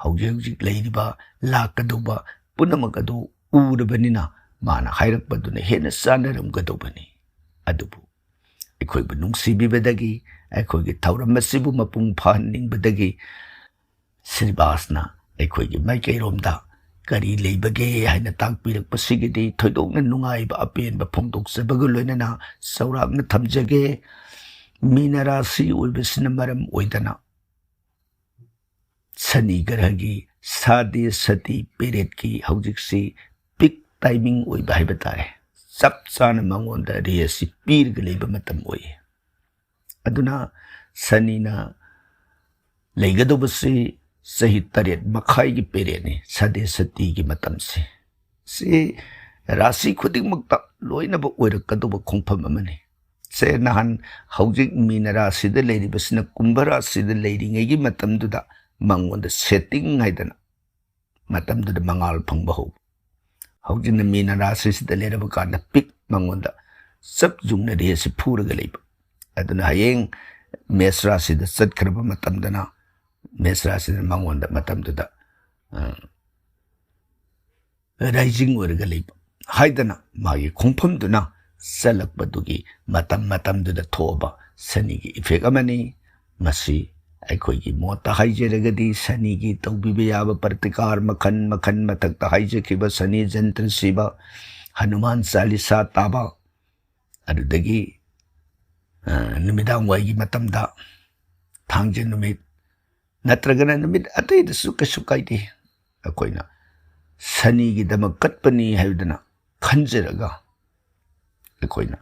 ꯍꯧꯖꯤꯛ ꯍꯧꯖꯤꯛ ꯂꯩꯔꯤꯕ, ꯂꯥꯛꯀꯗꯧꯕ ꯄꯨꯝꯅꯃꯛ ꯑꯗꯨ ꯎꯔꯕꯅꯤꯅ ꯃꯥꯅ ꯍꯥꯏꯔꯛꯄꯗꯨꯅ ꯍꯦꯟꯅ ꯆꯥꯟꯅꯔꯝꯒꯗꯧꯕꯅꯤ꯫ ꯑꯗꯨꯕꯨ ꯑꯩꯈꯣꯏꯕꯨ ꯅꯨꯡꯁꯤꯕꯤꯕꯗꯒꯤ, ꯑꯩꯈꯣꯏꯒꯤ ꯊꯧꯔꯝ ꯑꯁꯤꯕꯨ ꯃꯄꯨꯡ ꯐꯥꯍꯟꯅꯤꯡꯕꯗꯒꯤ ꯁ꯭ꯔꯤꯕꯥꯁꯅ ꯑꯩꯈꯣꯏꯒꯤ ꯃꯥꯏꯀꯩꯔꯣꯝꯗ ꯀꯔꯤ ꯂꯩꯕꯒꯦ ꯍꯥꯏꯅ ꯇꯥꯛꯄꯤꯔꯛꯄꯁꯤꯒꯤꯗꯤ ꯊꯣꯏꯗꯣꯛꯅ ꯅꯨꯡꯉꯥꯏꯕ ꯑꯄꯦꯟꯕ ꯐꯣꯡꯗꯣꯛꯆꯕꯒ ꯂꯣꯏꯅꯅ ꯆꯥꯎꯔꯥꯛꯅ ꯊꯝꯖꯒꯦ꯫ ꯃꯤꯅ ꯔꯥꯁꯤ ꯑꯣꯏꯕꯁꯤꯅ ꯃꯔꯝ ꯑꯣꯏꯗꯅ ꯁꯅꯤ ꯒ꯭ꯔꯍꯒꯤ ꯁꯥꯗꯦ ꯁꯇꯤ ꯄꯦꯔꯦꯠꯀꯤ ꯍꯧꯖꯤꯛꯁꯤ ꯄꯤꯛ ꯇꯥꯏꯃꯤꯡ ꯑꯣꯏꯕ ꯍꯥꯏꯕ ꯇꯥꯔꯦ꯫ ꯆꯞ ꯆꯥꯅ ꯃꯉꯣꯟꯗ ꯔꯦ ꯑꯁꯤ ꯄꯤꯔꯒ ꯂꯩꯕ ꯃꯇꯝ ꯑꯣꯏ꯫ ꯑꯗꯨꯅ ꯁꯅꯤꯅ ꯂꯩꯒꯗꯧꯕꯁꯤ ꯆꯍꯤ ꯇꯔꯦꯠ ꯃꯈꯥꯏꯒꯤ ꯄꯦꯔꯦꯠꯅꯤ, ꯁꯥꯗꯦ ꯁꯇꯤꯒꯤ ꯃꯇꯝꯁꯤ꯫ ꯁꯤ ꯔꯥꯁꯤ ꯈꯨꯗꯤꯡꯃꯛꯇ ꯂꯣꯏꯅꯕ ꯑꯣꯏꯔꯛꯀꯗꯧꯕ ꯈꯣꯡꯐꯝ ꯑꯃꯅꯤ꯫ ꯁꯦ ꯅꯍꯥꯟ ꯍꯧꯖꯤꯛ ꯃꯤꯅ ꯔꯥꯁꯤꯗ ꯂꯩꯔꯤꯕꯁꯤꯅ ꯀꯨꯝꯚ ꯔꯥꯁꯤꯗ ꯂꯩꯔꯤꯉꯩꯒꯤ ꯃꯇꯝꯗꯨꯗ ꯃꯉꯣꯟꯗ ꯁꯦꯠꯇꯤꯡ ꯍꯥꯏꯗꯅ ꯃꯇꯝꯗꯨꯗ ꯃꯉꯥꯜ ꯐꯪꯕ ꯍꯧꯕ꯫ ꯍꯧꯖꯤꯛꯅ ꯃꯤꯅ ꯔꯥꯁꯤꯁꯤꯗ ꯂꯩꯔꯕ ꯀꯥꯟꯗ ꯄꯤꯛ ꯃꯉꯣꯟꯗ ꯆꯞ ꯌꯨꯡꯅ ꯔꯦꯁꯤ ꯐꯨꯔꯒ ꯂꯩꯕ꯫ ꯑꯗꯨꯅ ꯍꯌꯦꯡ ꯃꯦꯁ ꯔꯥꯁꯤꯗ ꯆꯠꯈ꯭ꯔꯕ ꯃꯇꯝꯗꯅ ꯃꯦꯁ ꯔꯥꯁꯤꯅ ꯃꯉꯣꯟꯗ ꯃꯇꯝꯗꯨꯗ, ꯑ, ꯔꯥꯏꯖꯤꯡ ꯑꯣꯏꯔꯒ ꯂꯩꯕ ꯍꯥꯏꯗꯅ ꯃꯥꯒꯤ ꯈꯣꯡꯐꯝꯗꯨꯅ ꯆꯠꯂꯛꯄꯗꯨꯒꯤ ꯃꯇꯝ ꯃꯇꯝꯗꯨꯗ ꯊꯣꯛꯑꯕ ꯁꯅꯤꯒꯤ ꯏꯐꯦꯛ ꯑꯃꯅꯤ꯫ ꯃꯁꯤ ꯑꯩꯈꯣꯏꯒꯤ ꯃꯣꯠꯇ ꯍꯥꯏꯖꯔꯒꯗꯤ ꯁꯅꯤꯒꯤ ꯇꯧꯕꯤꯕ ꯌꯥꯕ ꯄ꯭ꯔꯇꯤꯀꯥꯔ ꯃꯈꯜ ꯃꯈꯜ, ꯃꯊꯛꯇ ꯍꯥꯏꯖꯈꯤꯕ ꯁꯅꯤ ꯖꯟꯇ꯭ꯔ ꯁꯤꯕ, ꯍꯅꯨꯃꯥꯟ ꯆꯥꯂꯤꯁꯥ ꯇꯥꯕ, ꯑꯗꯨꯗꯒꯤ, ꯑ, ꯅꯨꯃꯤꯗꯥꯡ ꯋꯥꯏꯒꯤ ꯃꯇꯝꯗ ꯊꯥꯡꯖ ꯅꯨꯃꯤꯠ ꯅꯠꯇ꯭ꯔꯒꯅ ꯅꯨꯃꯤꯠ ꯑꯇꯩꯗꯁꯨ ꯀꯩꯁꯨ ꯀꯥꯏꯗꯦ꯫ ꯑꯩꯈꯣꯏꯅ ꯁꯅꯤꯒꯤꯗꯃꯛ ꯀꯠꯄꯅꯤ ꯍꯥꯏꯗꯨꯅ ꯈꯟꯖꯔꯒ ꯑꯩꯈꯣꯏꯅ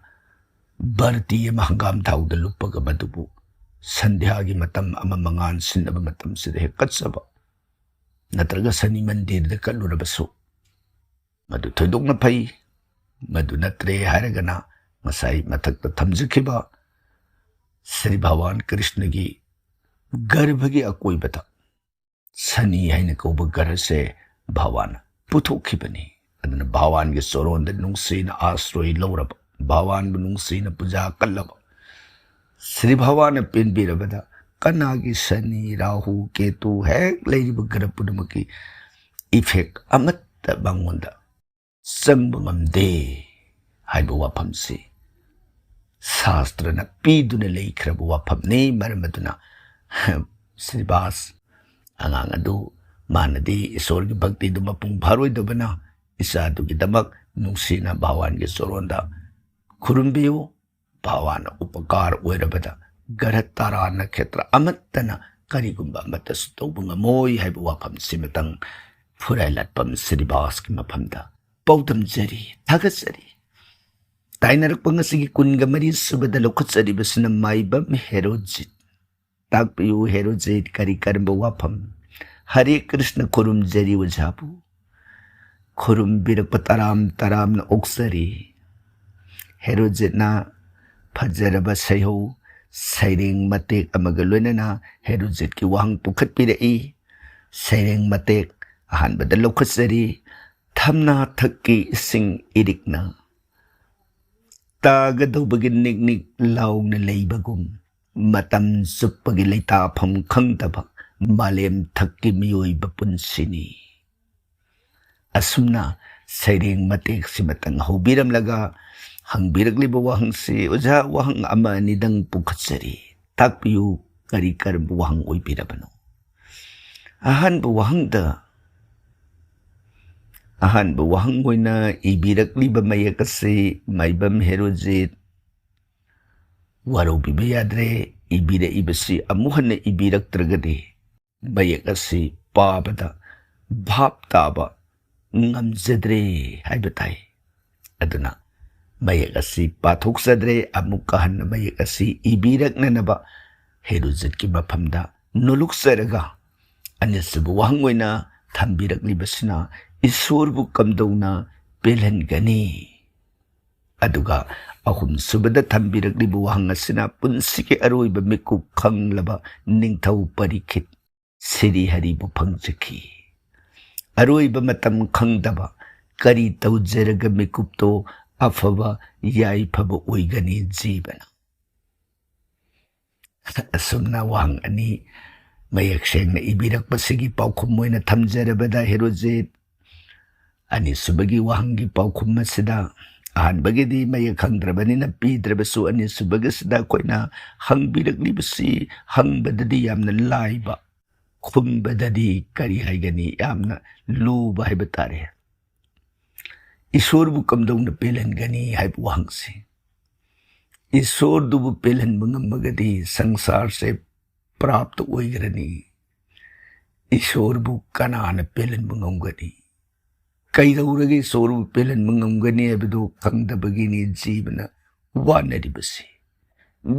ꯕꯥꯔꯇꯤ ꯑꯃ ꯍꯪꯒꯥꯝ ꯊꯥꯎꯗ ꯂꯨꯞꯄꯒ ꯃꯗꯨꯕꯨ ꯁꯟꯙ꯭ꯌꯥꯒꯤ ꯃꯇꯝ ꯑꯃ ꯃꯉꯥꯟ ꯁꯤꯟꯅꯕ ꯃꯇꯝꯁꯤꯗ ꯍꯦꯛ ꯀꯠꯆꯕ, ꯅꯠꯇ꯭ꯔꯒ ꯁꯅꯤ ꯃꯟꯗꯤꯔꯗ ꯀꯠꯂꯨꯔꯕꯁꯨ ꯃꯗꯨ ꯊꯣꯏꯗꯣꯛꯅ ꯐꯩ꯫ ꯃꯗꯨ ꯅꯠꯇ꯭ꯔꯦ ꯍꯥꯏꯔꯒꯅ ꯉꯁꯥꯏ ꯃꯊꯛꯇ ꯊꯝꯖꯈꯤꯕ ꯁ꯭ꯔꯤ ꯚꯒꯋꯥꯟ ꯀ꯭ꯔꯤꯁꯅꯒꯤ ꯒꯔꯚꯒꯤ ꯑꯀꯣꯏꯕꯗ ꯁꯅꯤ ꯍꯥꯏꯅ ꯀꯧꯕ ꯒꯔꯁꯦ ꯚꯒꯋꯥꯟꯅ ꯄꯨꯊꯣꯛꯈꯤꯕꯅꯤ꯫ ꯑꯗꯨꯅ ꯚꯒꯋꯥꯟꯒꯤ ꯆꯣꯔꯣꯟꯗ ꯅꯨꯡꯁꯤꯅ ꯑꯥꯁ꯭ꯔꯣꯏ ꯂꯧꯔꯕ, ꯚꯒꯋꯥꯟꯕꯨ ꯅꯨꯡꯁꯤꯅ ꯄꯨꯖꯥ ꯀꯜꯂꯕ, ꯁ꯭ꯔꯤ ꯚꯒꯋꯥꯟꯅ ꯄꯦꯟꯕꯤꯔꯕꯗ ꯀꯅꯥꯒꯤ ꯁꯅꯤ, ꯔꯥꯍꯨ, ꯀꯦꯇꯨ, ꯍꯦꯛ ꯂꯩꯔꯤꯕ ꯒ꯭ꯔꯍ ꯄꯨꯝꯅꯃꯛꯀꯤ effect ꯑꯃꯠꯇ ꯃꯉꯣꯟꯗ ꯆꯪꯕ ꯉꯝꯗꯦ ꯍꯥꯏꯕ ꯋꯥꯐꯝꯁꯤ ꯁꯥꯁꯇ꯭ꯔꯅ ꯄꯤꯗꯨꯅ ꯂꯩꯈ꯭ꯔꯕ ꯋꯥꯐꯝꯅꯤ꯫ ꯃꯔꯝ ꯑꯗꯨꯅ ꯁ꯭ꯔꯤꯚꯥꯁ ꯑꯉꯥꯡ ꯑꯗꯨ ꯃꯥꯅꯗꯤ ꯏꯁꯣꯔꯒꯤ ꯚꯛꯇꯤꯗꯨ ꯃꯄꯨꯡ ꯐꯥꯔꯣꯏꯗꯕꯅ ꯏꯆꯥꯗꯨꯒꯤꯗꯃꯛ ꯅꯨꯡꯁꯤꯅ ꯚꯒꯋꯥꯟꯒꯤ ꯆꯣꯔꯣꯟꯗ ꯈꯨꯔꯨꯝꯕꯤꯌꯨ꯫ ꯚꯒꯋꯥꯟꯅ ꯎꯄꯀꯥꯔ ꯑꯣꯏꯔꯕꯗ ꯒ꯭ꯔꯍ ꯇꯥꯔꯥ ꯅꯈꯦꯇ꯭ꯔ ꯑꯃꯠꯇꯅ ꯀꯔꯤꯒꯨꯝꯕ ꯑꯃꯠꯇꯁꯨ ꯇꯧꯕ ꯉꯝꯃꯣꯏ ꯍꯥꯏꯕ ꯋꯥꯐꯝꯁꯤꯃꯇꯪ ꯐꯨꯔꯥꯏ ꯂꯥꯠꯄꯝ ꯁ꯭ꯔꯤꯚꯥꯁꯀꯤ ꯃꯐꯝꯗ ꯄꯥꯎꯗꯝꯖꯔꯤ, ꯊꯥꯒꯠꯆꯔꯤ꯫ ꯇꯥꯏꯅꯔꯛꯄ ꯉꯁꯤꯒꯤ ꯀꯨꯟꯒ ꯃꯔꯤ ꯁꯨꯕꯗ ꯂꯧꯈꯠꯆꯔꯤꯕꯁꯤꯅ ꯃꯥꯏꯕꯝ ꯍꯦꯔꯣꯖꯤꯠ꯫ ꯇꯥꯛꯄꯤꯌꯨ ꯍꯦꯔꯣꯖꯤꯠ, ꯀꯔꯤ ꯀꯔꯝꯕ ꯋꯥꯐꯝ? ꯍꯔꯦ ꯀ꯭ꯔꯤꯁꯅ, ꯈꯨꯔꯨꯝꯖꯔꯤ ꯑꯣꯖꯥꯕꯨ꯫ ꯈꯨꯔꯨꯝꯕꯤꯔꯛꯄ ꯇꯔꯥꯝ ꯇꯔꯥꯝꯅ ꯑꯣꯛꯆꯔꯤ꯫ ꯍꯦꯔꯣꯖꯤꯠꯅ ꯐꯖꯔꯕ ꯁꯩꯍꯧ ꯁꯩꯔꯦꯡ ꯃꯇꯦꯛ ꯑꯃꯒ ꯂꯣꯏꯅꯅ ꯍꯦꯔꯣꯖꯤꯠꯀꯤ ꯋꯥꯍꯪ ꯄꯨꯈꯠꯄꯤꯔꯛꯏ꯫ ꯁꯩꯔꯦꯡ ꯃꯇꯦꯛ ꯑꯍꯥꯟꯕꯗ ꯂꯧꯈꯠꯆꯔꯤ꯫ ꯊꯝꯅꯥ ꯊꯛꯀꯤ ꯏꯁꯤꯡ ꯏꯔꯤꯛꯅ ꯇꯥꯒꯗꯧꯕꯒꯤ ꯅꯤꯛ ꯅꯤꯛ ꯂꯥꯎꯅ ꯂꯩꯕꯒꯨꯝ, ꯃꯇꯝ ꯆꯨꯞꯄꯒꯤ ꯂꯩꯇꯥꯐꯝ ꯈꯪꯗꯕ ꯃꯥꯂꯦꯝ ꯊꯛꯀꯤ ꯃꯤꯑꯣꯏꯕ ꯄꯨꯟꯁꯤꯅꯤ꯫ ꯑꯁꯨꯝꯅ ꯁꯩꯔꯦꯡ ꯃꯇꯦꯛꯁꯤꯃꯇꯪ ꯍꯧꯕꯤꯔꯝꯂꯒ ꯍꯪꯕꯤꯔꯛꯂꯤꯕ ꯋꯥꯍꯪꯁꯤ, ꯑꯣꯖꯥ, ꯋꯥꯍꯪ ꯑꯃ ꯑꯅꯤꯗꯪ ꯄꯨꯈꯠꯆꯔꯤ꯫ ꯇꯥꯛꯄꯤꯌꯨ, ꯀꯔꯤ ꯀꯔꯝꯕ ꯋꯥꯍꯪ ꯑꯣꯏꯕꯤꯔꯕꯅꯣ? ꯑꯍꯥꯟꯕ ꯋꯥꯍꯪꯗ, ꯑꯍꯥꯟꯕ ꯋꯥꯍꯪ ꯑꯣꯏꯅ ꯏꯕꯤꯔꯛꯂꯤꯕ ꯃꯌꯦꯛ ꯑꯁꯤ ꯃꯥꯏꯕꯝ ꯍꯦꯔꯣꯖꯤꯠ ꯋꯥꯔꯧꯕꯤꯕ ꯌꯥꯗ꯭ꯔꯦ꯫ ꯏꯕꯤꯔꯛꯏꯕꯁꯤ ꯑꯃꯨꯛ ꯍꯟꯅ ꯏꯕꯤꯔꯛꯇ꯭ꯔꯒꯗꯤ ꯃꯌꯦꯛ ꯑꯁꯤ ꯄꯥꯕꯗ ꯚꯥꯞ ꯇꯥꯕ ꯉꯝꯖꯗ꯭ꯔꯦ ꯍꯥꯏꯕ ꯇꯥꯏ꯫ ꯑꯗꯨꯅ ꯃꯌꯦꯛ ꯑꯁꯤ ꯄꯥꯊꯣꯛꯆꯗ꯭ꯔꯦ, ꯑꯃꯨꯛꯀ ꯍꯟꯅ ꯃꯌꯦꯛ ꯑꯁꯤ ꯏꯕꯤꯔꯛꯅꯅꯕ ꯍꯦꯔꯣꯖꯤꯠꯀꯤ ꯃꯐꯝꯗ ꯅꯣꯂꯨꯛꯆꯔꯒ, ꯑꯅꯤꯁꯨꯕ ꯋꯥꯍꯪ ꯑꯣꯏꯅ ꯊꯝꯕꯤꯔꯛꯂꯤꯕꯁꯤꯅ ꯏꯁꯣꯔꯕꯨ ꯀꯝꯗꯧꯅ ꯄꯦꯜꯍꯟꯒꯅꯤ? ꯑꯗꯨꯒ ꯑꯍꯨꯝꯁꯨꯕꯗ ꯊꯝꯕꯤꯔꯛꯂꯤꯕ ꯋꯥꯍꯪ ꯑꯁꯤꯅ ꯄꯨꯟꯁꯤꯒꯤ ꯑꯔꯣꯏꯕ ꯃꯤꯀꯨꯞ ꯈꯪꯂꯕ ꯅꯤꯡꯊꯧ ꯄꯔꯤꯈꯤꯠ ꯁꯤꯔꯤ ꯍꯔꯤꯕꯨ ꯐꯪꯖꯈꯤ꯫ ꯑꯔꯣꯏꯕ ꯃꯇꯝ ꯈꯪꯗꯕ, ꯀꯔꯤ ꯇꯧꯖꯔꯒ ꯃꯤꯀꯨꯞꯇꯣ ꯑꯐꯕ ꯌꯥꯏꯐꯕ ꯑꯣꯏꯒꯅꯤ ꯖꯤꯕꯅ? ꯑꯁꯨꯝꯅ ꯋꯥꯍꯪ ꯑꯅꯤ ꯃꯌꯦꯛ ꯁꯦꯡꯅ ꯏꯕꯤꯔꯛꯄꯁꯤꯒꯤ ꯄꯥꯎꯈꯨꯝ ꯑꯣꯏꯅ ꯊꯝꯖꯔꯕꯗ, ꯍꯦꯔꯣꯖꯤꯠ, ꯑꯅꯤꯁꯨꯕꯒꯤ ꯋꯥꯍꯪꯒꯤ ꯄꯥꯎꯈꯨꯝ ꯑꯁꯤꯗ, ꯑꯍꯥꯟꯕꯒꯤꯗꯤ ꯃꯌꯦꯛ ꯈꯪꯗ꯭ꯔꯕꯅꯤꯅ ꯄꯤꯗ꯭ꯔꯕꯁꯨ, ꯑꯅꯤꯁꯨꯕꯒꯤꯁꯤꯗ ꯑꯩꯈꯣꯏꯅ ꯍꯪꯕꯤꯔꯛꯂꯤꯕꯁꯤ ꯍꯪꯕꯗꯗꯤ ꯌꯥꯝꯅ ꯂꯥꯏꯕ, ꯈꯨꯝꯕꯗꯗꯤ ꯀꯔꯤ ꯍꯥꯏꯒꯅꯤ, ꯌꯥꯝꯅ ꯂꯨꯕ ꯍꯥꯏꯕ ꯇꯥꯔꯦ꯫ ꯏꯁꯣꯔꯕꯨ ꯀꯝꯗꯧꯅ ꯄꯦꯜꯍꯟꯒꯅꯤ ꯍꯥꯏꯕ ꯋꯥꯍꯪꯁꯤ꯫ ꯏꯁꯣꯔꯗꯨꯕꯨ ꯄꯦꯜꯍꯟꯕ ꯉꯝꯃꯒꯗꯤ ꯁꯪꯁꯥꯔꯁꯦ ꯄ꯭ꯔꯥꯞꯇ ꯑꯣꯏꯈ꯭ꯔꯅꯤ꯫ ꯏꯁꯣꯔꯕꯨ ꯀꯅꯥꯅ ꯄꯦꯜꯍꯟꯕ ꯉꯝꯒꯅꯤ? ꯀꯩꯗꯧꯔꯒ ꯏꯁꯣꯔꯕꯨ ꯄꯦꯜꯍꯟꯕ ꯉꯝꯒꯅꯤ ꯍꯥꯏꯕꯗꯨ ꯈꯪꯗꯕꯒꯤꯅꯤ ꯖꯤꯕꯅ ꯋꯥꯅꯔꯤꯕꯁꯤ꯫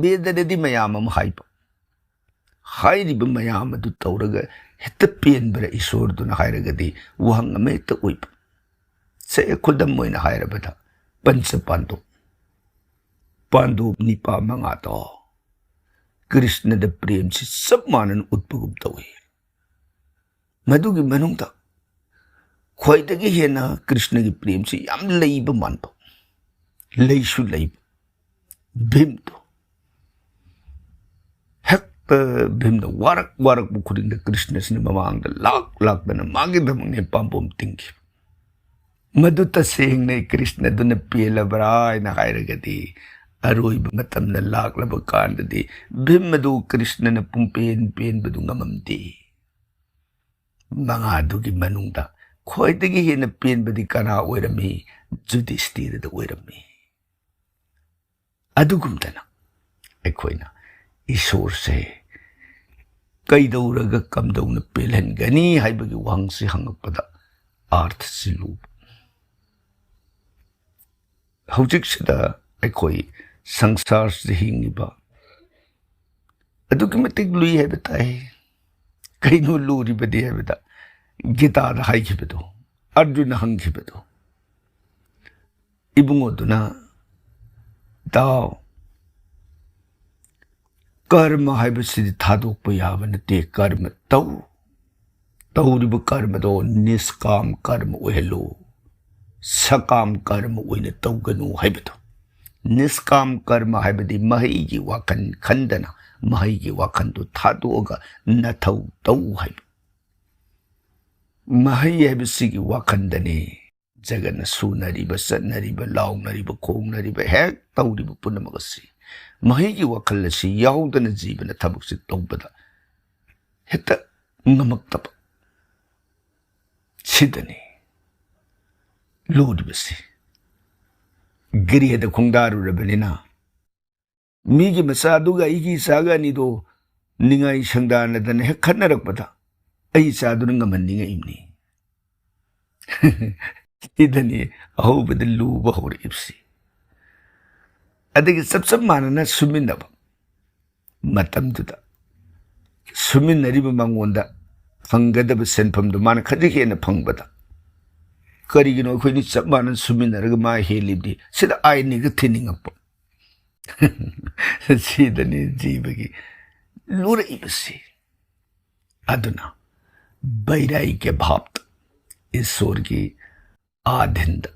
ꯕꯦꯗꯅꯗꯤ ꯃꯌꯥꯝ ꯑꯃ ꯍꯥꯏꯕ, ꯍꯥꯏꯔꯤꯕ ꯃꯌꯥꯝ ꯑꯗꯨ ꯇꯧꯔꯒ ꯍꯦꯛꯇ ꯄꯦꯟꯕ꯭ꯔꯥ ꯏꯁꯣꯔꯗꯨꯅ ꯍꯥꯏꯔꯒꯗꯤ ꯋꯥꯍꯪ ꯑꯃ ꯍꯦꯛꯇ ꯑꯣꯏꯕ꯫ ꯁꯦ, ꯈꯨꯗꯝ ꯑꯣꯏꯅ ꯍꯥꯏꯔꯕꯗ, ꯄꯟꯆ ꯄꯥꯟꯗꯣꯞ, ꯄꯥꯟꯗꯣꯞ ꯅꯤꯄꯥ ꯃꯉꯥꯗꯣ ꯀ꯭ꯔꯤꯁꯅꯗ ꯄ꯭ꯔꯦꯝꯁꯤ ꯆꯞ ꯃꯥꯟꯅꯅ ꯎꯠꯄꯒꯨꯝ ꯇꯧꯏ꯫ ꯃꯗꯨꯒꯤ ꯃꯅꯨꯡꯗ ꯈ꯭ꯋꯥꯏꯗꯒꯤ ꯍꯦꯟꯅ ꯀ꯭ꯔꯤꯁꯅꯒꯤ ꯄ꯭ꯔꯦꯝꯁꯤ ꯌꯥꯝ ꯂꯩꯕ ꯃꯥꯟꯕ, ꯂꯩꯁꯨ ꯂꯩꯕ ꯚꯤꯝꯗꯣ, ꯍꯦꯛꯇ ꯚꯤꯝꯅ ꯋꯥꯔꯛ ꯋꯥꯔꯛꯄ ꯈꯨꯗꯤꯡꯗ ꯀ꯭ꯔꯤꯁꯅꯁꯤꯅ ꯃꯃꯥꯡꯗ ꯂꯥꯛ ꯂꯥꯛꯇꯅ ꯃꯥꯒꯤꯗꯃꯛꯅꯦ ꯄꯥꯝꯕꯣꯝ ꯇꯤꯡꯈꯤꯕ꯫ ꯃꯗꯨ ꯇꯁꯦꯡꯅ ꯀ꯭ꯔꯤꯁꯅꯗꯨꯅ ꯄꯦꯜꯂꯕ꯭ꯔꯥ ꯍꯥꯏꯅ ꯍꯥꯏꯔꯒꯗꯤ, ꯑꯔꯣꯏꯕ ꯃꯇꯝꯗ ꯂꯥꯛꯂꯕ ꯀꯥꯟꯗꯗꯤ ꯚꯤꯝ ꯑꯗꯨ ꯀ꯭ꯔꯤꯁꯅꯅ ꯄꯨꯡꯄꯦꯟ ꯄꯦꯟꯕꯗꯨ ꯉꯝꯃꯝꯗꯦ꯫ ꯃꯉꯥꯗꯨꯒꯤ ꯃꯅꯨꯡꯗ ꯈ꯭ꯋꯥꯏꯗꯒꯤ ꯍꯦꯟꯅ ꯄꯦꯟꯕꯗꯤ ꯀꯅꯥ ꯑꯣꯏꯔꯝꯃꯤ? ꯖꯨꯗꯤꯁꯇꯤꯔꯗ ꯑꯣꯏꯔꯝꯃꯤ꯫ ꯑꯗꯨꯒꯨꯝꯗꯅ ꯑꯩꯈꯣꯏꯅ ꯏꯁꯣꯔꯁꯦ ꯀꯩꯗꯧꯔꯒ ꯀꯝꯗꯧꯅ ꯄꯦꯜꯍꯟꯒꯅꯤ ꯍꯥꯏꯕꯒꯤ ꯋꯥꯍꯪꯁꯤ ꯍꯪꯉꯛꯄꯗ ꯑꯥꯔꯊꯁꯤ ꯂꯨꯕ꯫ ꯍꯧꯖꯤꯛꯁꯤꯗ ꯑꯩꯈꯣꯏ ꯁꯪꯁꯥꯔꯁꯤꯗ ꯍꯤꯡꯉꯤꯕ ꯑꯗꯨꯛꯀꯤ ꯃꯇꯤꯛ ꯂꯨꯏ ꯍꯥꯏꯕ ꯇꯥꯏ꯫ ꯀꯩꯅꯣ ꯂꯨꯔꯤꯕꯗꯤ ꯍꯥꯏꯕꯗ, ꯒꯤꯇꯥꯗ ꯍꯥꯏꯈꯤꯕꯗꯣ, ꯑꯔꯖꯨꯟꯅ ꯍꯪꯈꯤꯕꯗꯣ, ꯏꯕꯨꯡꯉꯣꯗꯨꯅ, "ꯇꯥꯎ, ꯀꯔꯃ ꯍꯥꯏꯕꯁꯤꯗꯤ ꯊꯥꯗꯣꯛꯄ ꯌꯥꯕ ꯅꯠꯇꯦ, ꯀꯔꯃ ꯇꯧ꯫ ꯇꯧꯔꯤꯕ ꯀꯔꯃꯗꯣ ꯅꯤꯁꯀꯥꯝ ꯀꯔꯃ ꯑꯣꯏꯍꯜꯂꯨ, ꯁꯀꯥꯝ ꯀꯔꯃ ꯑꯣꯏꯅ ꯇꯧꯒꯅꯨ" ꯍꯥꯏꯕꯗꯣ꯫ ꯅꯤꯁꯀꯥꯝ ꯀꯔꯃ ꯍꯥꯏꯕꯗꯤ ꯃꯍꯩꯒꯤ ꯋꯥꯈꯜ ꯈꯟꯗꯅ, ꯃꯍꯩꯒꯤ ꯋꯥꯈꯜꯗꯨ ꯊꯥꯗꯣꯛꯑꯒ ꯅꯊꯧ ꯇꯧ ꯍꯥꯏꯕ꯫ ꯃꯍꯩ ꯍꯥꯏꯕꯁꯤꯒꯤ ꯋꯥꯈꯜꯗꯅꯤ ꯖꯒꯠꯅ ꯁꯨꯅꯔꯤꯕ, ꯆꯠꯅꯔꯤꯕ, ꯂꯥꯎꯅꯔꯤꯕ, ꯈꯣꯡꯅꯔꯤꯕ, ꯍꯦꯛ ꯇꯧꯔꯤꯕ ꯄꯨꯝꯅꯃꯛ ꯑꯁꯤ꯫ ꯃꯍꯩꯒꯤ ꯋꯥꯈꯜ ꯑꯁꯤ ꯌꯥꯎꯗꯅ ꯖꯤꯕꯅ ꯊꯕꯛꯁꯤ ꯇꯧꯕꯗ ꯍꯦꯛꯇ ꯉꯝꯃꯛꯇꯕ꯫ ꯁꯤꯗꯅꯤ ꯂꯨꯔꯤꯕꯁꯤ꯫ ꯒ꯭ꯔꯤꯍꯗ ꯈꯣꯡꯗꯥꯔꯨꯔꯕꯅꯤꯅ, ꯃꯤꯒꯤ ꯃꯆꯥꯗꯨꯒ ꯑꯩꯒꯤ ꯏꯆꯥꯒ ꯑꯅꯤꯗꯣ ꯅꯤꯡꯉꯥꯏ ꯁꯪꯗꯥꯅꯗꯅ ꯍꯦꯛ ꯈꯠꯅꯔꯛꯄꯗ, ꯑꯩ ꯏꯆꯥꯗꯨꯅ ꯉꯝꯍꯟꯅꯤꯡꯉꯛꯏꯕꯅꯤ꯫ ꯁꯤꯗꯅꯤ ꯑꯍꯧꯕꯗ ꯂꯨꯕ ꯍꯧꯔꯛꯏꯕꯁꯤ꯫ ꯑꯗꯒꯤ ꯆꯞ ꯆꯞ ꯃꯥꯟꯅꯅ ꯁꯨꯃꯤꯟꯅꯕ ꯃꯇꯝꯗꯨꯗ, ꯁꯨꯃꯤꯟꯅꯔꯤꯕ ꯃꯉꯣꯟꯗ ꯐꯪꯒꯗꯕ ꯁꯦꯟꯐꯝꯗꯨ ꯃꯥꯅ ꯈꯖꯤꯛ ꯍꯦꯟꯅ ꯐꯪꯕꯗ, "ꯀꯔꯤꯒꯤꯅꯣ ꯑꯩꯈꯣꯏꯅꯤ ꯆꯞ ꯃꯥꯟꯅꯅ ꯁꯨꯃꯤꯟꯅꯔꯒ ꯃꯥ ꯍꯦꯜꯂꯤꯕꯗꯤ?" ꯁꯤꯗ ꯑꯥꯏꯟꯅꯤꯒ ꯊꯤꯅꯤꯡꯉꯛꯄ꯫ ꯁꯤꯗꯅꯤ ꯖꯤꯕꯒꯤ ꯂꯨꯔꯛꯏꯕꯁꯤ꯫ ꯑꯗꯨꯅ ꯕꯩꯔꯥꯒꯤ ꯚꯥꯕꯇ, ꯏꯁꯣꯔꯒꯤ ꯑꯥꯙꯤꯟꯗ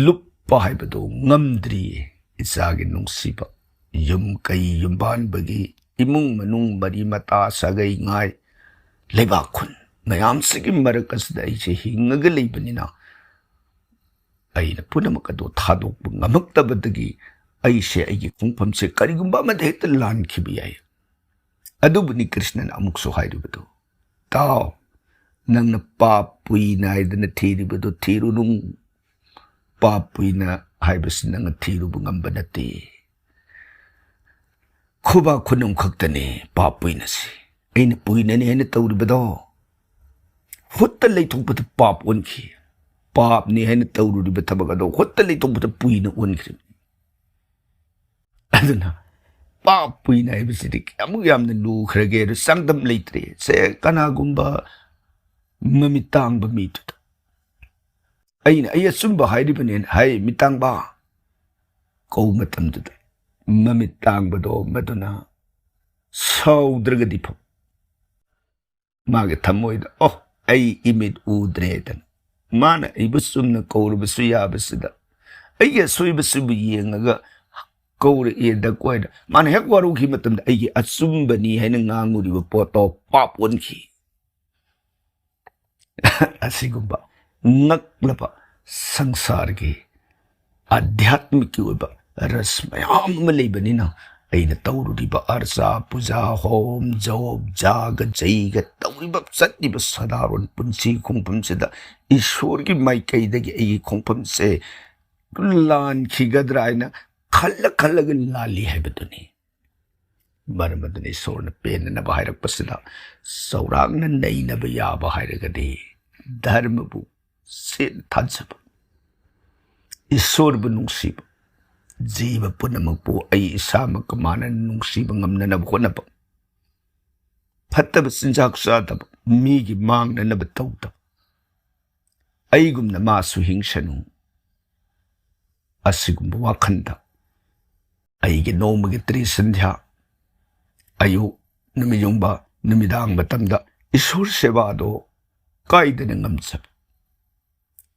ꯂꯨꯞꯄ ꯍꯥꯏꯕꯗꯨ ꯉꯝꯗ꯭ꯔꯤꯌꯦ꯫ ꯏꯆꯥꯒꯤ ꯅꯨꯡꯁꯤꯕ, ꯌꯨꯝ ꯀꯩ ꯌꯨꯝꯕꯥꯟꯕꯒꯤ, ꯏꯃꯨꯡ ꯃꯅꯨꯡ ꯃꯔꯤ ꯃꯇꯥ ꯁꯥꯒꯩ ꯉꯥꯏ, ꯂꯩꯕꯥꯛ ꯈꯨꯟ ꯃꯌꯥꯝꯁꯤꯒꯤ ꯃꯔꯛ ꯑꯁꯤꯗ ꯑꯩꯁꯦ ꯍꯤꯡꯉꯒ ꯂꯩꯕꯅꯤꯅ, ꯑꯩꯅ ꯄꯨꯝꯅꯃꯛ ꯑꯗꯨ ꯊꯥꯗꯣꯛꯄ ꯉꯝꯃꯛꯇꯕꯗꯒꯤ ꯑꯩꯁꯦ ꯑꯩꯒꯤ ꯈꯣꯡꯐꯝꯁꯦ ꯀꯔꯤꯒꯨꯝꯕ ꯑꯃꯗ ꯍꯦꯛꯇ ꯂꯥꯟꯈꯤꯕ ꯌꯥꯏ꯫ ꯑꯗꯨꯕꯨꯅꯤ ꯀ꯭ꯔꯤꯁꯅꯅ ꯑꯃꯨꯛꯁꯨ ꯍꯥꯏꯔꯤꯕꯗꯨ, "ꯇꯥꯎ, ꯅꯪꯅ ꯄꯥꯞ ꯄꯨꯏ ꯅꯥꯏꯗꯅ ꯊꯤꯔꯤꯕꯗꯨ ꯊꯤꯔꯨꯅꯨ꯫ ꯄꯥꯞ ꯄꯨꯏꯅ ꯍꯥꯏꯕꯁꯤ ꯅꯪꯅ ꯊꯤꯔꯨꯕ ꯉꯝꯕ ꯅꯠꯇꯦ꯫ ꯈꯨꯕꯥꯛ ꯈꯨꯅꯝ ꯈꯛꯇꯅꯤ ꯄꯥꯞ ꯄꯨꯏꯅꯁꯤ꯫ ꯑꯩꯅ ꯄꯨꯏꯅꯅꯤ ꯍꯥꯏꯅ ꯇꯧꯔꯤꯕꯗꯣ ꯍꯨꯠꯇ ꯂꯩꯊꯣꯛꯄꯗ ꯄꯥꯞ ꯑꯣꯟꯈꯤ꯫ ꯄꯥꯞꯅꯤ ꯍꯥꯏꯅ ꯇꯧꯔꯨꯔꯤꯕ ꯊꯕꯛ ꯑꯗꯣ ꯍꯨꯠꯇ ꯂꯩꯊꯣꯛꯄꯗ ꯄꯨꯏꯅ ꯑꯣꯟꯈ꯭ꯔꯤꯕꯅꯤ꯫ ꯑꯗꯨꯅ ꯄꯥꯞ ꯄꯨꯏꯅ ꯍꯥꯏꯕꯁꯤꯗꯤ ꯀꯌꯥꯃꯨꯛ ꯌꯥꯝꯅ ꯂꯨꯈ꯭ꯔꯒꯦ ꯑꯗꯨ ꯆꯥꯡꯗꯝ ꯂꯩꯇ꯭ꯔꯦ꯫ ꯁꯦ, ꯀꯅꯥꯒꯨꯝꯕ ꯃꯃꯤꯠ ꯇꯥꯡꯕ ꯃꯤꯗꯨꯗ ꯑꯩꯅ "ꯑꯩ ꯑꯆꯨꯝꯕ ꯍꯥꯏꯔꯤꯕꯅꯦꯅ" ꯍꯥꯏ ꯃꯤꯠ ꯇꯥꯡꯕ ꯀꯧꯕ ꯃꯇꯝꯗꯨꯗ, ꯃꯃꯤꯠ ꯇꯥꯡꯕꯗꯣ ꯃꯗꯨꯅ ꯁꯥꯎꯗ꯭ꯔꯒꯗꯤ ꯐꯕ, ꯃꯥꯒꯤ ꯊꯃꯣꯏꯗ "ꯑꯣ, ꯑꯩ ꯏꯃꯤꯠ ꯎꯗ꯭ꯔꯦꯗꯅ ꯃꯥꯅ ꯑꯩꯕꯨ ꯆꯨꯝꯅ ꯀꯧꯔꯕꯁꯨ ꯌꯥꯕꯁꯤꯗ, ꯑꯩꯒꯤ ꯑꯁꯣꯏꯕꯁꯤꯕꯨ ꯌꯦꯡꯉꯒ ꯀꯧꯔꯛꯑꯦꯗꯀꯣ" ꯍꯥꯏꯅ ꯃꯥꯅ ꯍꯦꯛ ꯋꯥꯔꯧꯈꯤꯕ ꯃꯇꯝꯗ ꯑꯩꯒꯤ ꯑꯆꯨꯝꯕꯅꯤ ꯍꯥꯏꯅ ꯉꯥꯡꯉꯨꯔꯤꯕ ꯄꯣꯠꯇꯣ ꯄꯥꯞ ꯑꯣꯟꯈꯤ꯫ ꯑꯁꯤꯒꯨꯝꯕ ꯉꯛꯂꯕ ꯁꯪꯁꯥꯔꯒꯤ ꯑꯙ꯭ꯌꯥꯠꯃꯤꯛꯀꯤ ꯑꯣꯏꯕ ꯔꯁ ꯃꯌꯥꯝ ꯑꯃ ꯂꯩꯕꯅꯤꯅ, ꯑꯩꯅ ꯇꯧꯔꯨꯔꯤꯕ ꯑꯔꯆꯥ, ꯄꯨꯖꯥ, ꯍꯣꯝ, ꯖꯣꯞ, ꯖꯥꯒ, ꯖꯩꯒ ꯇꯧꯔꯤꯕ, ꯆꯠꯂꯤꯕ ꯁꯗꯥꯔꯣꯟ ꯄꯨꯟꯁꯤ ꯈꯣꯡꯐꯝꯁꯤꯗ ꯏꯁꯣꯔꯒꯤ ꯃꯥꯏꯀꯩꯗꯒꯤ ꯑꯩꯒꯤ ꯈꯣꯡꯐꯝꯁꯦ ꯂꯥꯟꯈꯤꯒꯗ꯭ꯔꯥ ꯍꯥꯏꯅ ꯈꯜꯂ ꯈꯜꯂꯒ ꯂꯥꯜꯂꯤ ꯍꯥꯏꯕꯗꯨꯅꯤ꯫ ꯃꯔꯝ ꯑꯗꯨꯅ ꯏꯁꯣꯔꯅ ꯄꯦꯟꯅꯅꯕ ꯍꯥꯏꯔꯛꯄꯁꯤꯗ, ꯆꯥꯎꯔꯥꯛꯅ ꯅꯩꯅꯕ ꯌꯥꯕ ꯍꯥꯏꯔꯒꯗꯤ, ꯙꯔꯃꯕꯨ ꯆꯦꯠꯅ ꯊꯥꯖꯕ, ꯏꯁꯣꯔꯕꯨ ꯅꯨꯡꯁꯤꯕ, ꯖꯤꯕ ꯄꯨꯝꯅꯃꯛꯄꯨ ꯑꯩ ꯏꯁꯥꯃꯛꯀ ꯃꯥꯟꯅꯅ ꯅꯨꯡꯁꯤꯕ ꯉꯝꯅꯅꯕ ꯍꯣꯠꯅꯕ, ꯐꯠꯇꯕ ꯆꯤꯟꯖꯥꯛ ꯆꯥꯗꯕ, ꯃꯤꯒꯤ ꯃꯥꯡꯅꯅꯕ ꯇꯧꯗꯕ, ꯑꯩꯒꯨꯝꯅ ꯃꯥꯁꯨ ꯍꯤꯡꯁꯅꯨ꯫ ꯑꯁꯤꯒꯨꯝꯕ ꯋꯥꯈꯜꯗ ꯑꯩꯒꯤ ꯅꯣꯡꯃꯒꯤ ꯇ꯭ꯔꯤꯁꯟꯙ꯭ꯌꯥ, ꯑꯌꯨꯛ, ꯅꯨꯃꯤꯠꯌꯨꯡꯕ, ꯅꯨꯃꯤꯗꯥꯡ ꯃꯇꯝꯗ ꯏꯁꯣꯔ ꯁꯦꯕꯥꯗꯣ ꯀꯥꯏꯗꯅ ꯉꯝꯖꯕ,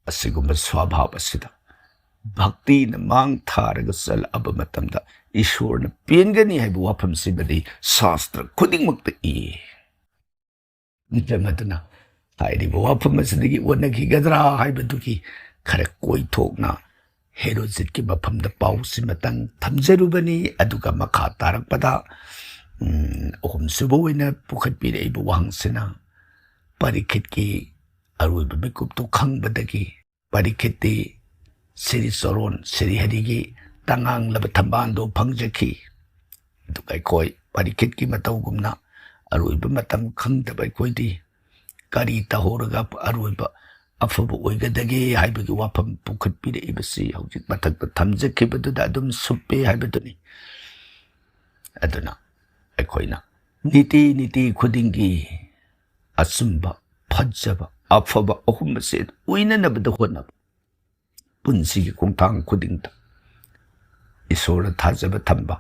ꯑꯁꯤꯒꯨꯝꯕ ꯁ꯭ꯋꯥꯚꯥꯕ ꯑꯁꯤꯗ ꯚꯛꯇꯤꯅ ꯃꯥꯡ ꯊꯥꯔꯒ ꯆꯠꯂꯛꯑꯕ ꯃꯇꯝꯗ ꯏꯁꯣꯔꯅ ꯄꯦꯟꯒꯅꯤ ꯍꯥꯏꯕ ꯋꯥꯐꯝꯁꯤꯃꯗꯤ ꯁꯥꯁꯇ꯭ꯔ ꯈꯨꯗꯤꯡꯃꯛꯇ ꯏ꯫ ꯃꯔꯝ ꯑꯗꯨꯅ ꯍꯥꯏꯔꯤꯕ ꯋꯥꯐꯝ ꯑꯁꯤꯗꯒꯤ ꯑꯣꯟꯅꯈꯤꯒꯗ꯭ꯔꯥ ꯍꯥꯏꯕꯗꯨꯒꯤ ꯈꯔ ꯀꯣꯏꯊꯣꯛꯅ ꯍꯦꯔꯣꯖꯤꯠꯀꯤ ꯃꯐꯝꯗ ꯄꯥꯎꯁꯤꯃꯇꯪ ꯊꯝꯖꯔꯨꯕꯅꯤ꯫ ꯑꯗꯨꯒ ꯃꯈꯥ ꯇꯥꯔꯛꯄꯗ, ꯎꯝ, ꯑꯍꯨꯝꯁꯨꯕ ꯑꯣꯏꯅ ꯄꯨꯈꯠꯄꯤꯔꯛꯏꯕ ꯋꯥꯍꯪꯁꯤꯅ ꯄꯔꯤꯈꯤꯠꯀꯤ ꯑꯔꯣꯏꯕ ꯃꯤꯀꯨꯞꯇꯨ ꯈꯪꯕꯗꯒꯤ ꯄꯔꯤꯈꯤꯠꯇꯤ ꯁ꯭ꯔꯤ ꯆꯣꯔꯣꯟ ꯁ꯭ꯔꯤ ꯍꯔꯤꯒꯤ ꯇꯉꯥꯡꯂꯕ ꯊꯝꯕꯥꯜꯗꯨ ꯐꯪꯖꯈꯤ꯫ ꯑꯗꯨꯒ ꯑꯩꯈꯣꯏ ꯄꯔꯤꯈꯤꯠꯀꯤ ꯃꯇꯧꯒꯨꯝꯅ ꯑꯔꯣꯏꯕ ꯃꯇꯝ ꯈꯪꯗꯕ ꯑꯩꯈꯣꯏꯗꯤ ꯀꯔꯤ ꯇꯧꯍꯧꯔꯒ ꯑꯔꯣꯏꯕ ꯑꯐꯕ ꯑꯣꯏꯒꯗꯒꯦ ꯍꯥꯏꯕꯒꯤ ꯋꯥꯐꯝ ꯄꯨꯈꯠꯄꯤꯔꯛꯏꯕꯁꯤ ꯍꯧꯖꯤꯛ ꯃꯊꯛꯇ ꯊꯝꯖꯈꯤꯕꯗꯨꯗ ꯑꯗꯨꯝ ꯁꯨꯞꯄꯦ ꯍꯥꯏꯕꯗꯨꯅꯤ꯫ ꯑꯗꯨꯅ ꯑꯩꯈꯣꯏꯅ ꯅꯤꯇꯤ ꯅꯤꯇꯤ ꯈꯨꯗꯤꯡꯒꯤ ꯑꯆꯨꯝꯕ, ꯐꯖꯕ, ꯑꯐꯕ ꯑꯍꯨꯝ ꯑꯁꯦ ꯑꯣꯏꯅꯅꯕꯗ ꯍꯣꯠꯅꯕ꯫ ꯄꯨꯟꯁꯤꯒꯤ ꯈꯣꯡꯊꯥꯡ ꯈꯨꯗꯤꯡꯗ ꯏꯁꯣꯔꯗ ꯊꯥꯖꯕ ꯊꯝꯕ,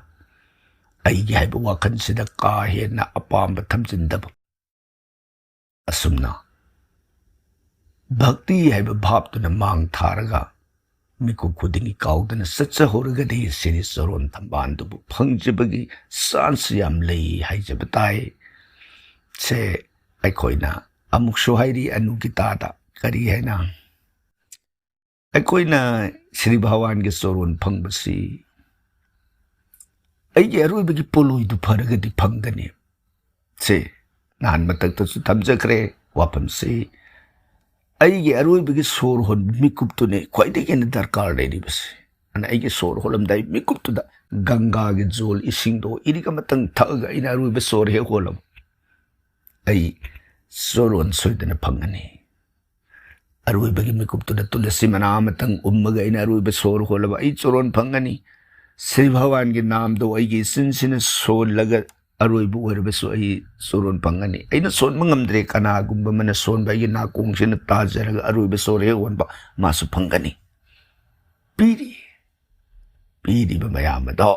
ꯑꯩꯒꯤ ꯍꯥꯏꯕ ꯋꯥꯈꯜꯁꯤꯗ ꯀꯥ ꯍꯦꯟꯅ ꯑꯄꯥꯝꯕ ꯊꯝꯖꯤꯟꯗꯕ, ꯑꯁꯨꯝꯅ ꯚꯛꯇꯤ ꯍꯥꯏꯕ ꯚꯥꯞꯇꯨꯅ ꯃꯥꯡ ꯊꯥꯔꯒ ꯃꯤꯀꯨꯞ ꯈꯨꯗꯤꯡꯒꯤ ꯀꯥꯎꯗꯅ ꯆꯠꯆꯍꯧꯔꯒꯗꯤ ꯁꯤꯅꯤ ꯆꯔꯣꯟ ꯊꯝꯕꯥꯜꯗꯨꯕꯨ ꯐꯪꯖꯕꯒꯤ ꯆꯥꯟꯁ ꯌꯥꯝ ꯂꯩ ꯍꯥꯏꯖꯕ ꯇꯥꯏ꯫ ꯁꯦ ꯑꯩꯈꯣꯏꯅ ꯑꯃꯨꯛꯁꯨ ꯍꯥꯏꯔꯤ ꯑꯅꯨꯒꯤꯇꯥꯗ ꯀꯔꯤ ꯍꯥꯏꯅ ꯑꯩꯈꯣꯏꯅ ꯁ꯭ꯔꯤ ꯚꯒꯋꯥꯟꯒꯤ ꯆꯔꯣꯟ ꯐꯪꯕꯁꯤ ꯑꯩꯒꯤ ꯑꯔꯣꯏꯕꯒꯤ ꯄꯣꯠꯂꯣꯏꯗꯨ ꯐꯔꯒꯗꯤ ꯐꯪꯒꯅꯤ꯫ ꯁꯦ ꯅꯍꯥꯟ ꯃꯊꯛꯇꯁꯨ ꯊꯝꯖꯈ꯭ꯔꯦ ꯋꯥꯐꯝꯁꯤ꯫ ꯑꯩꯒꯤ ꯑꯔꯣꯏꯕꯒꯤ ꯁꯣꯔ ꯍꯣꯟꯕ ꯃꯤꯀꯨꯞꯇꯨꯅꯤ ꯈ꯭ꯋꯥꯏꯗꯒꯤ ꯍꯦꯟꯅ ꯗꯔꯀꯥꯔ ꯂꯩꯔꯤꯕꯁꯤ꯫ ꯑꯗꯨꯅ ꯑꯩꯒꯤ ꯁꯣꯔ ꯍꯣꯜꯂꯝꯗꯥꯏ ꯃꯤꯀꯨꯞꯇꯨꯗ ꯒꯪꯒꯥꯒꯤ ꯖꯣꯜ ꯏꯁꯤꯡꯗꯣ ꯏꯔꯤꯛ ꯑꯃꯇꯪ ꯊꯛꯑꯒ ꯑꯩꯅ ꯑꯔꯣꯏꯕ ꯁꯣꯔ ꯍꯦꯛ ꯍꯣꯜꯂꯕ ꯑꯩ ꯆꯔꯣꯟ ꯁꯣꯏꯗꯅ ꯐꯪꯒꯅꯤ꯫ ꯑꯔꯣꯏꯕꯒꯤ ꯃꯤꯀꯨꯞꯇꯨꯗ ꯇꯨꯂꯁꯤ ꯃꯅꯥ ꯑꯃꯇꯪ ꯎꯝꯃꯒ ꯑꯩꯅ ꯑꯔꯣꯏꯕ ꯁꯣꯔ ꯍꯣꯜꯂꯕ ꯑꯩ ꯆꯔꯣꯟ ꯐꯪꯒꯅꯤ꯫ ꯁ꯭ꯔꯤ ꯚꯒꯋꯥꯟꯒꯤ ꯅꯥꯝꯗꯣ ꯑꯩꯒꯤ ꯏꯆꯤꯟꯁꯤꯅ ꯁꯣꯜꯂꯒ ꯑꯔꯣꯏꯕ ꯑꯣꯏꯔꯕꯁꯨ ꯑꯩ ꯆꯔꯣꯟ ꯐꯪꯒꯅꯤ꯫ ꯑꯩꯅ ꯁꯣꯟꯕ ꯉꯝꯗ꯭ꯔꯦ, ꯀꯅꯥꯒꯨꯝꯕ ꯑꯃꯅ ꯁꯣꯟꯕ ꯑꯩꯒꯤ ꯅꯥꯀꯣꯡꯁꯤꯅ ꯇꯥꯖꯔꯒ ꯑꯔꯣꯏꯕ ꯁꯣꯔ ꯍꯦꯛ ꯍꯣꯟꯕ ꯃꯥꯁꯨ ꯐꯪꯒꯅꯤ꯫ ꯄꯤꯔꯤ, ꯄꯤꯔꯤꯕ ꯃꯌꯥꯝ ꯑꯗꯣ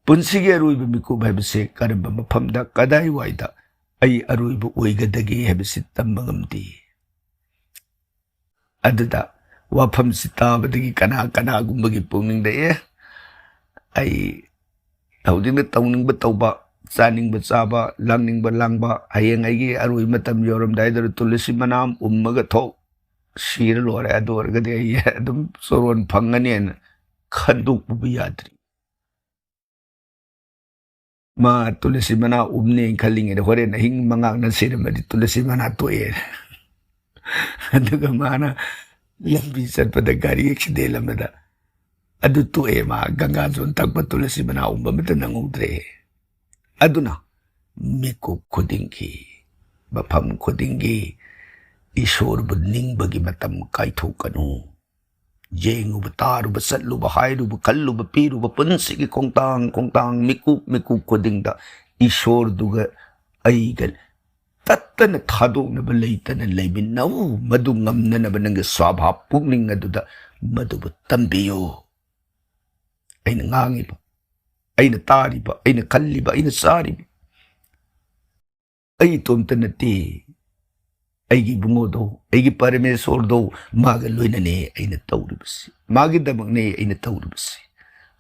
ꯄꯨꯟꯁꯤꯒꯤ ꯑꯔꯣꯏꯕ ꯃꯤꯀꯨꯞ ꯍꯥꯏꯕꯁꯦ ꯀꯔꯝꯕ ꯃꯐꯝꯗ, ꯀꯗꯥꯏꯋꯥꯏꯗ ꯑꯩ ꯑꯔꯣꯏꯕ ꯑꯣꯏꯒꯗꯒꯦ ꯍꯥꯏꯕꯁꯤ ꯇꯝꯕ ꯉꯝꯗꯦ꯫ ꯑꯗꯨꯗ ꯋꯥꯐꯝꯁꯤ ꯇꯥꯕꯗꯒꯤ ꯀꯅꯥ ꯀꯅꯥꯒꯨꯝꯕꯒꯤ ꯄꯨꯛꯅꯤꯡꯗ, "ꯑꯦ, ꯑꯩ ꯍꯧꯖꯤꯛꯅ ꯇꯧꯅꯤꯡꯕ ꯇꯧꯕ, ꯆꯥꯅꯤꯡꯕ ꯆꯥꯕ, ꯂꯥꯡꯅꯤꯡꯕ ꯂꯥꯡꯕ, ꯍꯌꯦꯡ ꯑꯩꯒꯤ ꯑꯔꯣꯏꯕ ꯃꯇꯝ ꯌꯧꯔꯝꯗꯥꯏꯗ ꯇꯨꯂꯁꯤ ꯃꯅꯥ ꯑꯃ ꯎꯝꯃꯒ ꯊꯣꯛ ꯁꯤꯔ ꯂꯣꯏꯔꯦ, ꯑꯗꯨ ꯑꯣꯏꯔꯒꯗꯤ ꯑꯩ ꯑꯗꯨꯝ ꯆꯔꯣꯟ ꯐꯪꯒꯅꯤ" ꯍꯥꯏꯅ ꯈꯟꯗꯣꯛꯄꯕꯨ ꯌꯥꯗ꯭ꯔꯤ꯫ ꯃꯥ ꯇꯨꯂꯁꯤ ꯃꯅꯥ ꯎꯝꯅꯦꯅ ꯈꯜꯂꯤꯉꯩꯗ ꯍꯣꯔꯦꯟ ꯑꯍꯤꯡ ꯃꯉꯥꯛꯅ ꯁꯤꯔꯝꯃꯗꯤ ꯇꯨꯂꯁꯤ ꯃꯅꯥ ꯇꯣꯛꯑꯦ꯫ ꯑꯗꯨꯒ ꯃꯥꯅ ꯂꯝꯕꯤ ꯆꯠꯄꯗ ꯒꯥꯔꯤ ꯑꯦꯛꯁꯤꯗꯦꯟ ꯑꯃꯗ ꯑꯗꯨ ꯇꯣꯛꯑꯦ, ꯃꯥ ꯒꯪꯒꯥ ꯖꯣꯟ ꯊꯛꯄ ꯇꯨꯂꯁꯤ ꯃꯅꯥ ꯎꯝꯕ ꯑꯃꯠꯇ ꯅꯪꯍꯧꯗ꯭ꯔꯦ꯫ ꯑꯗꯨꯅ ꯃꯤꯀꯨꯞ ꯈꯨꯗꯤꯡꯒꯤ, ꯃꯐꯝ ꯈꯨꯗꯤꯡꯒꯤ ꯏꯁꯣꯔꯕꯨ ꯅꯤꯡꯕꯒꯤ ꯃꯇꯝ ꯀꯥꯏꯊꯣꯛꯀꯅꯨ꯫ ꯌꯦꯡꯉꯨꯕ, ꯇꯥꯔꯨꯕ, ꯆꯠꯂꯨꯕ, ꯍꯥꯏꯔꯨꯕ, ꯈꯜꯂꯨꯕ, ꯄꯤꯔꯨꯕ ꯄꯨꯟꯁꯤꯒꯤ ꯈꯣꯡꯊꯥꯡ ꯈꯣꯡꯊꯥꯡ, ꯃꯤꯀꯨꯞ ꯃꯤꯀꯨꯞ ꯈꯨꯗꯤꯡꯗ ꯏꯁꯣꯔꯗꯨꯒ ꯑꯩꯒ ꯇꯠꯇꯅ ꯊꯥꯗꯣꯛꯅꯕ ꯂꯩꯇꯅ ꯂꯩꯃꯤꯟꯅꯧ꯫ ꯃꯗꯨ ꯉꯝꯅꯅꯕ ꯅꯪꯒꯤ ꯁ꯭ꯋꯥꯚꯥꯕ ꯄꯨꯛꯅꯤꯡ ꯑꯗꯨꯗ ꯃꯗꯨꯕꯨ ꯇꯝꯕꯤꯌꯨ꯫ ꯑꯩꯅ ꯉꯥꯡꯉꯤꯕ, ꯑꯩꯅ ꯇꯥꯔꯤꯕ, ꯑꯩꯅ ꯈꯜꯂꯤꯕ, ꯑꯩꯅ ꯆꯥꯔꯤꯕ, ꯑꯩ ꯏꯇꯣꯝꯇ ꯅꯠꯇꯦ꯫ ꯑꯩꯒꯤ ꯏꯕꯨꯡꯉꯣꯗꯣ, ꯑꯩꯒꯤ ꯄꯔꯃꯦꯁꯣꯔꯗꯣ, ꯃꯥꯒ ꯂꯣꯏꯅꯅꯦ ꯑꯩꯅ ꯇꯧꯔꯤꯕꯁꯤ, ꯃꯥꯒꯤꯗꯃꯛꯅꯦ ꯑꯩꯅ ꯇꯧꯔꯤꯕꯁꯤ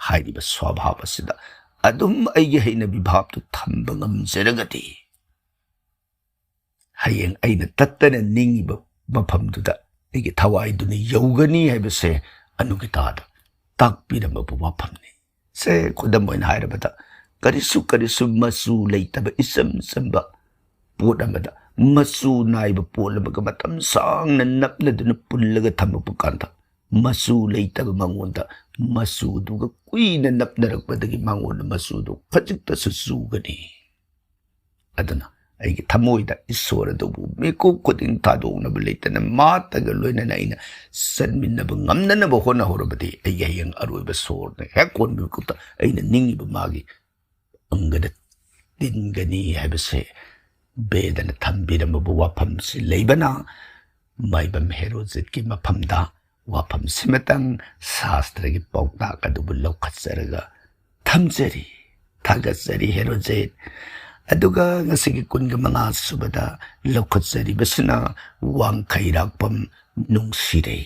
ꯍꯥꯏꯔꯤꯕ ꯁ꯭ꯋꯥꯚꯥꯕ ꯑꯁꯤꯗ ꯑꯗꯨꯝ ꯑꯩꯒꯤ ꯍꯩꯅꯕꯤ ꯚꯥꯕꯇꯨ ꯊꯝꯕ ꯉꯝꯖꯔꯒꯗꯤ, ꯍꯌꯦꯡ ꯑꯩꯅ ꯇꯠꯇꯅ ꯅꯤꯡꯉꯤꯕ ꯃꯐꯝꯗꯨꯗ ꯑꯩꯒꯤ ꯊꯋꯥꯏꯗꯨꯅ ꯌꯧꯒꯅꯤ ꯍꯥꯏꯕꯁꯦ ꯑꯅꯨꯒꯤꯇꯥꯗ ꯇꯥꯛꯄꯤꯔꯝꯕ ꯋꯥꯐꯝꯅꯤ꯫ ꯁꯦ, ꯈꯨꯗꯝ ꯑꯣꯏꯅ ꯍꯥꯏꯔꯕꯗ, ꯀꯔꯤꯁꯨ ꯀꯔꯤꯁꯨ ꯃꯆꯨ ꯂꯩꯇꯕ ꯏꯆꯝ ꯆꯝꯕ ꯄꯣꯠ ꯑꯃꯗ ꯃꯆꯨ ꯅꯥꯏꯕ ꯄꯣꯠ ꯑꯃꯒ ꯃꯇꯝ ꯁꯥꯡꯅ ꯅꯞꯅꯗꯨꯅ ꯄꯨꯜꯂꯒ ꯊꯝꯃꯛꯄ ꯀꯥꯟꯗ, ꯃꯆꯨ ꯂꯩꯇꯕ ꯃꯉꯣꯟꯗ ꯃꯆꯨꯗꯨꯒ ꯀꯨꯏꯅ ꯅꯞꯅꯔꯛꯄꯗꯒꯤ ꯃꯉꯣꯟꯗ ꯃꯆꯨꯗꯨ ꯈꯖꯤꯛꯇꯁꯨ ꯆꯨꯒꯅꯤ꯫ ꯑꯗꯨꯅ ꯑꯩꯒꯤ ꯊꯃꯣꯏꯗ ꯏꯁꯣꯔ ꯑꯗꯨꯕꯨ ꯃꯤꯀꯨꯞ ꯈꯨꯗꯤꯡ ꯊꯥꯗꯣꯛꯅꯕ ꯂꯩꯇꯅ ꯃꯥꯇꯒ ꯂꯣꯏꯅꯅ ꯑꯩꯅ ꯆꯠꯃꯤꯟꯅꯕ ꯉꯝꯅꯅꯕ ꯍꯣꯠꯅꯍꯧꯔꯕꯗꯤ, ꯑꯩꯒꯤ ꯍꯌꯦꯡ ꯑꯔꯣꯏꯕ ꯁꯣꯔꯅ ꯍꯦꯛ ꯍꯣꯟꯕ ꯃꯤꯀꯨꯞꯇ ꯑꯩꯅ ꯅꯤꯡꯉꯤꯕ ꯃꯥꯒꯤ ꯑꯪꯒꯗ ꯇꯤꯟꯒꯅꯤ ꯍꯥꯏꯕꯁꯦ ꯕꯦꯗꯅ ꯊꯝꯕꯤꯔꯝꯕ ꯋꯥꯐꯝꯁꯤ ꯂꯩꯕꯅ, ꯃꯥꯏꯕꯝ ꯍꯦꯔꯣꯖꯤꯠꯀꯤ ꯃꯐꯝꯗ ꯋꯥꯐꯝꯁꯤꯃꯇꯪ ꯁꯥꯁꯇ꯭ꯔꯒꯤ ꯄꯥꯎꯇꯥꯛ ꯑꯗꯨꯕꯨ ꯂꯧꯈꯠꯆꯔꯒ ꯊꯝꯖꯔꯤ꯫ ꯊꯥꯒꯠꯆꯔꯤ ꯍꯦꯔꯣꯖꯤꯠ꯫ ꯑꯗꯨꯒ ꯉꯁꯤꯒꯤ ꯀꯨꯟꯒ ꯃꯉꯥ ꯁꯨꯕꯗ ꯂꯧꯈꯠꯆꯔꯤꯕꯁꯤꯅ ꯋꯥꯡꯈꯩꯔꯥꯛꯄꯝ ꯅꯨꯡꯁꯤꯔꯩ꯫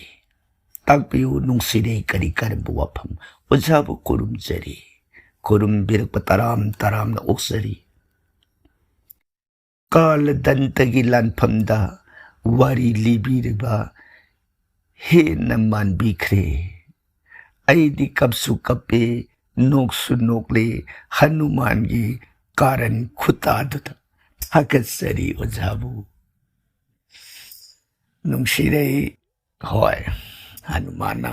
ꯇꯥꯛꯄꯤꯌꯨ ꯅꯨꯡꯁꯤꯔꯩ, ꯀꯔꯤ ꯀꯔꯝꯕ ꯋꯥꯐꯝ? ꯑꯣꯖꯥꯕꯨ ꯈꯨꯔꯨꯝꯖꯔꯤ꯫ ꯈꯨꯔꯨꯝꯕꯤꯔꯛꯄ ꯇꯔꯥꯝ ꯇꯔꯥꯝꯅ ꯑꯣꯛꯆꯔꯤ꯫ ꯀꯥꯂꯗꯟꯇꯒꯤ ꯂꯥꯟꯐꯝꯗ ꯋꯥꯔꯤ ꯂꯤꯕꯤꯔꯤꯕ ꯍꯦꯟꯅ ꯃꯥꯟꯕꯤꯈ꯭ꯔꯦ꯫ ꯑꯩꯗꯤ ꯀꯞꯁꯨ ꯀꯞꯄꯦ, ꯅꯣꯛꯁꯨ ꯅꯣꯛꯂꯦ, ꯍꯅꯨꯃꯥꯟꯒꯤ ꯀꯥꯔꯟ ꯈꯨꯇꯥꯗꯨꯗ꯫ ꯊꯥꯒꯠꯆꯔꯤ ꯑꯣꯖꯥꯕꯨ꯫ ꯅꯨꯡꯁꯤꯔꯩ꯫ ꯍꯣꯏ, ꯍꯅꯨꯃꯥꯟꯅ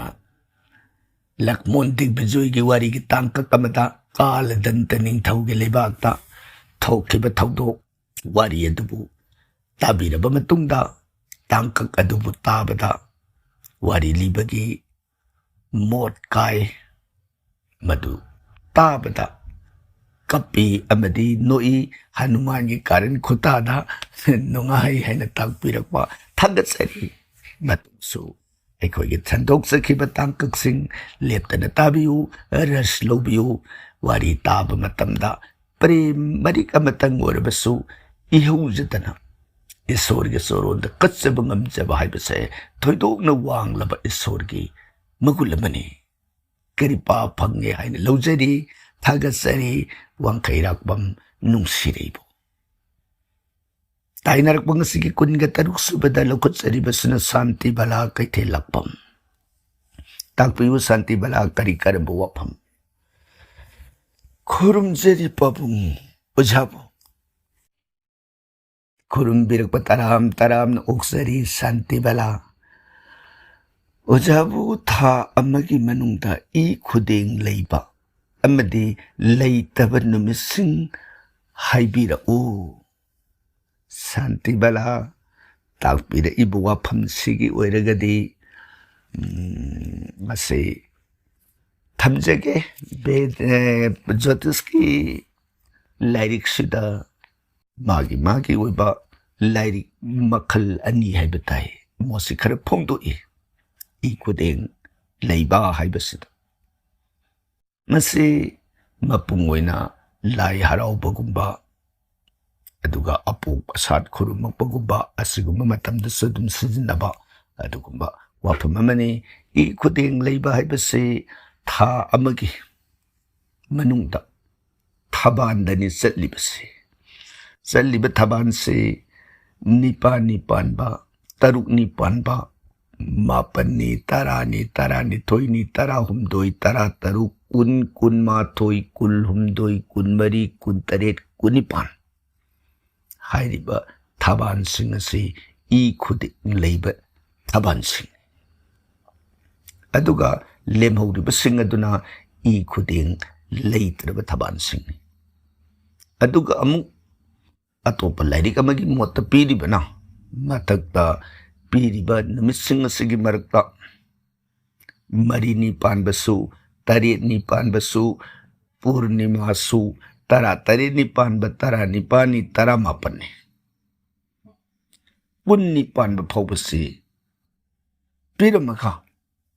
ꯂꯛꯃꯣꯟ ꯗꯤꯒꯕꯤꯖꯣꯏꯒꯤ ꯋꯥꯔꯤꯒꯤ ꯇꯥꯡꯀꯛ ꯑꯃꯗ ꯀꯥꯂꯗꯟꯇ ꯅꯤꯡꯊꯧꯒꯤ ꯂꯩꯕꯥꯛꯇ ꯊꯣꯛꯈꯤꯕ ꯊꯧꯗꯣꯛ ꯋꯥꯔꯤ ꯑꯗꯨꯕꯨ ꯇꯥꯕꯤꯔꯕ ꯃꯇꯨꯡꯗ, ꯇꯥꯡꯀꯛ ꯑꯗꯨꯕꯨ ꯇꯥꯕꯗ, ꯋꯥꯔꯤ ꯂꯤꯕꯒꯤ ꯃꯣꯠ ꯀꯥꯏ꯫ ꯃꯗꯨ ꯇꯥꯕꯗ ꯀꯞꯄꯤ ꯑꯃꯗꯤ ꯅꯣꯛꯏ꯫ ꯍꯅꯨꯃꯥꯟꯒꯤ ꯀꯥꯔꯟ ꯈꯨꯇꯥꯗ ꯅꯨꯡꯉꯥꯏ ꯍꯥꯏꯅ ꯇꯥꯛꯄꯤꯔꯛꯄ ꯊꯥꯒꯠꯆꯔꯤ꯫ ꯃꯇꯨꯡꯁꯨ ꯑꯩꯈꯣꯏꯒꯤ ꯁꯟꯗꯣꯛꯆꯈꯤꯕ ꯇꯥꯡꯀꯛꯁꯤꯡ ꯂꯦꯞꯇꯅ ꯇꯥꯕꯤꯌꯨ, ꯔꯁ ꯂꯧꯕꯤꯌꯨ꯫ ꯋꯥꯔꯤ ꯇꯥꯕ ꯃꯇꯝꯗ ꯄ꯭ꯔꯦꯝ ꯃꯔꯤꯛ ꯑꯃꯇꯪ ꯑꯣꯏꯔꯕꯁꯨ ꯏꯍꯧꯖꯗꯅ ꯏꯁꯣꯔꯒꯤ ꯆꯣꯔꯣꯟꯗ ꯀꯠꯆꯕ ꯉꯝꯖꯕ ꯍꯥꯏꯕꯁꯦ ꯊꯣꯏꯗꯣꯛꯅ ꯋꯥꯡꯂꯕ ꯏꯁꯣꯔꯒꯤ ꯃꯒꯨꯟ ꯑꯃꯅꯤ꯫ ꯀ꯭ꯔꯤꯄꯥ ꯐꯪꯉꯦ ꯍꯥꯏꯅ ꯂꯧꯖꯔꯤ, ꯊꯥꯒꯠꯆꯔꯤ꯫ ꯋꯥꯡꯈꯩꯔꯥꯛꯄꯝ ꯅꯨꯡꯁꯤꯔꯩꯕꯨ꯫ ꯇꯥꯏꯅꯔꯛꯄ ꯉꯁꯤꯒꯤ ꯀꯨꯟꯒ ꯇꯔꯨꯛ ꯁꯨꯕꯗ ꯂꯧꯈꯠꯆꯔꯤꯕꯁꯤꯅ ꯁꯥꯟꯇꯤ ꯕꯂꯥ ꯀꯩꯊꯦꯜ ꯂꯥꯛꯄꯝ꯫ ꯇꯥꯛꯄꯤꯌꯨ ꯁꯥꯟꯇꯤ ꯕꯂꯥ, ꯀꯔꯤ ꯀꯔꯝꯕ ꯋꯥꯐꯝ? ꯈꯨꯔꯨꯝꯖꯔꯤ ꯄꯥꯕꯨꯡ ꯑꯣꯖꯥꯕꯨ꯫ ꯈꯨꯔꯨꯝꯕꯤꯔꯛꯄ ꯇꯔꯥꯝ ꯇꯔꯥꯝꯅ ꯑꯣꯛꯆꯔꯤ ꯁꯥꯟꯇꯤ ꯕꯂꯥ꯫ ꯑꯣꯖꯥꯕꯨ ꯊꯥ ꯑꯃꯒꯤ ꯃꯅꯨꯡꯗ ꯏ ꯈꯨꯗꯦꯡ ꯂꯩꯕ ꯑꯃꯗꯤ ꯂꯩꯇꯕ ꯅꯨꯃꯤꯠꯁꯤꯡ ꯍꯥꯏꯕꯤꯔꯛꯎ꯫ ꯁꯥꯟꯇꯤ ꯕꯂꯥ, ꯇꯥꯛꯄꯤꯔꯛꯏꯕ ꯋꯥꯐꯝꯁꯤꯒꯤ ꯑꯣꯏꯔꯒꯗꯤ, ꯎꯝ, ꯃꯁꯤ ꯊꯝꯖꯒꯦ꯫ ꯕꯦꯗ, ꯑꯦ, ꯖꯣꯇꯤꯁꯀꯤ ꯂꯥꯏꯔꯤꯛꯁꯤꯗ ꯃꯥꯒꯤ ꯃꯥꯒꯤ ꯑꯣꯏꯕ ꯂꯥꯏꯔꯤꯛ ꯃꯈꯜ ꯑꯅꯤ ꯍꯥꯏꯕ ꯇꯥꯏ꯫ ꯃꯣꯠꯁꯤ ꯈꯔ ꯐꯣꯡꯗꯣꯛꯏ꯫ ꯏ ꯈꯨꯗꯦꯡ ꯂꯩꯕ ꯍꯥꯏꯕꯁꯤꯗ ꯃꯁꯤ ꯃꯄꯨꯡ ꯑꯣꯏꯅ ꯂꯥꯏ ꯍꯔꯥꯎꯕꯒꯨꯝꯕ, ꯑꯗꯨꯒ ꯑꯄꯣꯛ ꯑꯁꯥꯠ ꯈꯨꯔꯨꯝꯃꯛꯄꯒꯨꯝꯕ, ꯑꯁꯤꯒꯨꯝꯕ ꯃꯇꯝꯗꯁꯨ ꯑꯗꯨꯝ ꯁꯤꯖꯤꯟꯅꯕ ꯑꯗꯨꯒꯨꯝꯕ ꯋꯥꯐꯝ ꯑꯃꯅꯤ꯫ ꯏ ꯈꯨꯗꯦꯡ ꯂꯩꯕ ꯍꯥꯏꯕꯁꯤ ꯊꯥ ꯑꯃꯒꯤ ꯃꯅꯨꯡꯗ ꯊꯕꯥꯟꯗꯅꯤ ꯆꯠꯂꯤꯕꯁꯤ꯫ ꯆꯠꯂꯤꯕ ꯊꯕꯥꯟꯁꯤ ꯅꯤꯄꯥꯟꯅꯤ ꯄꯥꯟꯕ, ꯇꯔꯨꯛꯅꯤ ꯄꯥꯟꯕ, ꯃꯥꯄꯟꯅꯤ, ꯇꯔꯥꯅꯤ, ꯇꯔꯥꯅꯤꯊꯣꯏꯅꯤ, ꯇꯔꯥꯍꯨꯝꯗꯣꯏ, ꯇꯔꯥꯇꯔꯨꯛ, ꯀꯨꯟ, ꯀꯨꯟꯃꯥꯊꯣꯏ, ꯀꯨꯟꯍꯨꯝꯗꯣꯏ, ꯀꯨꯟꯃꯔꯤ, ꯀꯨꯟꯇꯔꯦꯠ, ꯀꯨꯟꯅꯤꯄꯥꯟ ꯍꯥꯏꯔꯤꯕ ꯊꯕꯥꯟꯁꯤꯡ ꯑꯁꯤ ꯏ ꯈꯨꯗꯦꯡ ꯂꯩꯕ ꯊꯕꯥꯟꯁꯤꯡ꯫ ꯑꯗꯨꯒ ꯂꯦꯝꯍꯧꯔꯤꯕꯁꯤꯡ ꯑꯗꯨꯅ ꯏ ꯈꯨꯗꯦꯡ ꯂꯩꯇ꯭ꯔꯕ ꯊꯕꯥꯟꯁꯤꯡꯅꯤ꯫ ꯑꯗꯨꯒ ꯑꯃꯨꯛ ꯑꯇꯣꯞꯄ ꯂꯥꯏꯔꯤꯛ ꯑꯃꯒꯤ ꯃꯣꯠꯇ ꯄꯤꯔꯤꯕꯅ, ꯃꯊꯛꯇ ꯄꯤꯔꯤꯕ ꯅꯨꯃꯤꯠꯁꯤꯡ ꯑꯁꯤꯒꯤ ꯃꯔꯛꯇ ꯃꯔꯤꯅꯤ ꯄꯥꯟꯕꯁꯨ, ꯇꯔꯦꯠꯅꯤ ꯄꯥꯟꯕꯁꯨ, ꯄꯨꯔꯅꯤꯃꯥꯁꯨ, ꯇꯔꯥ ꯇꯔꯦꯠꯅꯤ ꯄꯥꯟꯕ, ꯇꯔꯥ ꯅꯤꯄꯥꯟꯅꯤ, ꯇꯔꯥ ꯃꯥꯄꯟꯅꯤ꯫ ꯀꯨꯟꯅꯤ ꯄꯥꯟꯕ ꯐꯥꯎꯕꯁꯤ ꯄꯤꯔꯝꯃꯒ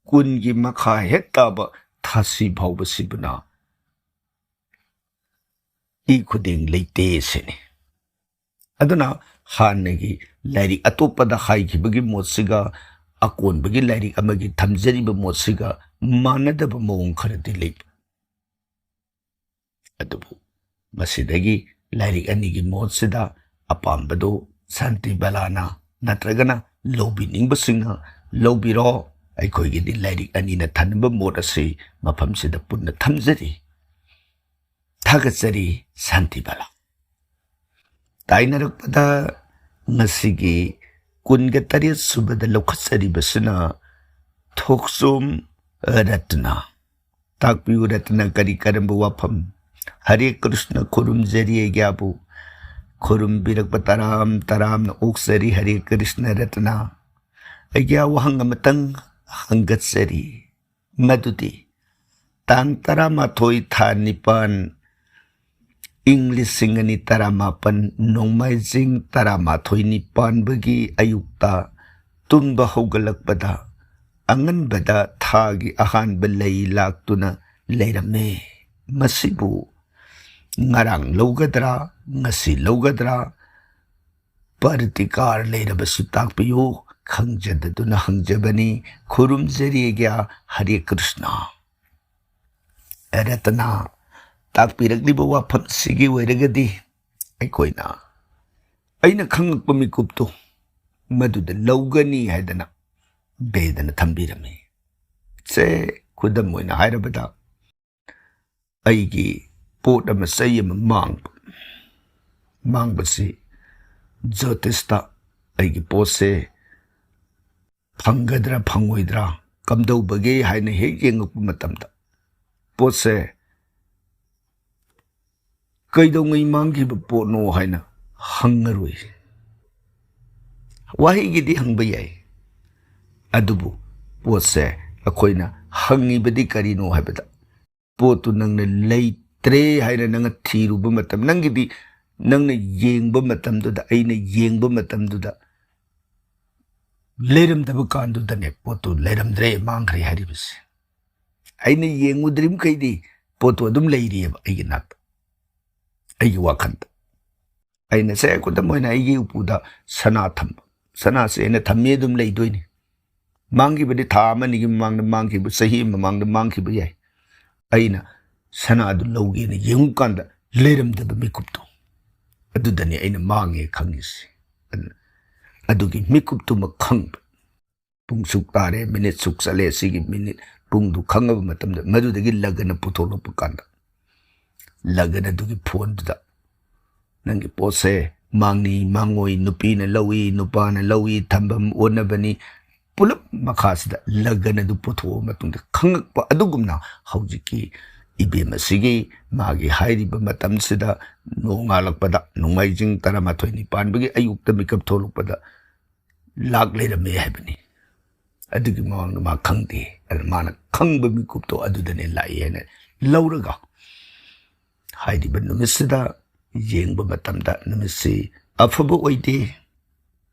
ꯀꯨꯟꯒꯤ ꯃꯈꯥ ꯍꯦꯛ ꯇꯥꯕ ꯊꯥꯁꯤ ꯐꯥꯎꯕꯁꯤꯕꯨꯅ ꯏ ꯈꯨꯗꯦꯡ ꯂꯩꯇꯦ ꯁꯤꯅꯤ꯫ ꯑꯗꯨꯅ ꯍꯥꯟꯅꯒꯤ ꯂꯥꯏꯔꯤꯛ ꯑꯇꯣꯞꯄꯗ ꯍꯥꯏꯈꯤꯕꯒꯤ ꯃꯣꯠꯁꯤꯒ ꯑꯀꯣꯟꯕꯒꯤ ꯂꯥꯏꯔꯤꯛ ꯑꯃꯒꯤ ꯊꯝꯖꯔꯤꯕ ꯃꯣꯠꯁꯤꯒ ꯃꯥꯟꯅꯗꯕ ꯃꯑꯣꯡ ꯈꯔꯗꯤ ꯂꯩꯕ꯫ ꯑꯗꯨꯕꯨ ꯃꯁꯤꯗꯒꯤ ꯂꯥꯏꯔꯤꯛ ꯑꯅꯤꯒꯤ ꯃꯣꯠꯁꯤꯗ ꯑꯄꯥꯝꯕꯗꯨ ꯁꯥꯟꯇꯤ ꯕꯂꯥꯅ ꯅꯠꯇ꯭ꯔꯒꯅ ꯂꯧꯕꯤꯅꯤꯡꯕꯁꯤꯡꯅ ꯂꯧꯕꯤꯔꯣ꯫ ꯑꯩꯈꯣꯏꯒꯤꯗꯤ ꯂꯥꯏꯔꯤꯛ ꯑꯅꯤꯅ ꯊꯟꯕ ꯃꯣꯠ ꯑꯁꯤ ꯃꯐꯝꯁꯤꯗ ꯄꯨꯟꯅ ꯊꯝꯖꯔꯤ꯫ ꯊꯥꯒꯠꯆꯔꯤ ꯁꯥꯟꯇꯤ ꯕꯂꯥ꯫ ꯇꯥꯏꯅꯔꯛꯄꯗ ꯉꯁꯤꯒꯤ ꯀꯨꯟꯒ ꯇꯔꯦꯠ ꯁꯨꯕꯗ ꯂꯧꯈꯠꯆꯔꯤꯕꯁꯤꯅ ꯊꯣꯛꯆꯣꯝ ꯔꯠꯅ꯫ ꯇꯥꯛꯄꯤꯌꯨ ꯔꯠꯅ, ꯀꯔꯤ ꯀꯔꯝꯕ ꯋꯥꯐꯝ? ꯍꯔꯦ ꯀ꯭ꯔꯤꯁꯅ, ꯈꯨꯔꯨꯝꯖꯔꯤ ꯑꯩꯒ꯭ꯌꯥꯕꯨ꯫ ꯈꯨꯔꯨꯝꯕꯤꯔꯛꯄ ꯇꯔꯥꯝ ꯇꯔꯥꯝꯅ ꯑꯣꯛꯆꯔꯤ ꯍꯔꯦ ꯀ꯭ꯔꯤꯁꯅ ꯔꯠꯅ꯫ ꯑꯩꯒ꯭ꯌꯥ ꯋꯥꯍꯪ ꯑꯃꯇꯪ ꯍꯪꯒꯠꯆꯔꯤ꯫ ꯃꯗꯨꯗꯤ ꯇꯥꯡ ꯇꯔꯥꯃꯥꯊꯣꯏ ꯊꯥ ꯅꯤꯄꯥꯟ, ꯏꯪ ꯂꯤꯁꯤꯡ ꯑꯅꯤ ꯇꯔꯥꯃꯥꯄꯟ, ꯅꯣꯡꯃꯥꯏꯖꯤꯡ ꯇꯔꯥꯃꯥꯊꯣꯏꯅꯤ ꯄꯥꯟꯕꯒꯤ ꯑꯌꯨꯛꯇ ꯇꯨꯝꯕ ꯍꯧꯒꯠꯂꯛꯄꯗ ꯑꯉꯟꯕꯗ ꯊꯥꯒꯤ ꯑꯍꯥꯟꯕ ꯂꯩ ꯂꯥꯛꯇꯨꯅ ꯂꯩꯔꯝꯃꯦ꯫ ꯃꯁꯤꯕꯨ ꯉꯔꯥꯡ ꯂꯧꯒꯗ꯭ꯔꯥ, ꯉꯁꯤ ꯂꯧꯒꯗ꯭ꯔꯥ, ꯄꯔꯇꯤꯀꯥꯔ ꯂꯩꯔꯕꯁꯨ ꯇꯥꯛꯄꯤꯌꯨ, ꯈꯪꯖꯗꯗꯨꯅ ꯍꯪꯖꯕꯅꯤ꯫ ꯈꯨꯔꯨꯝꯖꯔꯤ ꯑꯩꯒ꯭ꯌꯥ ꯍꯔꯦ ꯀ꯭ꯔꯤꯁꯅ꯫ ꯔꯇꯅꯥ ꯇꯥꯛꯄꯤꯔꯛꯂꯤꯕ ꯋꯥꯐꯝꯁꯤꯒꯤ ꯑꯣꯏꯔꯒꯗꯤ ꯑꯩꯈꯣꯏꯅ, ꯑꯩꯅ ꯈꯪꯉꯛꯄ ꯃꯤꯀꯨꯞꯇꯨ ꯃꯗꯨꯗ ꯂꯧꯒꯅꯤ ꯍꯥꯏꯗꯅ ꯕꯦꯗꯅ ꯊꯝꯕꯤꯔꯝꯃꯤ꯫ ꯁꯦ, ꯈꯨꯗꯝ ꯑꯣꯏꯅ ꯍꯥꯏꯔꯕꯗ, ꯑꯩꯒꯤ ꯄꯣꯠ ꯑꯃ, ꯆꯩ ꯑꯃ ꯃꯥꯡꯕ, ꯃꯥꯡꯕꯁꯤ ꯖꯣꯇꯤꯁꯇ ꯑꯩꯒꯤ ꯄꯣꯠꯁꯦ ꯐꯪꯒꯗ꯭ꯔꯥ ꯐꯪꯉꯣꯏꯗ꯭ꯔꯥ, ꯀꯝꯗꯧꯕꯒꯦ ꯍꯥꯏꯅ ꯍꯦꯛ ꯌꯦꯡꯉꯛꯄ ꯃꯇꯝꯗ, ꯄꯣꯠꯁꯦ ꯀꯩꯗꯧꯉꯩ ꯃꯥꯡꯈꯤꯕ ꯄꯣꯠꯅꯣ ꯍꯥꯏꯅ ꯍꯪꯉꯔꯣꯏ꯫ ꯋꯥꯍꯩꯒꯤꯗꯤ ꯍꯪꯕ ꯌꯥꯏ, ꯑꯗꯨꯕꯨ ꯄꯣꯠꯁꯦ ꯑꯩꯈꯣꯏꯅ ꯍꯪꯉꯤꯕꯗꯤ ꯀꯔꯤꯅꯣ ꯍꯥꯏꯕꯗ, ꯄꯣꯠꯇꯨ ꯅꯪꯅ ꯂꯩ-, ꯂꯩꯇ꯭ꯔꯦ ꯍꯥꯏꯅ ꯅꯪꯅ ꯊꯤꯔꯨꯕ ꯃꯇꯝ, ꯅꯪꯒꯤꯗꯤ, ꯅꯪꯅ ꯌꯦꯡꯕ ꯃꯇꯝꯗꯨꯗ, ꯑꯩꯅ ꯌꯦꯡꯕ ꯃꯇꯝꯗꯨꯗ ꯂꯩꯔꯝꯗꯕ ꯀꯥꯟꯗꯨꯗꯅꯦ ꯄꯣꯠꯇꯨ ꯂꯩꯔꯝꯗ꯭ꯔꯦ, ꯃꯥꯡꯈ꯭ꯔꯦ ꯍꯥꯏꯔꯤꯕꯁꯦ꯫ ꯑꯩꯅ ꯌꯦꯡꯉꯨꯗ꯭ꯔꯤꯕ ꯃꯈꯩꯗꯤ ꯄꯣꯠꯇꯨ ꯑꯗꯨꯝ ꯂꯩꯔꯤꯑꯕ ꯑꯩꯒꯤ ꯅꯥꯛꯇ, ꯑꯩꯒꯤ ꯋꯥꯈꯜꯗ꯫ ꯑꯩꯅ ꯁꯦ, ꯈꯨꯗꯝ ꯑꯣꯏꯅ, ꯑꯩꯒꯤ ꯎꯄꯨꯗ ꯁꯅꯥ ꯊꯝꯕ, ꯁꯅꯥꯁꯦ ꯑꯩꯅ ꯊꯝꯃꯤ, ꯑꯗꯨꯝ ꯂꯩꯗꯣꯏꯅꯤ꯫ ꯃꯥꯡꯈꯤꯕꯗꯤ ꯊꯥ ꯑꯃ ꯑꯅꯤꯒꯤ ꯃꯃꯥꯡꯗ ꯃꯥꯡꯈꯤꯕ, ꯆꯍꯤ ꯑꯃ ꯃꯃꯥꯡꯗ ꯃꯥꯡꯈꯤꯕ ꯌꯥꯏ꯫ ꯑꯩꯅ ꯁꯅꯥꯗꯨ ꯂꯧꯒꯦꯅ ꯌꯦꯡꯉꯨꯀꯥꯟꯗ ꯂꯩꯔꯝꯗꯕ ꯃꯤꯀꯨꯞꯇꯣ, ꯑꯗꯨꯗꯅꯤ ꯑꯩꯅ ꯃꯥꯡꯉꯦ ꯈꯪꯉꯤꯁꯦ꯫ ꯑꯗꯨ-, ꯑꯗꯨꯒꯤ ꯃꯤꯀꯨꯞꯇꯨꯃ ꯈꯪꯕ, ꯄꯨꯡ ꯁꯨꯛ ꯇꯥꯔꯦ, ꯃꯤꯅꯤꯠ ꯁꯨꯛ ꯆꯠꯂꯦ, ꯁꯤꯒꯤ ꯃꯤꯅꯤꯠ ꯄꯨꯡꯗꯨ ꯈꯪꯉꯕ ꯃꯇꯝꯗ, ꯃꯗꯨꯗꯒꯤ ꯂꯒꯟ ꯄꯨꯊꯣꯛꯂꯛꯄ ꯀꯥꯟꯗ, ꯂꯒꯟ ꯑꯗꯨꯒꯤ ꯐꯣꯟꯗꯨꯗ ꯅꯪꯒꯤ ꯄꯣꯠꯁꯦ ꯃꯥꯡꯅꯤ, ꯃꯥꯡꯉꯣꯏ, ꯅꯨꯄꯤꯅ ꯂꯧꯏ, ꯅꯨꯄꯥꯅ ꯂꯧꯏ, ꯊꯝꯐꯝ ꯑꯣꯟꯅꯕꯅꯤ, ꯄꯨꯂꯞ ꯃꯈꯥꯁꯤꯗ ꯂꯒꯟ ꯑꯗꯨ ꯄꯨꯊꯣꯛꯑ ꯃꯇꯨꯡꯗ ꯈꯪꯉꯛꯄ꯫ ꯑꯗꯨꯒꯨꯝꯅ ꯍꯧꯖꯤꯛꯀꯤ ꯏꯕꯦꯝ ꯑꯁꯤꯒꯤ ꯃꯥꯒꯤ ꯍꯥꯏꯔꯤꯕ ꯃꯇꯝꯁꯤꯗ ꯅꯣꯡꯉꯥꯜꯂꯛꯄꯗ, ꯅꯣꯡꯃꯥꯏꯖꯤꯡ ꯇꯔꯥꯃꯥꯊꯣꯏꯅꯤ ꯄꯥꯟꯕꯒꯤ ꯑꯌꯨꯛꯇ ꯃꯤꯀꯞ ꯊꯣꯛꯂꯛꯄꯗ ꯂꯥꯛ ꯂꯩꯔꯝꯃꯦ ꯍꯥꯏꯕꯅꯤ꯫ ꯑꯗꯨꯒꯤ ꯃꯃꯥꯡꯗ ꯃꯥ ꯈꯪꯗꯦ꯫ ꯑꯗꯨ ꯃꯥꯅ ꯈꯪꯕ ꯃꯤꯀꯨꯞꯇꯣ ꯑꯗꯨꯗꯅꯦ ꯂꯥꯛꯏ ꯍꯥꯏꯅ ꯂꯧꯔꯒ, ꯍꯥꯏꯔꯤꯕ ꯅꯨꯃꯤꯠꯁꯤꯗ ꯌꯦꯡꯕ ꯃꯇꯝꯗ ꯅꯨꯃꯤꯠꯁꯤ ꯑꯐꯕ ꯑꯣꯏꯗꯦ,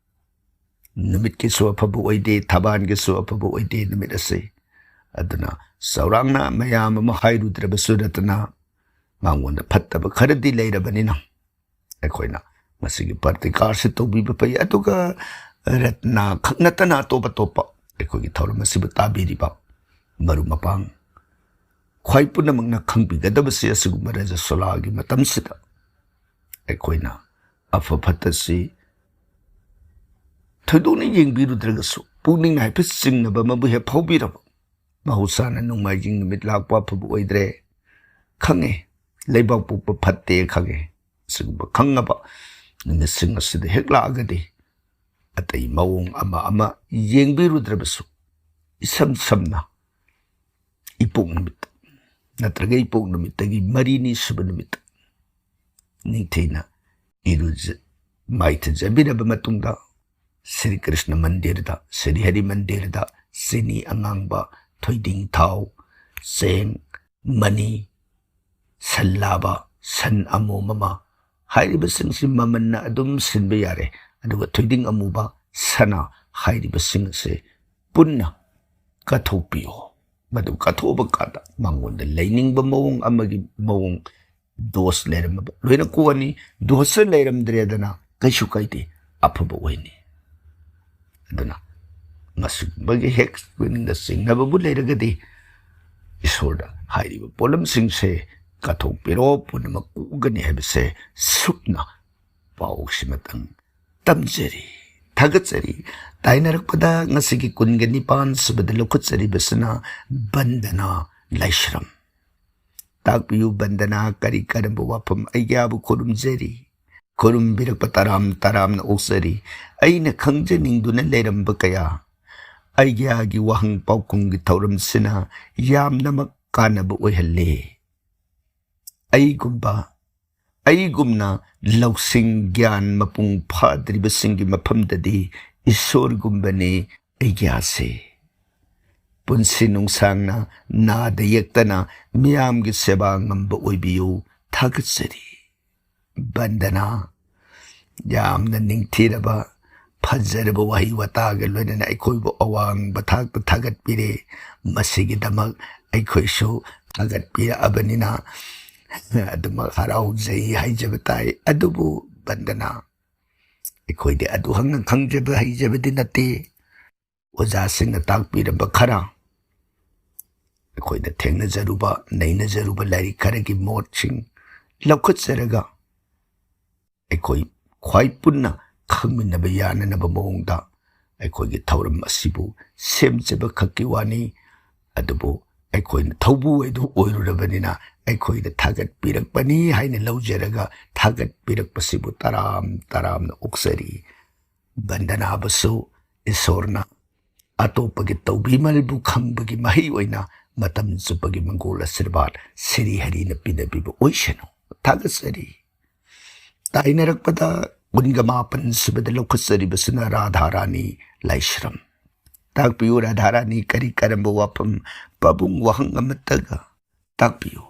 ꯅꯨꯃꯤꯠꯀꯤꯁꯨ ꯑꯐꯕ ꯑꯣꯏꯗꯦ, ꯊꯕꯥꯜꯒꯤꯁꯨ ꯑꯐꯕ ꯑꯣꯏꯗꯦ ꯅꯨꯃꯤꯠ ꯑꯁꯤ꯫ ꯑꯗꯨꯅ ꯆꯥꯎꯔꯥꯛꯅ ꯃꯌꯥꯝ ꯑꯃ ꯍꯥꯏꯔꯨꯗ꯭ꯔꯕꯁꯨ, ꯔꯇꯅꯥ ꯃꯉꯣꯟꯗ ꯐꯠꯇꯕ ꯈꯔꯗꯤ ꯂꯩꯔꯕꯅꯤꯅ, ꯑꯩꯈꯣꯏꯅ ꯃꯁꯤꯒꯤ ꯄ꯭ꯔꯇꯤꯀꯥꯔꯁꯤ ꯇꯧꯕꯤꯕ ꯐꯩ꯫ ꯑꯗꯨꯒ ꯔꯠꯅꯥ ꯈꯛ ꯅꯠꯇꯅ ꯑꯇꯣꯞ ꯑꯇꯣꯞꯄ ꯑꯩꯈꯣꯏꯒꯤ ꯊꯧꯔꯝ ꯑꯁꯤꯕꯨ ꯇꯥꯕꯤꯔꯤꯕ ꯃꯔꯨꯞ ꯃꯄꯥꯡ ꯈ꯭ꯋꯥꯏ ꯄꯨꯝꯅꯃꯛꯅ ꯈꯪꯕꯤꯒꯗꯕꯁꯤ, ꯑꯁꯤꯒꯨꯝꯕ ꯔꯖꯁꯣꯂꯥꯒꯤ ꯃꯇꯝꯁꯤꯗ ꯑꯩꯈꯣꯏꯅ ꯑꯐ ꯐꯠꯇꯁꯤ ꯊꯣꯏꯗꯣꯛꯅ ꯌꯦꯡꯕꯤꯔꯨꯗ꯭ꯔꯒꯁꯨ, ꯄꯨꯛꯅꯤꯡ ꯍꯥꯏꯐꯦꯠ ꯆꯤꯡꯅꯕ ꯑꯃꯕꯨ ꯍꯦꯛ ꯐꯥꯎꯕꯤꯔꯕ, ꯃꯍꯧꯁꯥꯅ ꯅꯣꯡꯃꯥꯏꯖꯤꯡ ꯅꯨꯃꯤꯠ ꯂꯥꯛꯄ ꯑꯐꯕ ꯑꯣꯏꯗ꯭ꯔꯦ ꯈꯪꯉꯦ, ꯂꯩꯕꯥꯛ ꯄꯣꯛꯄ ꯐꯠꯇꯦ ꯈꯪꯉꯦ, ꯑꯁꯤꯒꯨꯝꯕ ꯈꯪꯉꯕ ꯅꯨꯃꯤꯠꯁꯤꯡ ꯑꯁꯤꯗ ꯍꯦꯛ ꯂꯥꯛꯑꯒꯗꯤ, ꯑꯇꯩ ꯃꯑꯣꯡ ꯑꯃ ꯑꯃ ꯌꯦꯡꯕꯤꯔꯨꯗ꯭ꯔꯕꯁꯨ, ꯏꯁꯝ ꯁꯝꯅ ꯏꯄꯣꯛ ꯅꯨꯃꯤꯠ ꯅꯠꯇ꯭ꯔꯒ ꯏꯄꯣꯛ ꯅꯨꯃꯤꯠꯇꯒꯤ ꯃꯔꯤꯅꯤ ꯁꯨꯕ ꯅꯨꯃꯤꯠꯇ ꯅꯤꯡꯊꯤꯅ ꯏꯔꯨꯖ-, ꯃꯥꯏꯊꯖꯕꯤꯔꯕ ꯃꯇꯨꯡꯗ, ꯁ꯭ꯔꯤ ꯀ꯭ꯔꯤꯁꯅ ꯃꯟꯗꯤꯔꯗ, ꯁ꯭ꯔꯤ ꯍꯔꯤ ꯃꯟꯗꯤꯔꯗ ꯆꯤꯅꯤ ꯑꯉꯥꯡꯕ, ꯊꯣꯏꯗꯤꯡ ꯊꯥꯎ, ꯆꯦꯡ, ꯃꯅꯤ, ꯁꯟ ꯂꯥꯕ, ꯁꯟ ꯑꯃꯣꯝ ꯑꯃ, ꯍꯥꯏꯔꯤꯕꯁꯤꯡꯁꯤ ꯃꯃꯟꯅ ꯑꯗꯨꯝ ꯁꯤꯟꯕ ꯌꯥꯔꯦ꯫ ꯑꯗꯨꯒ ꯊꯣꯏꯗꯤꯡ ꯑꯃꯨꯕ, ꯁꯅꯥ ꯍꯥꯏꯔꯤꯕꯁꯤꯡ ꯑꯁꯦ ꯄꯨꯟꯅ ꯀꯠꯊꯣꯛꯄꯤꯌꯣ꯫ ꯃꯗꯨ ꯀꯠꯊꯣꯛꯑꯕ ꯀꯥꯟꯗ ꯃꯉꯣꯟꯗ ꯂꯩꯅꯤꯡꯕ ꯃꯑꯣꯡ ꯑꯃꯒꯤ ꯃꯑꯣꯡ ꯗꯣꯁ ꯂꯩꯔꯝꯃꯕ ꯂꯣꯏꯅ ꯀꯣꯛꯑꯅꯤ꯫ ꯗꯣꯁꯁꯦ ꯂꯩꯔꯝꯗ꯭ꯔꯦꯗꯅ ꯀꯩꯁꯨ ꯀꯥꯏꯗꯦ, ꯑꯐꯕ ꯑꯣꯏꯅꯤ꯫ ꯑꯗꯨꯅ ꯃꯁꯤꯒꯨꯝꯕꯒꯤ ꯍꯦꯛ ꯄꯨꯛꯅꯤꯡꯗ ꯆꯤꯡꯅꯕꯕꯨ ꯂꯩꯔꯒꯗꯤ ꯏꯁꯣꯔꯗ ꯍꯥꯏꯔꯤꯕ ꯄꯣꯠꯂꯝꯁꯤꯡꯁꯦ ꯀꯠꯊꯣꯛꯄꯤꯔꯣ, ꯄꯨꯝꯅꯃꯛ ꯀꯣꯛꯒꯅꯤ ꯍꯥꯏꯕꯁꯦ ꯁꯨꯞꯅ ꯄꯥꯎꯁꯤꯃꯇꯪ ꯇꯝꯖꯔꯤ, ꯊꯥꯒꯠꯆꯔꯤ꯫ ꯇꯥꯏꯅꯔꯛꯄꯗ ꯉꯁꯤꯒꯤ ꯀꯨꯟꯒ ꯅꯤꯄꯥꯟ ꯁꯨꯕꯗ ꯂꯧꯈꯠꯆꯔꯤꯕꯁꯤꯅ ꯕꯟꯗꯅꯥ ꯂꯥꯏꯁ꯭ꯔꯝ꯫ ꯇꯥꯛꯄꯤꯌꯨ ꯕꯟꯗꯅꯥ ꯀꯔꯤ ꯀꯔꯝꯕ ꯋꯥꯐꯝ ꯑꯩꯒꯤꯌꯥꯕꯨ ꯈꯨꯔꯨꯝꯖꯔꯤ꯫ ꯈꯨꯔꯨꯝꯕꯤꯔꯛꯄ ꯇꯔꯥꯝ ꯇꯔꯥꯝꯅ ꯑꯣꯛꯆꯔꯤ꯫ ꯑꯩꯅ ꯈꯪꯖꯅꯤꯡꯗꯨꯅ ꯂꯩꯔꯝꯕ ꯀꯌꯥ ꯑꯩꯒꯤꯌꯥꯒꯤ ꯋꯥꯍꯪ ꯄꯥꯎꯈꯨꯝꯒꯤ ꯊꯧꯔꯝꯁꯤꯅ ꯌꯥꯝꯅꯃꯛ ꯀꯥꯟꯅꯕ ꯑꯣꯏꯍꯜꯂꯤ꯫ ꯑꯩꯒꯨꯝꯕ, ꯑꯩꯒꯨꯝꯅ ꯂꯧꯁꯤꯡ ꯒ꯭ꯌꯥꯟ ꯃꯄꯨꯡ ꯐꯥꯗ꯭ꯔꯤꯕꯁꯤꯡꯒꯤ ꯃꯐꯝꯗꯗꯤ ꯏꯁꯣꯔꯒꯨꯝꯕꯅꯤ ꯑꯩꯒꯤꯌꯥꯁꯦ꯫ ꯄꯨꯟꯁꯤ ꯅꯨꯡꯁꯥꯡꯅ ꯅꯥꯗ ꯌꯦꯛꯇꯅ ꯃꯤꯌꯥꯝꯒꯤ ꯁꯦꯕꯥ ꯉꯝꯕ ꯑꯣꯏꯕꯤꯌꯨ꯫ ꯊꯥꯒꯠꯆꯔꯤ꯫ ꯕꯟꯗꯅꯥ꯫ ꯌꯥꯝꯅ ꯅꯤꯡꯊꯤꯔꯕ, ꯐꯖꯔꯕ ꯋꯥꯍꯩ ꯋꯥꯇꯥꯒ ꯂꯣꯏꯅꯅ ꯑꯩꯈꯣꯏꯕꯨ ꯑꯋꯥꯡꯕ ꯊꯥꯛꯇ ꯊꯥꯒꯠꯄꯤꯔꯦ꯫ ꯃꯁꯤꯒꯤꯗꯃꯛ ꯑꯩꯈꯣꯏꯁꯨ ꯊꯥꯒꯠꯄꯤꯔꯛꯑꯕꯅꯤꯅ ꯑꯗꯨꯃꯛ ꯍꯔꯥꯎꯖꯩ ꯍꯥꯏꯖꯕ ꯇꯥꯏ꯫ ꯑꯗꯨꯕꯨ ꯕꯟꯗꯅꯥ, ꯑꯩꯈꯣꯏꯗꯤ ꯑꯗꯨ ꯍꯛꯅ ꯈꯪꯖꯕ ꯍꯩꯖꯕꯗꯤ ꯅꯠꯇꯦ꯫ ꯑꯣꯖꯥꯁꯤꯡꯅ ꯇꯥꯛꯄꯤꯔꯝꯕ ꯈꯔ, ꯑꯩꯈꯣꯏꯅ ꯊꯦꯡꯅꯖꯔꯨꯕ, ꯅꯩꯅꯖꯔꯨꯕ ꯂꯥꯏꯔꯤꯛ ꯈꯔꯒꯤ ꯃꯣꯠꯁꯤꯡ ꯂꯧꯈꯠꯆꯔꯒ ꯑꯩꯈꯣꯏ ꯈ꯭ꯋꯥꯏ ꯄꯨꯟꯅ ꯈꯪꯃꯤꯟꯅꯕ ꯌꯥꯅꯅꯕ ꯃꯑꯣꯡꯗ ꯑꯩꯈꯣꯏꯒꯤ ꯊꯧꯔꯝ ꯑꯁꯤꯕꯨ ꯁꯦꯝꯖꯕ ꯈꯛꯀꯤ ꯋꯥꯅꯤ꯫ ꯑꯗꯨꯕꯨ ꯑꯩꯈꯣꯏꯅ ꯊꯧꯕꯨ ꯑꯣꯏꯗꯨ ꯑꯣꯏꯔꯨꯔꯕꯅꯤꯅ ꯑꯩꯈꯣꯏꯗ ꯊꯥꯒꯠꯄꯤꯔꯛꯄꯅꯤ ꯍꯥꯏꯅ ꯂꯧꯖꯔꯒ ꯊꯥꯒꯠꯄꯤꯔꯛꯄꯁꯤꯕꯨ ꯇꯔꯥꯝ ꯇꯔꯥꯝꯅ ꯑꯣꯛꯆꯔꯤ꯫ ꯕꯟꯗꯅꯥꯕꯨꯁꯨ ꯏꯁꯣꯔꯅ ꯑꯇꯣꯞꯄꯒꯤ ꯇꯧꯕꯤꯃꯜꯕꯨ ꯈꯪꯕꯒꯤ ꯃꯍꯩ ꯑꯣꯏꯅ ꯃꯇꯝ ꯆꯨꯞꯄꯒꯤ ꯃꯪꯒꯣꯜ ꯑꯁꯤꯔꯕꯥꯗ ꯁꯤꯔꯤ ꯍꯔꯤꯅ ꯄꯤꯅꯕꯤꯕ ꯑꯣꯏꯁꯅꯨ꯫ ꯊꯥꯒꯠꯆꯔꯤ꯫ ꯇꯥꯏꯅꯔꯛꯄꯗ ꯀꯨꯟꯒ ꯃꯥꯄꯟ ꯁꯨꯕꯗ ꯂꯧꯈꯠꯆꯔꯤꯕꯁꯤꯅ ꯔꯥꯙꯥ ꯔꯥꯅꯤ ꯂꯥꯏꯁ꯭ꯔꯝ꯫ ꯇꯥꯛꯄꯤꯌꯨ ꯔꯥꯙꯥ ꯔꯥꯅꯤ ꯀꯔꯤ ꯀꯔꯝꯕ ꯋꯥꯐꯝ, ꯄꯥꯕꯨꯡ ꯋꯥꯍꯪ ꯑꯃꯠꯇꯒ ꯇꯥꯛꯄꯤꯌꯨ꯫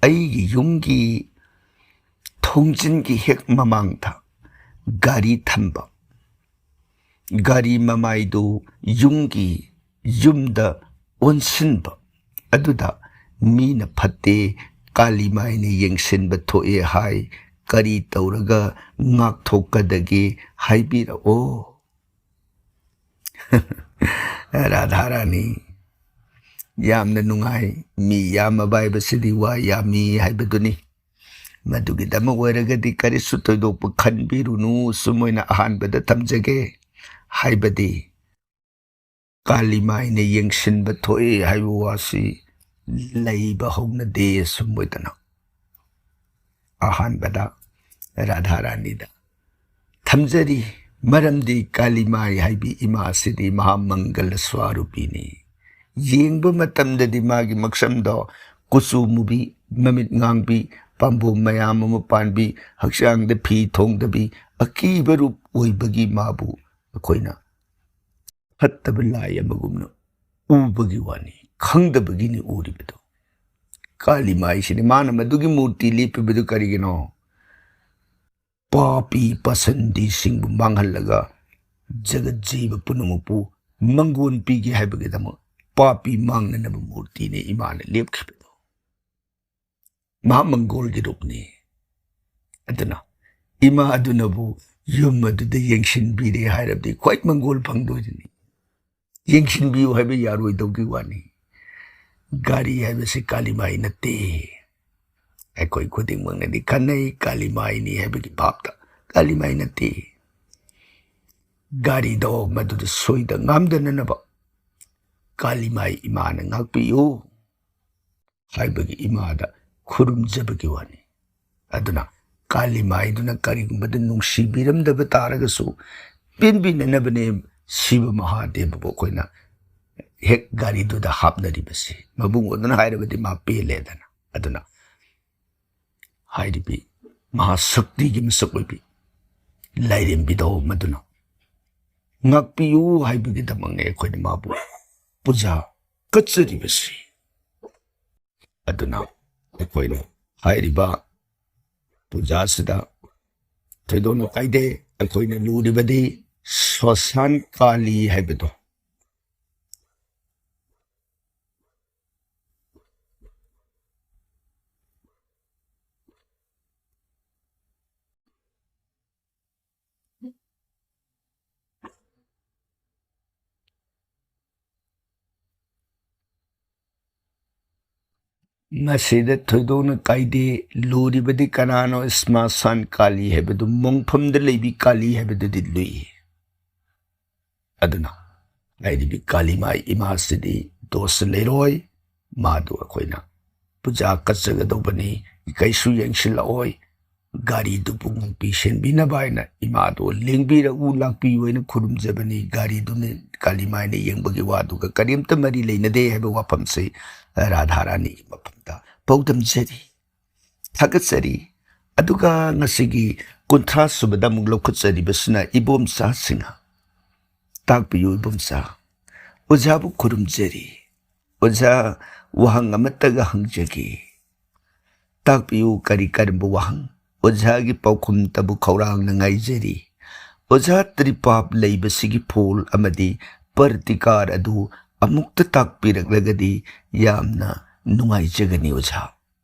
ꯑꯩꯒꯤ ꯌꯨꯝꯒꯤ ꯊꯣꯡꯖꯤꯟꯒꯤ ꯍꯦꯛ ꯃꯃꯥꯡꯗ ꯒꯥꯔꯤ ꯊꯝꯕ, ꯒꯥꯔꯤ ꯃꯃꯥꯏꯗꯨ ꯌꯨꯝꯒꯤ ꯌꯨꯝꯗ ꯑꯣꯟꯁꯤꯟꯕ ꯑꯗꯨꯗ ꯃꯤꯅ "ꯐꯠꯇꯦ, ꯀꯥꯂꯤꯃꯥꯏꯅ ꯌꯦꯡꯁꯤꯟꯕ ꯊꯣꯛꯑꯦ" ꯍꯥꯏ, "ꯀꯔꯤ ꯇꯧꯔꯒ ꯉꯥꯛꯊꯣꯛꯀꯗꯒꯦ ꯍꯥꯏꯕꯤꯔꯛꯑꯣ"? ꯔꯥꯙꯥꯔꯥꯅꯤ, ꯌꯥꯝꯅ ꯅꯨꯡꯉꯥꯏ꯫ ꯃꯤ ꯌꯥꯝꯃꯕ ꯍꯥꯏꯕꯁꯤꯗꯤ ꯋꯥ ꯌꯥꯝꯃꯤ ꯍꯥꯏꯕꯗꯨꯅꯤ꯫ ꯃꯗꯨꯒꯤꯗꯃꯛ ꯑꯣꯏꯔꯒꯗꯤ ꯀꯔꯤꯁꯨ ꯊꯣꯏꯗꯣꯛꯄ ꯈꯟꯕꯤꯔꯨꯅꯨ꯫ ꯁꯨꯝ ꯑꯣꯏꯅ ꯑꯍꯥꯟꯕꯗ ꯊꯝꯖꯒꯦ꯫ ꯍꯥꯏꯕꯗꯤ ꯀꯥꯂꯤꯃꯥꯏꯅ ꯌꯦꯡꯁꯤꯟꯕ ꯊꯣꯛꯏ ꯍꯥꯏꯕ ꯋꯥꯁꯤ ꯂꯩꯕ ꯍꯧꯅꯗꯦ꯫ ꯁꯨꯝ ꯑꯣꯏꯗꯅ ꯑꯍꯥꯟꯕꯗ ꯔꯥꯙꯥꯔꯥꯅꯤꯗ ꯊꯝꯖꯔꯤ꯫ ꯃꯔꯝꯗꯤ ꯀꯥꯂꯤꯃꯥꯏ ꯍꯥꯏꯕꯤ ꯏꯃꯥ ꯑꯁꯤꯗꯤ ꯃꯍꯥꯃꯪꯒꯂ ꯁ꯭ꯋꯥꯔꯨꯄꯤꯅꯤ꯫ ꯌꯦꯡꯕ ꯃꯇꯝꯗꯗꯤ ꯃꯥꯒꯤ ꯃꯛꯁꯝꯗꯣ ꯀꯨꯆꯨ ꯃꯨꯕꯤ, ꯃꯃꯤꯠ ꯉꯥꯡꯕꯤ, ꯄꯥꯝꯕꯣꯝ ꯃꯌꯥꯝ ꯑꯃ ꯄꯥꯟꯕꯤ, ꯍꯛꯆꯥꯡꯗ ꯐꯤ ꯊꯣꯡꯗꯕꯤ, ꯑꯀꯤꯕ ꯔꯨꯞ ꯑꯣꯏꯕꯒꯤ ꯃꯥꯕꯨ ꯑꯩꯈꯣꯏꯅ ꯐꯠꯇꯕ ꯂꯥꯏ ꯑꯃꯒꯨꯝꯅ ꯎꯕꯒꯤ ꯋꯥꯅꯤ, ꯈꯪꯗꯕꯒꯤꯅꯤ ꯎꯔꯤꯕꯗꯣ꯫ ꯀꯥꯂꯤꯃꯥꯏꯁꯤꯅꯤ꯫ ꯃꯥꯅ ꯃꯗꯨꯒꯤ ꯃꯨꯔꯇꯤ ꯂꯦꯞꯄꯤꯕꯗꯨ ꯀꯔꯤꯒꯤꯅꯣ? ꯄꯥꯄꯤ ꯄꯥꯁꯟꯗꯤꯁꯤꯡꯕꯨ ꯃꯥꯡꯍꯜꯂꯒ ꯖꯒꯠ ꯖꯤꯕ ꯄꯨꯝꯅꯃꯛꯄꯨ ꯃꯪꯒꯣꯟ ꯄꯤꯒꯦ ꯍꯥꯏꯕꯒꯤꯗꯃꯛ ꯄꯥꯄꯤ ꯃꯥꯡꯅꯅꯕ ꯃꯨꯔꯇꯤꯅꯤ ꯏꯃꯥꯅ ꯂꯦꯞꯈꯤꯕꯗꯣ꯫ ꯃꯍꯥꯃꯪꯒꯣꯜꯒꯤ ꯔꯨꯞꯅꯤ꯫ ꯑꯗꯨꯅ ꯏꯃꯥ ꯑꯗꯨꯅꯕꯨ ꯌꯨꯝ ꯑꯗꯨꯗ ꯌꯦꯡꯁꯤꯟꯕꯤꯔꯦ ꯍꯥꯏꯔꯕꯗꯤ ꯈ꯭ꯋꯥꯏ ꯃꯪꯒꯣꯜ ꯐꯪꯗꯣꯏꯗꯨꯅꯤ꯫ ꯌꯦꯡꯁꯤꯟꯕꯤꯌꯨ ꯍꯥꯏꯕ ꯌꯥꯔꯣꯏꯗꯧꯒꯤ ꯋꯥꯅꯤ꯫ ꯒꯥꯔꯤ ꯍꯥꯏꯕꯁꯤ ꯀꯥꯂꯤꯃꯥꯏ ꯅꯠꯇꯦ꯫ ꯑꯩꯈꯣꯏ ꯈꯨꯗꯤꯡꯃꯛꯅꯗꯤ ꯈꯟꯅꯩ ꯀꯥꯂꯤꯃꯥꯏꯅꯤ ꯍꯥꯏꯕꯒꯤ ꯚꯥꯞꯇ꯫ ꯀꯥꯂꯤꯃꯥꯏ ꯅꯠꯇꯦ꯫ ꯒꯥꯔꯤꯗꯣ ꯃꯗꯨꯗ ꯁꯣꯏꯗ ꯉꯥꯝꯗꯅꯅꯕ ꯀꯥꯂꯤꯃꯥꯏ ꯏꯃꯥꯅ ꯉꯥꯛꯄꯤꯌꯨ ꯍꯥꯏꯕꯒꯤ ꯏꯃꯥꯗ ꯈꯨꯔꯨꯝꯖꯕꯒꯤ ꯋꯥꯅꯤ꯫ ꯑꯗꯨꯅ ꯀꯥꯂꯤꯃꯥꯏꯗꯨꯅ ꯀꯔꯤꯒꯨꯝꯕꯗ ꯅꯨꯡꯁꯤꯕꯤꯔꯝꯗꯕ ꯇꯥꯔꯒꯁꯨ ꯄꯦꯟꯕꯤꯅꯅꯕꯅꯦ ꯁꯤꯕ ꯃꯍꯥꯗꯦꯕꯕꯨ ꯑꯩꯈꯣꯏꯅ ꯍꯦꯛ ꯒꯥꯔꯤꯗꯨꯗ ꯍꯥꯞꯅꯔꯤꯕꯁꯤ꯫ ꯃꯕꯨꯡ ꯑꯗꯨꯅ ꯍꯥꯏꯔꯕꯗꯤ ꯃꯥ ꯄꯦꯜꯂꯦꯗꯅ꯫ ꯑꯗꯨꯅ ꯍꯥꯏꯔꯤꯕꯤ ꯃꯍꯥꯁꯛꯇꯤꯒꯤ ꯃꯁꯛ ꯑꯣꯏꯕꯤ ꯂꯥꯏꯔꯦꯝꯕꯤꯗꯣ ꯃꯗꯨꯅ ꯉꯥꯛꯄꯤꯌꯨ ꯍꯥꯏꯕꯒꯤꯗꯃꯛꯅꯦ ꯑꯩꯈꯣꯏꯅ ꯃꯥꯕꯨ ꯄꯨꯖꯥ ꯀꯠꯆꯔꯤꯕꯁꯤ꯫ ꯑꯗꯨꯅ ꯑꯩꯈꯣꯏꯅ ꯍꯥꯏꯔꯤꯕ ꯄꯨꯖꯥꯁꯤꯗ ꯊꯣꯏꯗꯣꯛꯅ ꯀꯥꯏꯗꯦ꯫ ꯑꯩꯈꯣꯏꯅ ꯂꯨꯔꯤꯕꯗꯤ ꯁꯣꯁꯥꯟ ꯀꯥꯂꯤ ꯍꯥꯏꯕꯗꯣ꯫ ꯃꯁꯤꯗ ꯊꯣꯏꯗꯣꯛꯅ ꯀꯥꯏꯗꯦ꯫ ꯂꯨꯔꯤꯕꯗꯤ ꯀꯅꯥꯅꯣ? ꯏꯁꯃꯥꯁꯥꯟ ꯀꯥꯂꯤ ꯍꯥꯏꯕꯗꯨ, ꯃꯣꯡꯐꯝꯗ ꯂꯩꯕꯤ ꯀꯥꯂꯤ ꯍꯥꯏꯕꯗꯨꯗꯤ ꯂꯨꯏ꯫ ꯑꯗꯨꯅ ꯍꯥꯏꯔꯤꯕꯤ ꯀꯥꯂꯤꯃꯥꯏ ꯏꯃꯥꯁꯤꯗꯤ ꯗꯣꯁ ꯂꯩꯔꯣꯏ꯫ ꯃꯥꯗꯨ ꯑꯩꯈꯣꯏꯅ ꯄꯨꯖꯥ ꯀꯠꯆꯒꯗꯧꯕꯅꯤ꯫ ꯀꯩꯁꯨ ꯌꯦꯡꯁꯤꯜꯂꯛꯑꯣꯏ꯫ ꯒꯥꯔꯤꯗꯨꯕꯨ ꯉꯥꯛꯄꯤ ꯁꯦꯟꯕꯤꯅꯕ ꯍꯥꯏꯅ ꯏꯃꯥꯗꯨ ꯂꯦꯡꯕꯤꯔꯛꯎ, ꯂꯥꯛꯄꯤꯌꯨ ꯍꯥꯏꯅ ꯈꯨꯔꯨꯝꯖꯕꯅꯤ꯫ ꯒꯥꯔꯤꯗꯨꯅ ꯀꯥꯂꯤꯃꯥꯏꯅ ꯌꯦꯡꯕꯒꯤ ꯋꯥꯗꯨꯒ ꯀꯔꯤꯝꯇ ꯃꯔꯤ ꯂꯩꯅꯗꯦ ꯍꯥꯏꯕ ꯋꯥꯐꯝꯁꯤ ꯔꯥꯙꯥꯔꯥꯅꯤꯒꯤ ꯃꯐꯝꯗ ꯄꯥꯎꯗꯝꯖꯔꯤ꯫ ꯊꯥꯒꯠꯆꯔꯤ꯫ ꯑꯗꯨꯒ ꯉꯁꯤꯒꯤ ꯀꯨꯟꯊ꯭ꯔꯥ ꯁꯨꯕꯗ ꯑꯃꯨꯛ ꯂꯧꯈꯠꯆꯔꯤꯕꯁꯤꯅ ꯏꯕꯣꯝꯆꯥ ꯁꯤꯡꯍ꯫ ꯇꯥꯛꯄꯤꯌꯨ ꯏꯕꯣꯝꯆꯥ꯫ ꯑꯣꯖꯥꯕꯨ ꯈꯨꯔꯨꯝꯖꯔꯤ꯫ ꯑꯣꯖꯥ, ꯋꯥꯍꯪ ꯑꯃꯠꯇꯒ ꯍꯪꯖꯒꯦ꯫ ꯇꯥꯛꯄꯤꯌꯨ, ꯀꯔꯤ ꯀꯔꯝꯕ ꯋꯥꯍꯪ? ꯑꯣꯖꯥꯒꯤ ꯄꯥꯎꯈꯨꯝꯇꯕꯨ ꯈꯧꯔꯥꯡꯅ ꯉꯥꯏꯖꯔꯤ꯫ ꯑꯣꯖꯥ, ꯇ꯭ꯔꯤꯄꯥꯞ ꯂꯩꯕꯁꯤꯒꯤ ꯐꯣꯜ ꯑꯃꯗꯤ ꯄ꯭ꯔꯇꯤꯀꯥꯔ ꯑꯗꯨ ꯑꯃꯨꯛꯇ ꯇꯥꯛꯄꯤꯔꯛꯂꯒꯗꯤ ꯌꯥꯝꯅ ꯅꯨꯡꯉꯥꯏꯖꯒꯅꯤ ꯑꯣꯖꯥ꯫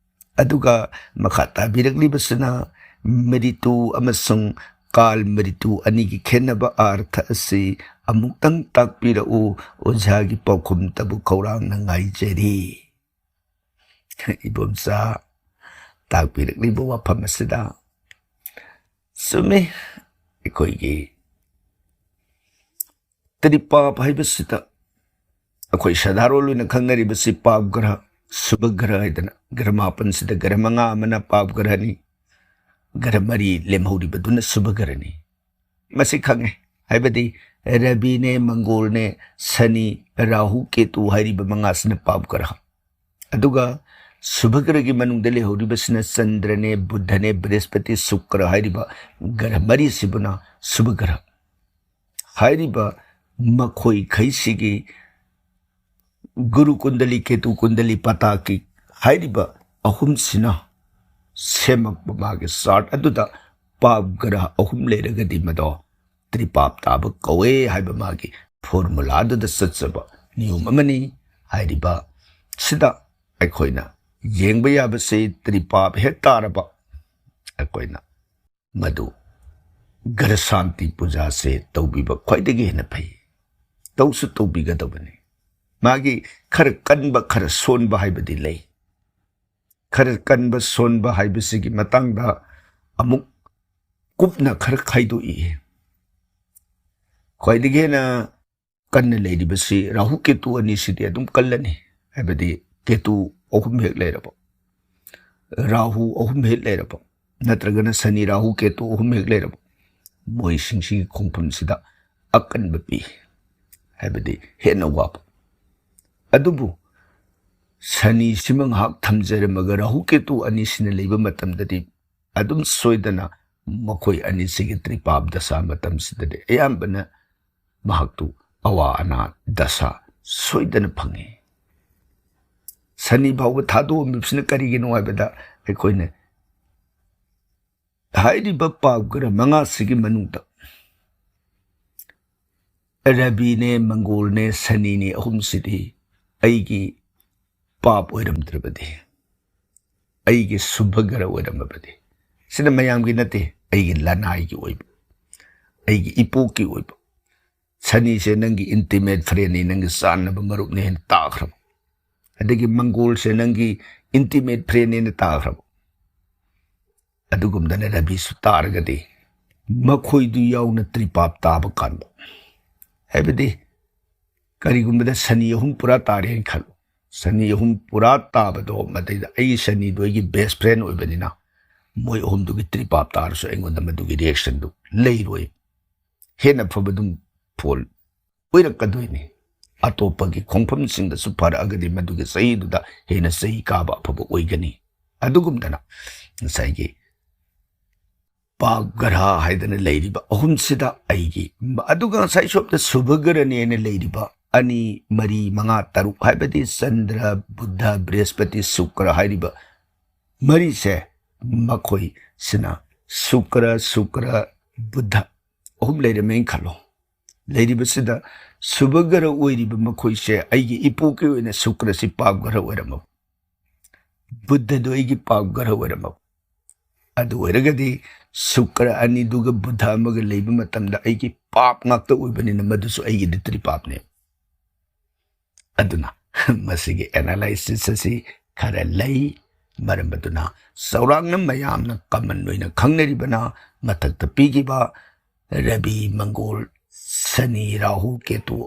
ꯑꯗꯨꯒ ꯃꯈꯥ ꯇꯥꯕꯤꯔꯛꯂꯤꯕꯁꯤꯅ ꯃ꯭ꯔꯤꯇꯨ ꯑꯃꯁꯨꯡ ꯀꯥꯜ ꯃ꯭ꯔꯤꯇꯨ ꯑꯅꯤꯒꯤ ꯈꯦꯠꯅꯕ ꯑꯥꯔꯊ ꯑꯁꯤ ꯑꯃꯨꯛꯇꯪ ꯇꯥꯛꯄꯤꯔꯛꯎ ꯑꯣꯖꯥꯒꯤ ꯄꯥꯎꯈꯨꯝꯇꯕꯨ ꯈꯧꯔꯥꯡꯅ ꯉꯥꯏꯖꯔꯤ꯫ ꯏꯕꯣꯝꯆꯥ ꯇꯥꯛꯄꯤꯔꯛꯂꯤꯕ ꯋꯥꯐꯝ ꯑꯁꯤꯗ ꯆꯨꯝꯃꯤ꯫ ꯑꯩꯈꯣꯏꯒꯤ ꯇ꯭ꯔꯤꯄꯥꯞ ꯍꯥꯏꯕꯁꯤꯗ ꯑꯩꯈꯣꯏ ꯁꯥꯙꯥꯔꯣꯟ ꯑꯣꯏꯅ ꯈꯪꯅꯔꯤꯕꯁꯤ ꯄꯥꯞ ꯒ꯭ꯔꯍ, ꯁꯨꯚ ꯒ꯭ꯔꯍ ꯍꯥꯏꯗꯅ ꯒ꯭ꯔꯍ ꯃꯥꯄꯟꯁꯤꯗ ꯒ꯭ꯔꯍ ꯃꯉꯥ ꯑꯃꯅ ꯄꯥꯞ ꯒ꯭ꯔꯍꯅꯤ, ꯒ꯭ꯔꯍ ꯃꯔꯤ ꯂꯦꯝꯍꯧꯔꯤꯕꯗꯨꯅ ꯁꯨꯚ ꯒ꯭ꯔꯍꯅꯤ꯫ ꯃꯁꯤ ꯈꯪꯉꯦ, ꯍꯥꯏꯕꯗꯤ ꯔꯕꯤꯅꯦ, ꯃꯪꯒꯣꯜꯅꯦ, ꯁꯅꯤ, ꯔꯥꯍꯨ, ꯀꯦꯇꯨ ꯍꯥꯏꯔꯤꯕ ꯃꯉꯥꯁꯤꯅ ꯄꯥꯞ ꯒ꯭ꯔꯍ꯫ ꯑꯗꯨꯒ ꯁꯨꯚ ꯒ꯭ꯔꯍꯒꯤ ꯃꯅꯨꯡꯗ ꯂꯩꯍꯧꯔꯤꯕꯁꯤꯅ ꯆꯟꯗ꯭ꯔꯅꯦ, ꯕꯨꯙꯅꯦ, ꯕ꯭ꯔꯍꯁꯄꯇꯤ, ꯁꯨꯀ꯭ꯔ ꯍꯥꯏꯔꯤꯕ ꯒ꯭ꯔꯍ ꯃꯔꯤꯁꯤꯕꯨꯅ ꯁꯨꯚ ꯒ꯭ꯔꯍ꯫ ꯍꯥꯏꯔꯤꯕ ꯃꯈꯣꯏꯈꯩꯁꯤꯒꯤ ꯒꯨꯔꯨ ꯀꯨꯟꯗꯂꯤ, ꯀꯦꯇꯨ ꯀꯨꯟꯗꯂꯤ, ꯄꯇꯥꯀꯤ ꯍꯥꯏꯔꯤꯕ ꯑꯍꯨꯝꯁꯤꯅ ꯁꯦꯝꯃꯛꯄ ꯃꯥꯒꯤ ꯆꯥꯔꯠ ꯑꯗꯨꯗ ꯄꯥꯞ ꯒ꯭ꯔꯍ ꯑꯍꯨꯝ ꯂꯩꯔꯒꯗꯤ ꯃꯗꯣ ꯇ꯭ꯔꯤꯄꯥꯞ ꯇꯥꯕ ꯀꯧꯋꯦ ꯍꯥꯏꯕ ꯃꯥꯒꯤ ꯐꯣꯔꯃꯨꯂꯥꯗꯨꯗ ꯆꯠꯆꯕ ꯅꯤꯌꯣꯝ ꯑꯃꯅꯤ꯫ ꯍꯥꯏꯔꯤꯕ ꯁꯤꯗ ꯑꯩꯈꯣꯏꯅ ꯌꯦꯡꯕ ꯌꯥꯕꯁꯤ ꯇ꯭ꯔꯤꯄꯥꯞ ꯍꯦꯛ ꯇꯥꯔꯕ ꯑꯩꯈꯣꯏꯅ ꯃꯗꯨ ꯒ꯭ꯔꯍ ꯁꯥꯟꯇꯤ ꯄꯨꯖꯥꯁꯦ ꯇꯧꯕꯤꯕ ꯈ꯭ꯋꯥꯏꯗꯒꯤ ꯍꯦꯟꯅ ꯐꯩ꯫ ꯇꯧꯁꯨ ꯇꯧꯕꯤꯒꯗꯕꯅꯤ꯫ ꯃꯥꯒꯤ ꯈꯔ ꯀꯟꯕ ꯈꯔ ꯁꯣꯟꯕ ꯍꯥꯏꯕꯗꯤ ꯂꯩ꯫ ꯈꯔ ꯀꯟꯕ ꯁꯣꯟꯕ ꯍꯥꯏꯕꯁꯤꯒꯤ ꯃꯇꯥꯡꯗ ꯑꯃꯨꯛ ꯀꯨꯞꯅ ꯈꯔ ꯈꯥꯏꯗꯣꯛꯏ꯫ ꯈ꯭ꯋꯥꯏꯗꯒꯤ ꯍꯦꯟꯅ ꯀꯟꯅ ꯂꯩꯔꯤꯕꯁꯤ ꯔꯥꯍꯨ ꯀꯦꯇꯨ ꯑꯅꯤꯁꯤꯗꯤ ꯑꯗꯨꯝ ꯀꯜꯂꯅꯤ꯫ ꯍꯥꯏꯕꯗꯤ ꯀꯦꯇꯨ ꯑꯍꯨꯝ ꯍꯦꯛ ꯂꯩꯔꯕ, ꯔꯥꯍꯨ ꯑꯍꯨꯝ ꯍꯦꯛ ꯂꯩꯔꯕ, ꯅꯠꯇ꯭ꯔꯒꯅ ꯁꯅꯤ ꯔꯥꯍꯨ ꯀꯦꯇꯨ ꯑꯍꯨꯝ ꯍꯦꯛ ꯂꯩꯔꯕ, ꯃꯣꯏꯁꯤꯡꯁꯤꯒꯤ ꯈꯣꯡꯐꯝꯁꯤꯗ ꯑꯀꯟꯕ ꯄꯤ꯫ ꯍꯥꯏꯕꯗꯤ ꯍꯦꯟꯅ ꯋꯥꯕ꯫ ꯑꯗꯨꯕꯨ ꯁꯅꯤꯁꯤꯃ ꯉꯥꯏꯍꯥꯛ ꯊꯝꯖꯔꯝꯃꯒ ꯔꯥꯍꯨ ꯀꯦꯇꯨ ꯑꯅꯤꯁꯤꯅ ꯂꯩꯕ ꯃꯇꯝꯗꯗꯤ ꯑꯗꯨꯝ ꯁꯣꯏꯗꯅ ꯃꯈꯣꯏ ꯑꯅꯤꯁꯤꯒꯤ ꯇ꯭ꯔꯤꯄꯥꯞ ꯗꯁꯥ ꯃꯇꯝꯁꯤꯗꯗꯤ ꯑꯌꯥꯝꯕꯅ ꯃꯍꯥꯛꯇꯨ ꯑꯋꯥ ꯑꯅꯥ ꯗꯁꯥ ꯁꯣꯏꯗꯅ ꯐꯪꯉꯤ꯫ ꯁꯅꯤ ꯐꯥꯎꯕ ꯊꯥꯗꯣꯛꯑꯝꯃꯤꯕꯁꯤꯅ ꯀꯔꯤꯒꯤꯅꯣ ꯍꯥꯏꯕꯗ ꯑꯩꯈꯣꯏꯅ ꯍꯥꯏꯔꯤꯕ ꯄꯥꯞ ꯒ꯭ꯔꯍ ꯃꯉꯥꯁꯤꯒꯤ ꯃꯅꯨꯡꯗ ꯔꯕꯤꯅꯦ, ꯃꯪꯒꯣꯜꯅꯦ, ꯁꯅꯤꯅꯦ ꯑꯍꯨꯝꯁꯤꯗꯤ ꯑꯩꯒꯤ ꯄꯥꯞ ꯑꯣꯏꯔꯝꯗ꯭ꯔꯕꯗꯤ, ꯑꯩꯒꯤ ꯁꯨꯚ ꯒ꯭ꯔꯍ ꯑꯣꯏꯔꯝꯃꯕꯗꯤ, ꯁꯤꯅ ꯃꯌꯥꯝꯒꯤ ꯅꯠꯇꯦ, ꯑꯩꯒꯤ ꯂꯅꯥꯏꯒꯤ ꯑꯣꯏꯕ, ꯑꯩꯒꯤ ꯏꯄꯣꯛꯀꯤ ꯑꯣꯏꯕ꯫ ꯁꯅꯤꯁꯦ ꯅꯪꯒꯤ ꯏꯟꯇꯤꯃꯦꯠ ꯐ꯭ꯔꯦꯟꯅꯤ, ꯅꯪꯒꯤ ꯆꯥꯟꯅꯕ ꯃꯔꯨꯞꯅꯤ ꯍꯥꯏꯅ ꯇꯥꯈ꯭ꯔꯕ, ꯑꯗꯒꯤ ꯃꯪꯒꯣꯜꯁꯦ ꯅꯪꯒꯤ ꯏꯟꯇꯤꯃꯦꯠ ꯐ꯭ꯔꯦꯟꯅꯦꯅ ꯇꯥꯈ꯭ꯔꯕ, ꯑꯗꯨꯒꯨꯝꯗꯅ ꯔꯕꯤꯁꯨ ꯇꯥꯔꯒꯗꯤ ꯃꯈꯣꯏꯗꯨ ꯌꯥꯎꯅ ꯇ꯭ꯔꯤꯄꯥꯞ ꯇꯥꯕ ꯀꯥꯟꯗ, ꯍꯥꯏꯕꯗꯤ ꯀꯔꯤꯒꯨꯝꯕꯗ ꯁꯅꯤ ꯑꯍꯨꯝ ꯄꯨꯔꯥ ꯇꯥꯔꯦ ꯍꯥꯏꯅ ꯈꯜꯂꯨ꯫ ꯁꯅꯤ ꯑꯍꯨꯝ ꯄꯨꯔꯥ ꯇꯥꯕꯗꯣ ꯃꯗꯩꯗ ꯑꯩꯒꯤ ꯁꯅꯤꯗꯣ ꯑꯩꯒꯤ ꯕꯦꯁ ꯐ꯭ꯔꯦꯟ ꯑꯣꯏꯕꯅꯤꯅ ꯃꯣꯏ ꯑꯍꯨꯝꯗꯨꯒꯤ ꯇ꯭ꯔꯤꯄꯥꯞ ꯇꯥꯔꯁꯨ ꯑꯩꯉꯣꯟꯗ ꯃꯗꯨꯒꯤ ꯔꯤꯌꯦꯛꯁꯟꯗꯨ ꯂꯩꯔꯣꯏ꯫ ꯍꯦꯟꯅ ꯐꯕ ꯑꯗꯨꯝ ꯐꯣꯜ ꯑꯣꯏꯔꯛꯀꯗꯣꯏꯅꯤ꯫ ꯑꯇꯣꯞꯄꯒꯤ ꯈꯣꯡꯐꯝꯁꯤꯡꯗꯁꯨ ꯐꯔꯛꯑꯒꯗꯤ ꯃꯗꯨꯒꯤ ꯆꯍꯤꯗꯨꯗ ꯍꯦꯟꯅ ꯆꯍꯤ ꯀꯥꯕ ꯑꯐꯕ ꯑꯣꯏꯒꯅꯤ꯫ ꯑꯗꯨꯒꯨꯝꯗꯅ ꯉꯁꯥꯏꯒꯤ ꯄꯥꯞ ꯒ꯭ꯔꯍ ꯍꯥꯏꯗꯅ ꯂꯩꯔꯤꯕ ꯑꯍꯨꯝꯁꯤꯗ ꯑꯩꯒꯤ, ꯑꯗꯨꯒ ꯉꯁꯥꯏ ꯁꯣꯝꯗ ꯁꯨꯚ ꯒ꯭ꯔꯍꯅꯦꯅ ꯂꯩꯔꯤꯕ ꯑꯅꯤ, ꯃꯔꯤ, ꯃꯉꯥ, ꯇꯔꯨꯛ ꯍꯥꯏꯕꯗꯤ ꯆꯟꯗ꯭ꯔ, ꯕꯨꯙ, ꯕ꯭ꯔꯍꯁꯄꯇꯤ, ꯁꯨꯀ꯭ꯔ ꯍꯥꯏꯔꯤꯕ ꯃꯔꯤꯁꯦ, ꯃꯈꯣꯏꯁꯤꯅ ꯁꯨꯀ꯭ꯔ, ꯁꯨꯀ꯭ꯔ, ꯕꯨꯙ ꯑꯍꯨꯝ ꯂꯩꯔꯝꯃꯦꯅ ꯈꯜꯂꯣ꯫ ꯂꯩꯔꯤꯕꯁꯤꯗ ꯁꯨꯚꯒ꯭ꯔꯍ ꯑꯣꯏꯔꯤꯕ ꯃꯈꯣꯏꯁꯦ ꯑꯩꯒꯤ ꯏꯄꯣꯛꯀꯤ ꯑꯣꯏꯅ ꯁꯨꯀ꯭ꯔꯁꯤ ꯄꯥꯞꯒ꯭ꯔꯍ ꯑꯣꯏꯔꯝꯃꯕ, ꯕꯨꯙꯗꯨ ꯑꯩꯒꯤ ꯄꯥꯞꯒ꯭ꯔꯍ ꯑꯣꯏꯔꯝꯃꯕ꯫ ꯑꯗꯨ ꯑꯣꯏꯔꯒꯗꯤ ꯁꯨꯀ꯭ꯔ ꯑꯅꯤꯗꯨꯒ ꯕꯨꯙ ꯑꯃꯒ ꯂꯩꯕ ꯃꯇꯝꯗ ꯑꯩꯒꯤ ꯄꯥꯞ ꯉꯥꯛꯇ ꯑꯣꯏꯕꯅꯤꯅ ꯃꯗꯨꯁꯨ ꯑꯩꯒꯤꯗꯤ ꯇ꯭ꯔꯤꯄꯥꯞꯅꯦ꯫ ꯑꯗꯨꯅ ꯃꯁꯤꯒꯤ ꯑꯦꯅꯥꯂꯥꯏꯁꯤꯁ ꯑꯁꯤ ꯈꯔ ꯂꯩ꯫ ꯃꯔꯝ ꯑꯗꯨꯅ ꯆꯥꯎꯔꯥꯛꯅ ꯃꯌꯥꯝꯅ ꯀꯃꯟ ꯑꯣꯏꯅ ꯈꯪꯅꯔꯤꯕꯅ ꯃꯊꯛꯇ ꯄꯤꯈꯤꯕ ꯔꯕꯤ, ꯃꯪꯒꯣꯜ, ꯁꯅꯤ, ꯔꯥꯍꯨ, ꯀꯦꯇꯨ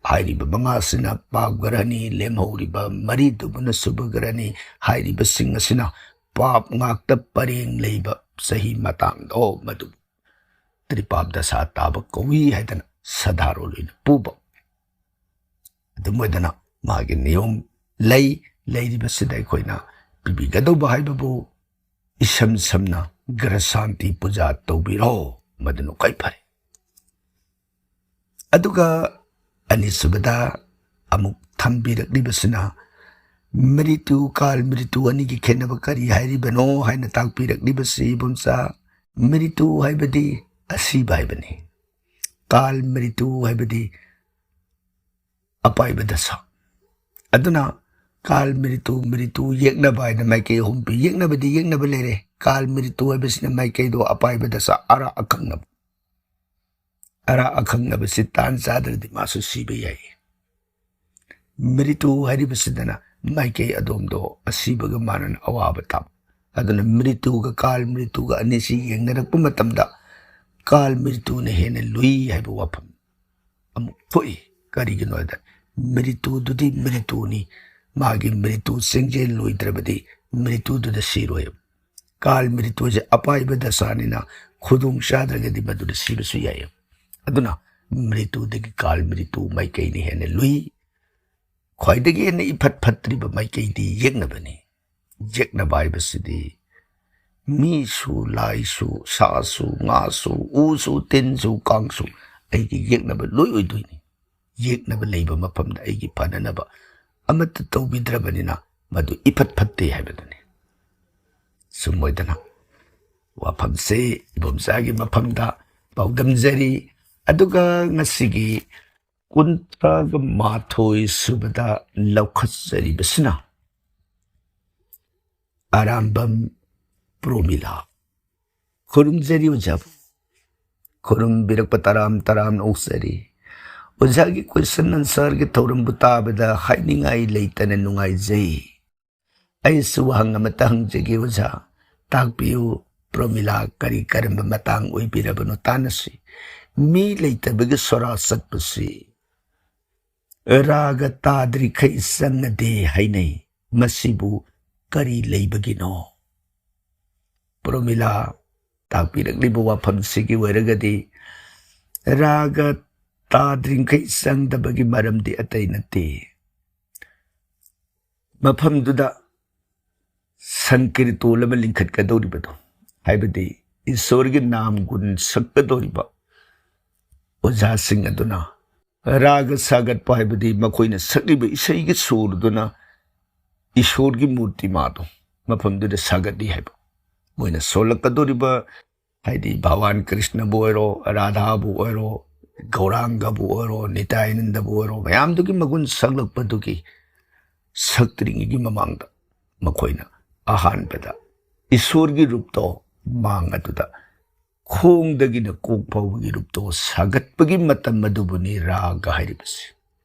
ꯍꯥꯏꯔꯤꯕ ꯃꯉꯥꯁꯤꯅ ꯄꯥꯞ ꯒ꯭ꯔꯍꯅꯤ, ꯂꯦꯝꯍꯧꯔꯤꯕ ꯃꯔꯤꯗꯨꯕꯨꯅ ꯁꯨꯚ ꯒ꯭ꯔꯍꯅꯤ꯫ ꯍꯥꯏꯔꯤꯕꯁꯤꯡ ꯑꯁꯤꯅ ꯄꯥꯞ ꯉꯥꯛꯇ ꯄꯔꯦꯡ ꯂꯩꯕ ꯆꯍꯤ ꯃꯇꯥꯡꯗꯣ ꯃꯗꯨ ꯇ꯭ꯔꯤꯄꯥꯞ ꯗꯁꯥ ꯇꯥꯕ ꯀꯧꯏ ꯍꯥꯏꯗꯅ ꯁꯥꯙꯥꯔꯣꯟ ꯑꯣꯏꯅ ꯄꯨꯕ꯫ ꯑꯗꯨꯝ ꯑꯣꯏꯗꯅ ꯃꯥꯒꯤ ꯅꯤꯌꯣꯝ ꯂꯩ꯫ ꯂꯩꯔꯤꯕꯁꯤꯗ ꯑꯩꯈꯣꯏꯅ ꯄꯤꯕꯤꯒꯗꯧꯕ ꯍꯥꯏꯕꯕꯨ ꯏꯁꯝ ꯁꯝꯅ ꯒ꯭ꯔꯍ ꯁꯥꯟꯇꯤ ꯄꯨꯖꯥ ꯇꯧꯕꯤꯔꯣ, ꯃꯗꯨꯅ ꯈ꯭ꯋꯥꯏ ꯐꯔꯦ꯫ ꯑꯗꯨꯒ ꯑꯅꯤꯁꯨꯕꯗ ꯑꯃꯨꯛ ꯊꯝꯕꯤꯔꯛꯂꯤꯕꯁꯤꯅ ꯃ꯭ꯔꯤꯇꯨ, ꯀꯥꯜ ꯃ꯭ꯔꯤꯇꯨ ꯑꯅꯤꯒꯤ ꯈꯦꯠꯅꯕ ꯀꯔꯤ ꯍꯥꯏꯔꯤꯕꯅꯣ ꯍꯥꯏꯅ ꯇꯥꯛꯄꯤꯔꯛꯂꯤꯕꯁꯤ, ꯏꯕꯨꯡꯆꯥ, ꯃ꯭ꯔꯤꯇꯨ ꯍꯥꯏꯕꯗꯤ ꯑꯁꯤꯕ ꯍꯥꯏꯕꯅꯤ꯫ ꯀꯥꯜ ꯃ꯭ꯔꯤꯇꯨ ꯍꯥꯏꯕꯗꯤ ꯑꯄꯥꯏꯕ ꯗꯁꯥ꯫ ꯑꯗꯨꯅ ꯀꯥꯜ ꯃ꯭ꯔꯤꯇꯨ, ꯃ꯭ꯔꯤꯇꯨ ꯌꯦꯛꯅꯕ ꯍꯥꯏꯅ ꯃꯥꯏꯀꯩ ꯑꯍꯨꯝ ꯄꯤ꯫ ꯌꯦꯛꯅꯕꯗꯤ ꯌꯦꯛꯅꯕ ꯂꯩꯔꯦ꯫ ꯀꯥꯜ ꯃ꯭ꯔꯤꯇꯨ ꯍꯥꯏꯕꯁꯤꯅ ꯃꯥꯏꯀꯩꯗꯣ ꯑꯄꯥꯏꯕ ꯗꯁꯥ, ꯑꯔꯥ ꯑꯈꯪꯅꯕ꯫ ꯑꯔꯥ ꯑꯈꯪꯅꯕꯁꯤ ꯇꯥꯟ ꯆꯥꯗ꯭ꯔꯗꯤ ꯃꯥꯁꯨ ꯁꯤꯕ ꯌꯥꯏ꯫ ꯃ꯭ꯔꯤꯇꯨ ꯍꯥꯏꯔꯤꯕꯁꯤꯗꯅ ꯃꯥꯏꯀꯩ ꯑꯗꯣꯝꯗꯣ ꯑꯁꯤꯕꯒ ꯃꯥꯟꯅꯅ ꯑꯋꯥꯕ ꯇꯥꯕ꯫ ꯑꯗꯨꯅ ꯃ꯭ꯔꯤꯇꯨꯒ ꯀꯥꯜ ꯃ꯭ꯔꯤꯇꯨꯒ ꯑꯅꯤꯁꯤ ꯌꯦꯡꯅꯔꯛꯄ ꯃꯇꯝꯗ ꯀꯥꯜ ꯃ꯭ꯔꯤꯇꯨꯅ ꯍꯦꯟꯅ ꯂꯨꯏ ꯍꯥꯏꯕ ꯋꯥꯐꯝ ꯑꯃꯨꯛ ꯊꯣꯛꯏ꯫ ꯀꯔꯤꯒꯤꯅꯣ ꯍꯥꯏꯗ, ꯃ꯭ꯔꯤꯇꯨꯗꯨꯗꯤ ꯃ꯭ꯔꯤꯇꯨꯅꯤ, ꯃꯥꯒꯤ ꯃ꯭ꯔꯤꯇꯨ ꯆꯦꯡꯖꯦꯜ ꯂꯣꯏꯗ꯭ꯔꯕꯗꯤ ꯃ꯭ꯔꯤꯇꯨꯗꯨꯗ ꯁꯤꯔꯣꯏ꯫ ꯀꯥꯜ ꯃ꯭ꯔꯤꯇꯨꯁꯦ ꯑꯄꯥꯏꯕ ꯗꯁꯥꯅꯤꯅ ꯈꯨꯗꯣꯡ ꯆꯥꯗ꯭ꯔꯒꯗꯤ ꯃꯗꯨꯗ ꯁꯤꯕꯁꯨ ꯌꯥꯏ꯫ ꯑꯗꯨꯅ ꯃ꯭ꯔꯤꯇꯨꯗꯒꯤ ꯀꯥꯜ ꯃ꯭ꯔꯤꯇꯨ ꯃꯥꯏꯀꯩꯅ ꯍꯦꯟꯅ ꯂꯨꯏ꯫ ꯈ꯭ꯋꯥꯏꯗꯒꯤ ꯍꯦꯟꯅ ꯏꯐꯠ ꯐꯠꯇ꯭ꯔꯤꯕ ꯃꯥꯏꯀꯩꯗꯤ ꯌꯦꯛꯅꯕꯅꯤ꯫ ꯌꯦꯛꯅꯕ ꯍꯥꯏꯕꯁꯤꯗꯤ ꯃꯤꯁꯨ, ꯂꯥꯏꯁꯨ, ꯁꯥꯁꯨ, ꯉꯥꯁꯨ, ꯎꯁꯨ, ꯇꯤꯟꯁꯨ, ꯀꯥꯡꯁꯨ ꯑꯩꯒꯤ ꯌꯦꯛꯅꯕ ꯂꯣꯏ ꯑꯣꯏꯗꯣꯏꯅꯤ꯫ ꯌꯦꯛꯅꯕ ꯂꯩꯕ ꯃꯐꯝꯗ ꯑꯩꯒꯤ ꯐꯅꯅꯕ ꯑꯃꯠꯇ ꯇꯧꯕꯤꯗ꯭ꯔꯕꯅꯤꯅ ꯃꯗꯨ ꯏꯐꯠ ꯐꯠꯇꯦ ꯍꯥꯏꯕꯗꯨꯅꯤ꯫ ꯁꯨꯝ ꯑꯣꯏꯗꯅ ꯋꯥꯐꯝꯁꯤ ꯏꯕꯣꯝꯆꯥꯒꯤ ꯃꯐꯝꯗ ꯄꯥꯎꯗꯝꯖꯔꯤ꯫ ꯑꯗꯨꯒ ꯉꯁꯤꯒꯤ ꯀꯨꯟꯊ꯭ꯔꯥꯒ ꯃꯥꯊꯣꯏ ꯁꯨꯕꯗ ꯂꯧꯈꯠꯆꯔꯤꯕꯁꯤꯅ ꯑꯔꯥꯝꯕꯝ ꯄ꯭ꯔꯣꯃꯤꯂꯥ꯫ ꯈꯨꯔꯨꯝꯖꯔꯤ ꯑꯣꯖꯥꯕꯨ꯫ ꯈꯨꯔꯨꯝꯕꯤꯔꯛꯄ ꯇꯔꯥꯝ ꯇꯔꯥꯝꯅ ꯑꯣꯛꯆꯔꯤ꯫ ꯑꯣꯖꯥꯒꯤ question answerꯒꯤ ꯊꯧꯔꯝꯕꯨ ꯇꯥꯕꯗ ꯍꯥꯏꯅꯤꯡꯉꯥꯏ ꯂꯩꯇꯅ ꯅꯨꯡꯉꯥꯏꯖꯩ꯫ ꯑꯩꯁꯨ ꯋꯥꯍꯪ ꯑꯃꯇ ꯍꯪꯖꯒꯦ ꯑꯣꯖꯥ꯫ ꯇꯥꯛꯄꯤꯌꯨ, ꯄ꯭ꯔꯣꯃꯤꯂꯥ, ꯀꯔꯤ ꯀꯔꯝꯕ ꯃꯇꯥꯡ ꯑꯣꯏꯕꯤꯔꯕꯅꯣ ꯇꯥꯟꯅꯁꯤ꯫ ꯃꯤ ꯂꯩꯇꯕꯒꯤ ꯁꯣꯔꯥ ꯆꯠꯄꯁꯤ ꯔꯥꯒ ꯇꯥꯗ꯭ꯔꯤꯈꯩ ꯆꯪꯅꯗꯦ ꯍꯥꯏꯅꯩ꯫ ꯃꯁꯤꯕꯨ ꯀꯔꯤ ꯂꯩꯕꯒꯤꯅꯣ? ꯄ꯭ꯔꯣꯃꯤꯂꯥ, ꯇꯥꯛꯄꯤꯔꯛꯂꯤꯕ ꯋꯥꯐꯝꯁꯤꯒꯤ ꯑꯣꯏꯔꯒꯗꯤ ꯔꯥꯒ ꯇꯥꯗ꯭ꯔꯤꯡꯈꯩ ꯆꯪꯗꯕꯒꯤ ꯃꯔꯝꯗꯤ ꯑꯇꯩ ꯅꯠꯇꯦ꯫ ꯃꯐꯝꯗꯨꯗ ꯁꯪꯀꯤꯔꯇꯣꯟ ꯑꯃ ꯂꯤꯡꯈꯠꯀꯗꯧꯔꯤꯕꯗꯣ, ꯍꯥꯏꯕꯗꯤ ꯏꯁꯣꯔꯒꯤ ꯅꯥꯝ ꯒꯨꯟ ꯁꯛꯀꯗꯧꯔꯤꯕ ꯑꯣꯖꯥꯁꯤꯡ ꯑꯗꯨꯅ ꯔꯥꯒ ꯁꯥꯒꯠꯄ ꯍꯥꯏꯕꯗꯤ ꯃꯈꯣꯏꯅ ꯁꯛꯂꯤꯕ ꯏꯁꯩꯒꯤ ꯁꯨꯔꯗꯨꯅ ꯏꯁꯣꯔꯒꯤ ꯃꯨꯔꯇꯤꯃꯥꯗꯣ ꯃꯐꯝꯗꯨꯗ ꯁꯥꯒꯠꯂꯤ ꯍꯥꯏꯕ꯫ ꯃꯣꯏꯅ ꯁꯣꯜꯂꯛꯀꯗꯧꯔꯤꯕ, ꯍꯥꯏꯗꯤ ꯚꯒꯋꯥꯟ ꯀ꯭ꯔꯤꯁꯅꯕꯨ ꯑꯣꯏꯔꯣ, ꯔꯥꯙꯥꯕꯨ ꯑꯣꯏꯔꯣ, ꯒꯧꯔꯥꯡꯒꯕꯨ ꯑꯣꯏꯔꯣ, ꯅꯤꯇꯥꯏꯅꯟꯗꯕꯨ ꯑꯣꯏꯔꯣ, ꯃꯌꯥꯝꯗꯨꯒꯤ ꯃꯒꯨꯟ ꯁꯛꯂꯛꯄꯗꯨꯒꯤ ꯁꯛꯇ꯭ꯔꯤꯉꯩꯒꯤ ꯃꯃꯥꯡꯗ ꯃꯈꯣꯏꯅ ꯑꯍꯥꯟꯕꯗ ꯏꯁꯣꯔꯒꯤ ꯔꯨꯞꯇꯣ ꯃꯥꯡ ꯑꯗꯨꯗ ꯈꯣꯡꯗꯒꯤꯅ ꯀꯣꯛ ꯐꯥꯎꯕꯒꯤ ꯔꯨꯞꯇꯣ ꯁꯥꯒꯠꯄꯒꯤ ꯃꯇꯝ ꯑꯗꯨꯕꯨꯅꯤ ꯔꯥꯒ ꯍꯥꯏꯔꯤꯕꯁꯤ꯫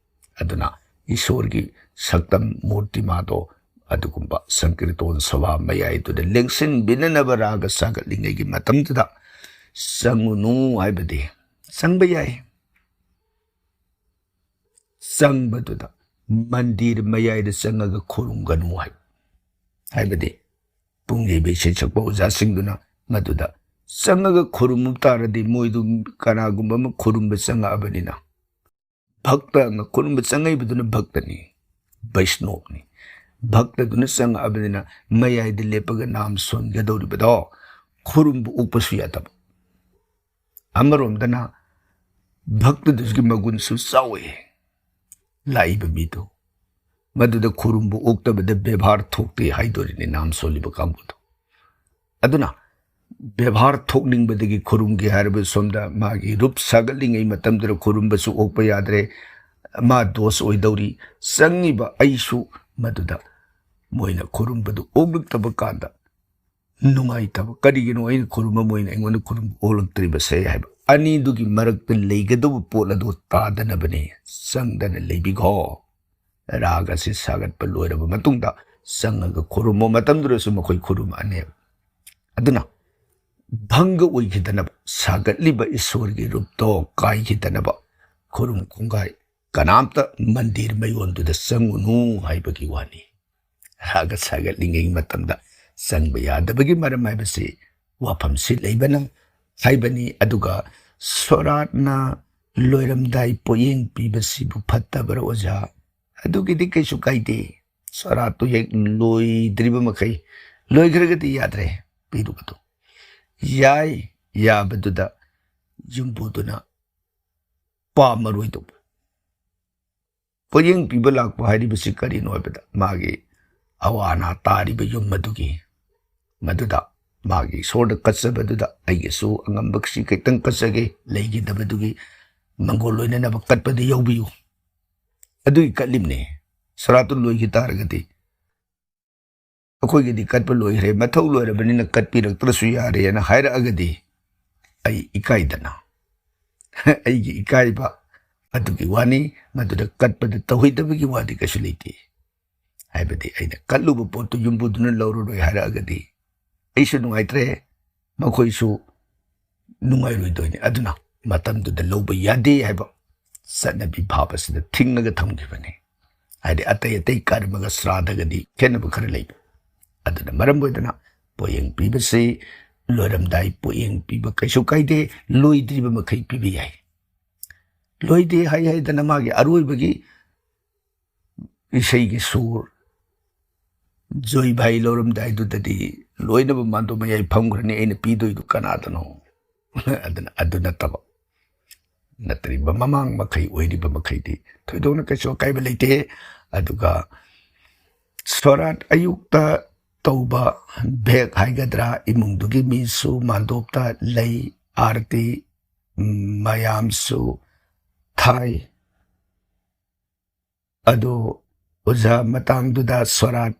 ꯑꯗꯨꯅ ꯏꯁꯣꯔꯒꯤ ꯁꯛꯇꯝ ꯃꯨꯔꯇꯤꯃꯥꯗꯣ ꯑꯗꯨꯒꯨꯝꯕ ꯁꯪꯀꯤꯔꯇꯣꯟ ꯁꯚꯥ ꯃꯌꯥꯏꯗꯨꯗ ꯂꯦꯡꯁꯤꯟꯕꯤꯅꯅꯕ ꯔꯥꯒ ꯁꯥꯒꯠꯂꯤꯉꯩꯒꯤ ꯃꯇꯝꯗꯨꯗ ꯆꯪꯉꯨꯅꯨ ꯍꯥꯏꯕꯗꯤ, ꯆꯪꯕ ꯌꯥꯏ, ꯆꯪꯕꯗꯨꯗ ꯃꯟꯗꯤꯔ ꯃꯌꯥꯏꯗ ꯆꯪꯉꯒ ꯈꯨꯔꯨꯝꯒꯅꯨ ꯍꯥꯏꯕ꯫ ꯍꯥꯏꯕꯗꯤ ꯄꯨꯡ ꯌꯩꯕ ꯏꯁꯩ ꯁꯛꯄ ꯑꯣꯖꯥꯁꯤꯡꯗꯨꯅ ꯃꯗꯨꯗ ꯆꯪꯉꯒ ꯈꯨꯔꯨꯝꯃꯨ ꯇꯥꯔꯗꯤ ꯃꯣꯏꯗꯨ ꯀꯅꯥꯒꯨꯝꯕ ꯑꯃ ꯈꯨꯔꯨꯝꯕ ꯆꯪꯉꯛꯑꯕꯅꯤꯅ, ꯚꯛꯇ ꯑꯃ ꯈꯨꯔꯨꯝꯕ ꯆꯪꯉꯛꯏꯕꯗꯨꯅ ꯚꯛꯇꯅꯤ, ꯕꯩꯁꯅꯣꯞꯅꯤ꯫ ꯚꯛꯇꯗꯨꯅ ꯆꯪꯉꯛꯑꯕꯅꯤꯅ ꯃꯌꯥꯏꯗ ꯂꯦꯞꯄꯒ ꯅꯥꯝ ꯁꯣꯟꯒꯗꯧꯔꯤꯕꯗꯣ ꯈꯨꯔꯨꯝꯕ ꯑꯣꯛꯄꯁꯨ ꯌꯥꯗꯕ꯫ ꯑꯃꯔꯣꯝꯗꯅ ꯚꯛꯇꯗꯨꯒꯤ ꯃꯒꯨꯟꯁꯨ ꯆꯥꯎꯏ꯫ ꯂꯥꯛꯏꯕ ꯃꯤꯗꯨ ꯃꯗꯨꯗ ꯈꯨꯔꯨꯝꯕ ꯑꯣꯛꯇꯕꯗ ꯕꯦꯕꯥꯔ ꯊꯣꯛꯇꯦ ꯍꯥꯏꯗꯣꯔꯤꯅꯤ ꯅꯥꯝ ꯁꯣꯜꯂꯤꯕ ꯀꯥꯡꯕꯨꯗꯨ꯫ ꯑꯗꯨꯅ ꯕꯦꯕꯥꯔ ꯊꯣꯛꯅꯤꯡꯕꯗꯒꯤ ꯈꯨꯔꯨꯝꯒꯦ ꯍꯥꯏꯔꯕ ꯁꯣꯝꯗ ꯃꯥꯒꯤ ꯔꯨꯞ ꯁꯥꯒꯠꯂꯤꯉꯩ ꯃꯇꯝꯗꯨꯗ ꯈꯨꯔꯨꯝꯕꯁꯨ ꯑꯣꯛꯄ ꯌꯥꯗ꯭ꯔꯦ꯫ ꯃꯥ ꯗꯣꯁ ꯑꯣꯏꯗꯧꯔꯤ꯫ ꯆꯪꯉꯤꯕ ꯑꯩꯁꯨ ꯃꯗꯨꯗ ꯃꯣꯏꯅ ꯈꯨꯔꯨꯝꯕꯗꯨ ꯑꯣꯛꯂꯛꯇꯕ ꯀꯥꯟꯗ ꯅꯨꯡꯉꯥꯏꯇꯕ꯫ ꯀꯔꯤꯒꯤꯅꯣ ꯑꯩꯅ ꯈꯨꯔꯨꯝꯕ ꯃꯣꯏꯅ ꯑꯩꯉꯣꯟꯗ ꯈꯨꯔꯨꯝꯕ ꯑꯣꯛꯂꯛꯇ꯭ꯔꯤꯕꯁꯦ ꯍꯥꯏꯕ꯫ ꯑꯅꯤꯗꯨꯒꯤ ꯃꯔꯛꯇ ꯂꯩꯒꯗꯧꯕ ꯄꯣꯠ ꯑꯗꯨ ꯇꯥꯗꯅꯕꯅꯤ꯫ ꯆꯪꯗꯅ ꯂꯩꯕꯤꯈꯣ꯫ ꯔꯥꯒ ꯑꯁꯤ ꯁꯥꯒꯠꯄ ꯂꯣꯏꯔꯕ ꯃꯇꯨꯡꯗ ꯆꯪꯉꯒ ꯈꯨꯔꯨꯝꯕ ꯃꯇꯝꯗꯨꯗꯁꯨ ꯃꯈꯣꯏ ꯈꯨꯔꯨꯝꯃꯛꯑꯅꯦꯕ꯫ ꯑꯗꯨꯅ ꯚꯪꯒ ꯑꯣꯏꯈꯤꯗꯅꯕ, ꯁꯥꯒꯠꯂꯤꯕ ꯏꯁꯣꯔꯒꯤ ꯔꯨꯞꯇꯣ ꯀꯥꯏꯈꯤꯗꯅꯕ ꯈꯨꯔꯨꯝ ꯈꯣꯡꯒꯥꯏ ꯀꯅꯥꯝꯇ ꯃꯟꯗꯤꯔ ꯃꯌꯣꯟꯗꯨꯗ ꯆꯪꯉꯨꯅꯨ ꯍꯥꯏꯕꯒꯤ ꯋꯥꯅꯤ꯫ ꯔꯥꯒ ꯁꯥꯒꯠꯂꯤꯉꯩ ꯃꯇꯝꯗ ꯆꯪꯕ ꯌꯥꯗꯕꯒꯤ ꯃꯔꯝ ꯍꯥꯏꯕꯁꯤ ꯋꯥꯐꯝꯁꯤ ꯂꯩꯕꯅ ꯍꯥꯏꯕꯅꯤ꯫ ꯑꯗꯨꯒ ꯁꯣꯔꯥꯠꯅ ꯂꯣꯏꯔꯝꯗꯥꯏ ꯄꯣꯠꯌꯦꯡ ꯄꯤꯕꯁꯤꯕꯨ ꯐꯠꯇꯕ꯭ꯔꯥ ꯑꯣꯖꯥ? ꯑꯗꯨꯒꯤꯗꯤ ꯀꯩꯁꯨ ꯀꯥꯏꯗꯦ꯫ ꯁꯣꯔꯥꯠꯇꯨ ꯍꯦꯛ ꯂꯣꯏꯗ꯭ꯔꯤꯕ ꯃꯈꯩ, ꯂꯣꯏꯈ꯭ꯔꯒꯗꯤ ꯌꯥꯗ꯭ꯔꯦ ꯄꯤꯔꯨꯕꯗꯣ꯫ ꯌꯥꯏ, ꯌꯥꯕꯗꯨꯗ ꯌꯨꯝꯕꯨꯗꯨꯅ ꯄꯥꯝꯃꯔꯣꯏꯗꯧꯕ꯫ ꯄꯣꯠꯌꯦꯡ ꯄꯤꯕ ꯂꯥꯛꯄ ꯍꯥꯏꯔꯤꯕꯁꯤ ꯀꯔꯤꯅꯣ ꯍꯥꯏꯕꯗ, ꯃꯥꯒꯤ ꯑꯋꯥ ꯑꯅꯥ ꯇꯥꯔꯤꯕ ꯌꯨꯝ ꯑꯗꯨꯒꯤ, ꯃꯗꯨꯗ ꯃꯥꯒꯤ ꯏꯁꯣꯔꯗ ꯀꯠꯆꯕꯗꯨꯗ ꯑꯩꯒꯤꯁꯨ ꯑꯉꯝꯕꯁꯤ ꯈꯤꯇꯪ ꯀꯠꯆꯒꯦ, ꯂꯩꯈꯤꯗꯕꯗꯨꯒꯤ ꯃꯪꯒꯣꯜ ꯂꯣꯏꯅꯅꯕ ꯀꯠꯄꯗ ꯌꯥꯎꯕꯤꯌꯨ꯫ ꯑꯗꯨꯒꯤ ꯀꯠꯂꯤꯕꯅꯦ꯫ ꯁꯣꯔꯥꯠꯇꯨ ꯂꯣꯏꯈꯤ ꯇꯥꯔꯒꯗꯤ ꯑꯩꯈꯣꯏꯒꯤꯗꯤ ꯀꯠꯄ ꯂꯣꯏꯈ꯭ꯔꯦ, ꯃꯊꯧ ꯂꯣꯏꯔꯕꯅꯤꯅ ꯀꯠꯄꯤꯔꯛꯇ꯭ꯔꯁꯨ ꯌꯥꯔꯦꯅ ꯍꯥꯏꯔꯛꯑꯒꯗꯤ ꯑꯩ ꯏꯀꯥꯏꯗꯅ, ꯑꯩꯒꯤ ꯏꯀꯥꯏꯕ ꯑꯗꯨꯒꯤ ꯋꯥꯅꯤ꯫ ꯃꯗꯨꯗ ꯀꯠꯄꯗ ꯇꯧꯍꯩꯗꯕꯒꯤ ꯋꯥꯗꯤ ꯀꯩꯁꯨ ꯂꯩꯇꯦ꯫ ꯍꯥꯏꯕꯗꯤ ꯑꯩꯅ ꯀꯠꯂꯨꯕ ꯄꯣꯠꯇꯨ ꯌꯨꯝꯕꯨꯗꯨꯅ ꯂꯧꯔꯔꯣꯏ ꯍꯥꯏꯔꯛꯑꯒꯗꯤ ꯑꯩꯁꯨ ꯅꯨꯡꯉꯥꯏꯇ꯭ꯔꯦ, ꯃꯈꯣꯏꯁꯨ ꯅꯨꯡꯉꯥꯏꯔꯣꯏꯗꯣꯏꯅꯤ꯫ ꯑꯗꯨꯅ ꯃꯇꯝꯗꯨꯗ ꯂꯧꯕ ꯌꯥꯗꯦ ꯍꯥꯏꯕ ꯆꯠꯅꯕꯤ ꯚꯥꯞ ꯑꯁꯤꯗ ꯊꯤꯡꯉꯒ ꯊꯝꯈꯤꯕꯅꯤ꯫ ꯍꯥꯏꯗꯤ ꯑꯇꯩ ꯑꯇꯩ ꯀꯔꯃꯒ ꯁ꯭ꯔꯥꯗꯒꯗꯤ ꯈꯦꯠꯅꯕ ꯈꯔ ꯂꯩꯕ꯫ ꯑꯗꯨꯅ ꯃꯔꯝ ꯑꯣꯏꯗꯅ ꯄꯣꯌꯦꯡ ꯄꯤꯕꯁꯤ ꯂꯣꯏꯔꯝꯗꯥꯏ ꯄꯣꯌꯦꯡ ꯄꯤꯕ ꯀꯩꯁꯨ ꯀꯥꯏꯗꯦ, ꯂꯣꯏꯗ꯭ꯔꯤꯕ ꯃꯈꯩ ꯄꯤꯕ ꯌꯥꯏ꯫ ꯂꯣꯏꯗꯦ ꯍꯥꯏ ꯍꯥꯏꯗꯅ ꯃꯥꯒꯤ ꯑꯔꯣꯏꯕꯒꯤ ꯏꯁꯩꯒꯤ ꯁꯨꯔ ꯖꯣꯏ ꯚꯥꯏ ꯂꯧꯔꯝꯗꯥꯏꯗꯨꯗꯗꯤ ꯂꯣꯏꯅꯕ ꯃꯥꯟꯗꯣ ꯃꯌꯥꯏ ꯐꯝꯈ꯭ꯔꯅꯤ, ꯑꯩꯅ ꯄꯤꯗꯣꯏꯗꯨ ꯀꯅꯥꯗꯅꯣ? ꯑꯗꯨꯅ ꯑꯗꯨ ꯅꯠꯇꯕ, ꯅꯠꯇ꯭ꯔꯤꯕ ꯃꯃꯥꯡ ꯃꯈꯩ ꯑꯣꯏꯔꯤꯕ ꯃꯈꯩꯗꯤ ꯊꯣꯏꯗꯣꯛꯅ ꯀꯩꯁꯨ ꯑꯀꯥꯏꯕ ꯂꯩꯇꯦ꯫ ꯑꯗꯨꯒ ꯁꯣꯔꯥꯠ ꯑꯌꯨꯛꯇ ꯇꯧꯕ ꯚꯦꯛ ꯍꯥꯏꯒꯗ꯭ꯔꯥ, ꯏꯃꯨꯡꯗꯨꯒꯤ ꯃꯤꯁꯨ ꯃꯥꯟꯗꯣꯞꯇ ꯂꯩ, ꯑꯥꯔꯇꯤ ꯃꯌꯥꯝꯁꯨ ꯊꯥꯏ꯫ ꯑꯗꯨ ꯑꯣꯖꯥ ꯃꯇꯥꯡꯗꯨꯗ ꯁꯣꯔꯥꯠ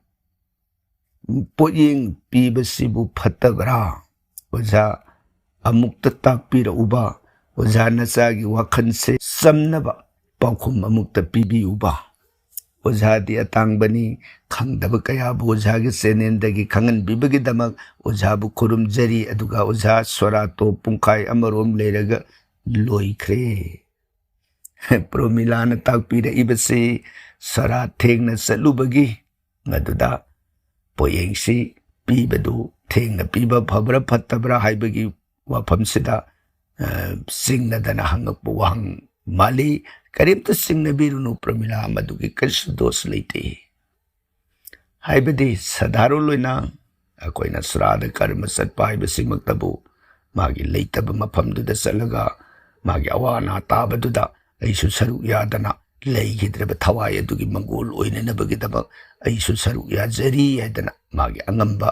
ꯄꯣꯠꯌꯦꯡ ꯄꯤꯕꯁꯤꯕꯨ ꯐꯠꯇꯕ꯭ꯔꯥ? ꯑꯣꯖꯥ ꯑꯃꯨꯛꯇ ꯇꯥꯛꯄꯤꯔꯛꯎꯕ, ꯑꯣꯖꯥ ꯅꯆꯥꯒꯤ ꯋꯥꯈꯜꯁꯦ ꯆꯝꯅꯕ ꯄꯥꯎꯈꯨꯝ ꯑꯃꯨꯛꯇ ꯄꯤꯕꯤꯌꯨꯕ꯫ ꯑꯣꯖꯥꯗꯤ ꯑꯇꯥꯡꯕꯅꯤ, ꯈꯪꯗꯕ ꯀꯌꯥꯕꯨ ꯑꯣꯖꯥꯒꯤ ꯆꯦꯅꯦꯜꯗꯒꯤ ꯈꯪꯍꯟꯕꯤꯕꯒꯤꯗꯃꯛ ꯑꯣꯖꯥꯕꯨ ꯈꯨꯔꯨꯝꯖꯔꯤ꯫ ꯑꯗꯨꯒ ꯑꯣꯖꯥ ꯁꯣꯔꯥꯠꯇꯣ ꯄꯨꯡꯈꯥꯏ ꯑꯃꯔꯣꯝ ꯂꯩꯔꯒ ꯂꯣꯏꯈ꯭ꯔꯦ꯫ ꯄ꯭ꯔꯣꯃꯤꯂꯥꯅ ꯇꯥꯛꯄꯤꯔꯛꯏꯕꯁꯤ ꯁꯣꯔꯥꯠ ꯊꯦꯡꯅ ꯆꯠꯂꯨꯕꯒꯤ, ꯃꯗꯨꯗ ꯄꯣꯠꯌꯦꯡꯁꯤ ꯄꯤꯕꯗꯨ ꯊꯦꯡꯅ ꯄꯤꯕ ꯐꯕ꯭ꯔꯥ ꯐꯠꯇꯕ꯭ꯔꯥ ꯍꯥꯏꯕꯒꯤ ꯋꯥꯐꯝꯁꯤꯗ, ꯑ, ꯆꯤꯡꯅꯗꯅ ꯍꯪꯉꯛꯄ ꯋꯥꯍꯪ ꯃꯥꯜꯂꯤ꯫ ꯀꯔꯤꯝꯇ ꯆꯤꯡꯅꯕꯤꯔꯨꯅꯨ ꯄ꯭ꯔꯃꯤꯂꯥ, ꯃꯗꯨꯒꯤ ꯀꯔꯤꯁꯨ ꯗꯣꯁ ꯂꯩꯇꯦ꯫ ꯍꯥꯏꯕꯗꯤ ꯁꯥꯙꯥꯔꯨꯟ ꯑꯣꯏꯅ ꯑꯩꯈꯣꯏꯅ ꯁ꯭ꯔꯥꯗ ꯀꯔꯃ ꯆꯠꯄ ꯍꯥꯏꯕꯁꯤꯃꯛꯇꯕꯨ ꯃꯥꯒꯤ ꯂꯩꯇꯕ ꯃꯐꯝꯗꯨꯗ ꯆꯠꯂꯒ ꯃꯥꯒꯤ ꯑꯋꯥ ꯑꯅꯥ ꯇꯥꯕꯗꯨꯗ ꯑꯩꯁꯨ ꯁꯔꯨꯛ ꯌꯥꯗꯅ ꯂꯩꯈꯤꯗ꯭ꯔꯕ ꯊꯋꯥꯏ ꯑꯗꯨꯒꯤ ꯃꯪꯒꯣꯜ ꯑꯣꯏꯅꯅꯕꯒꯤꯗꯃꯛ ꯑꯩꯁꯨ ꯁꯔꯨꯛ ꯌꯥꯖꯔꯤ ꯍꯥꯏꯗꯅ ꯃꯥꯒꯤ ꯑꯉꯝꯕ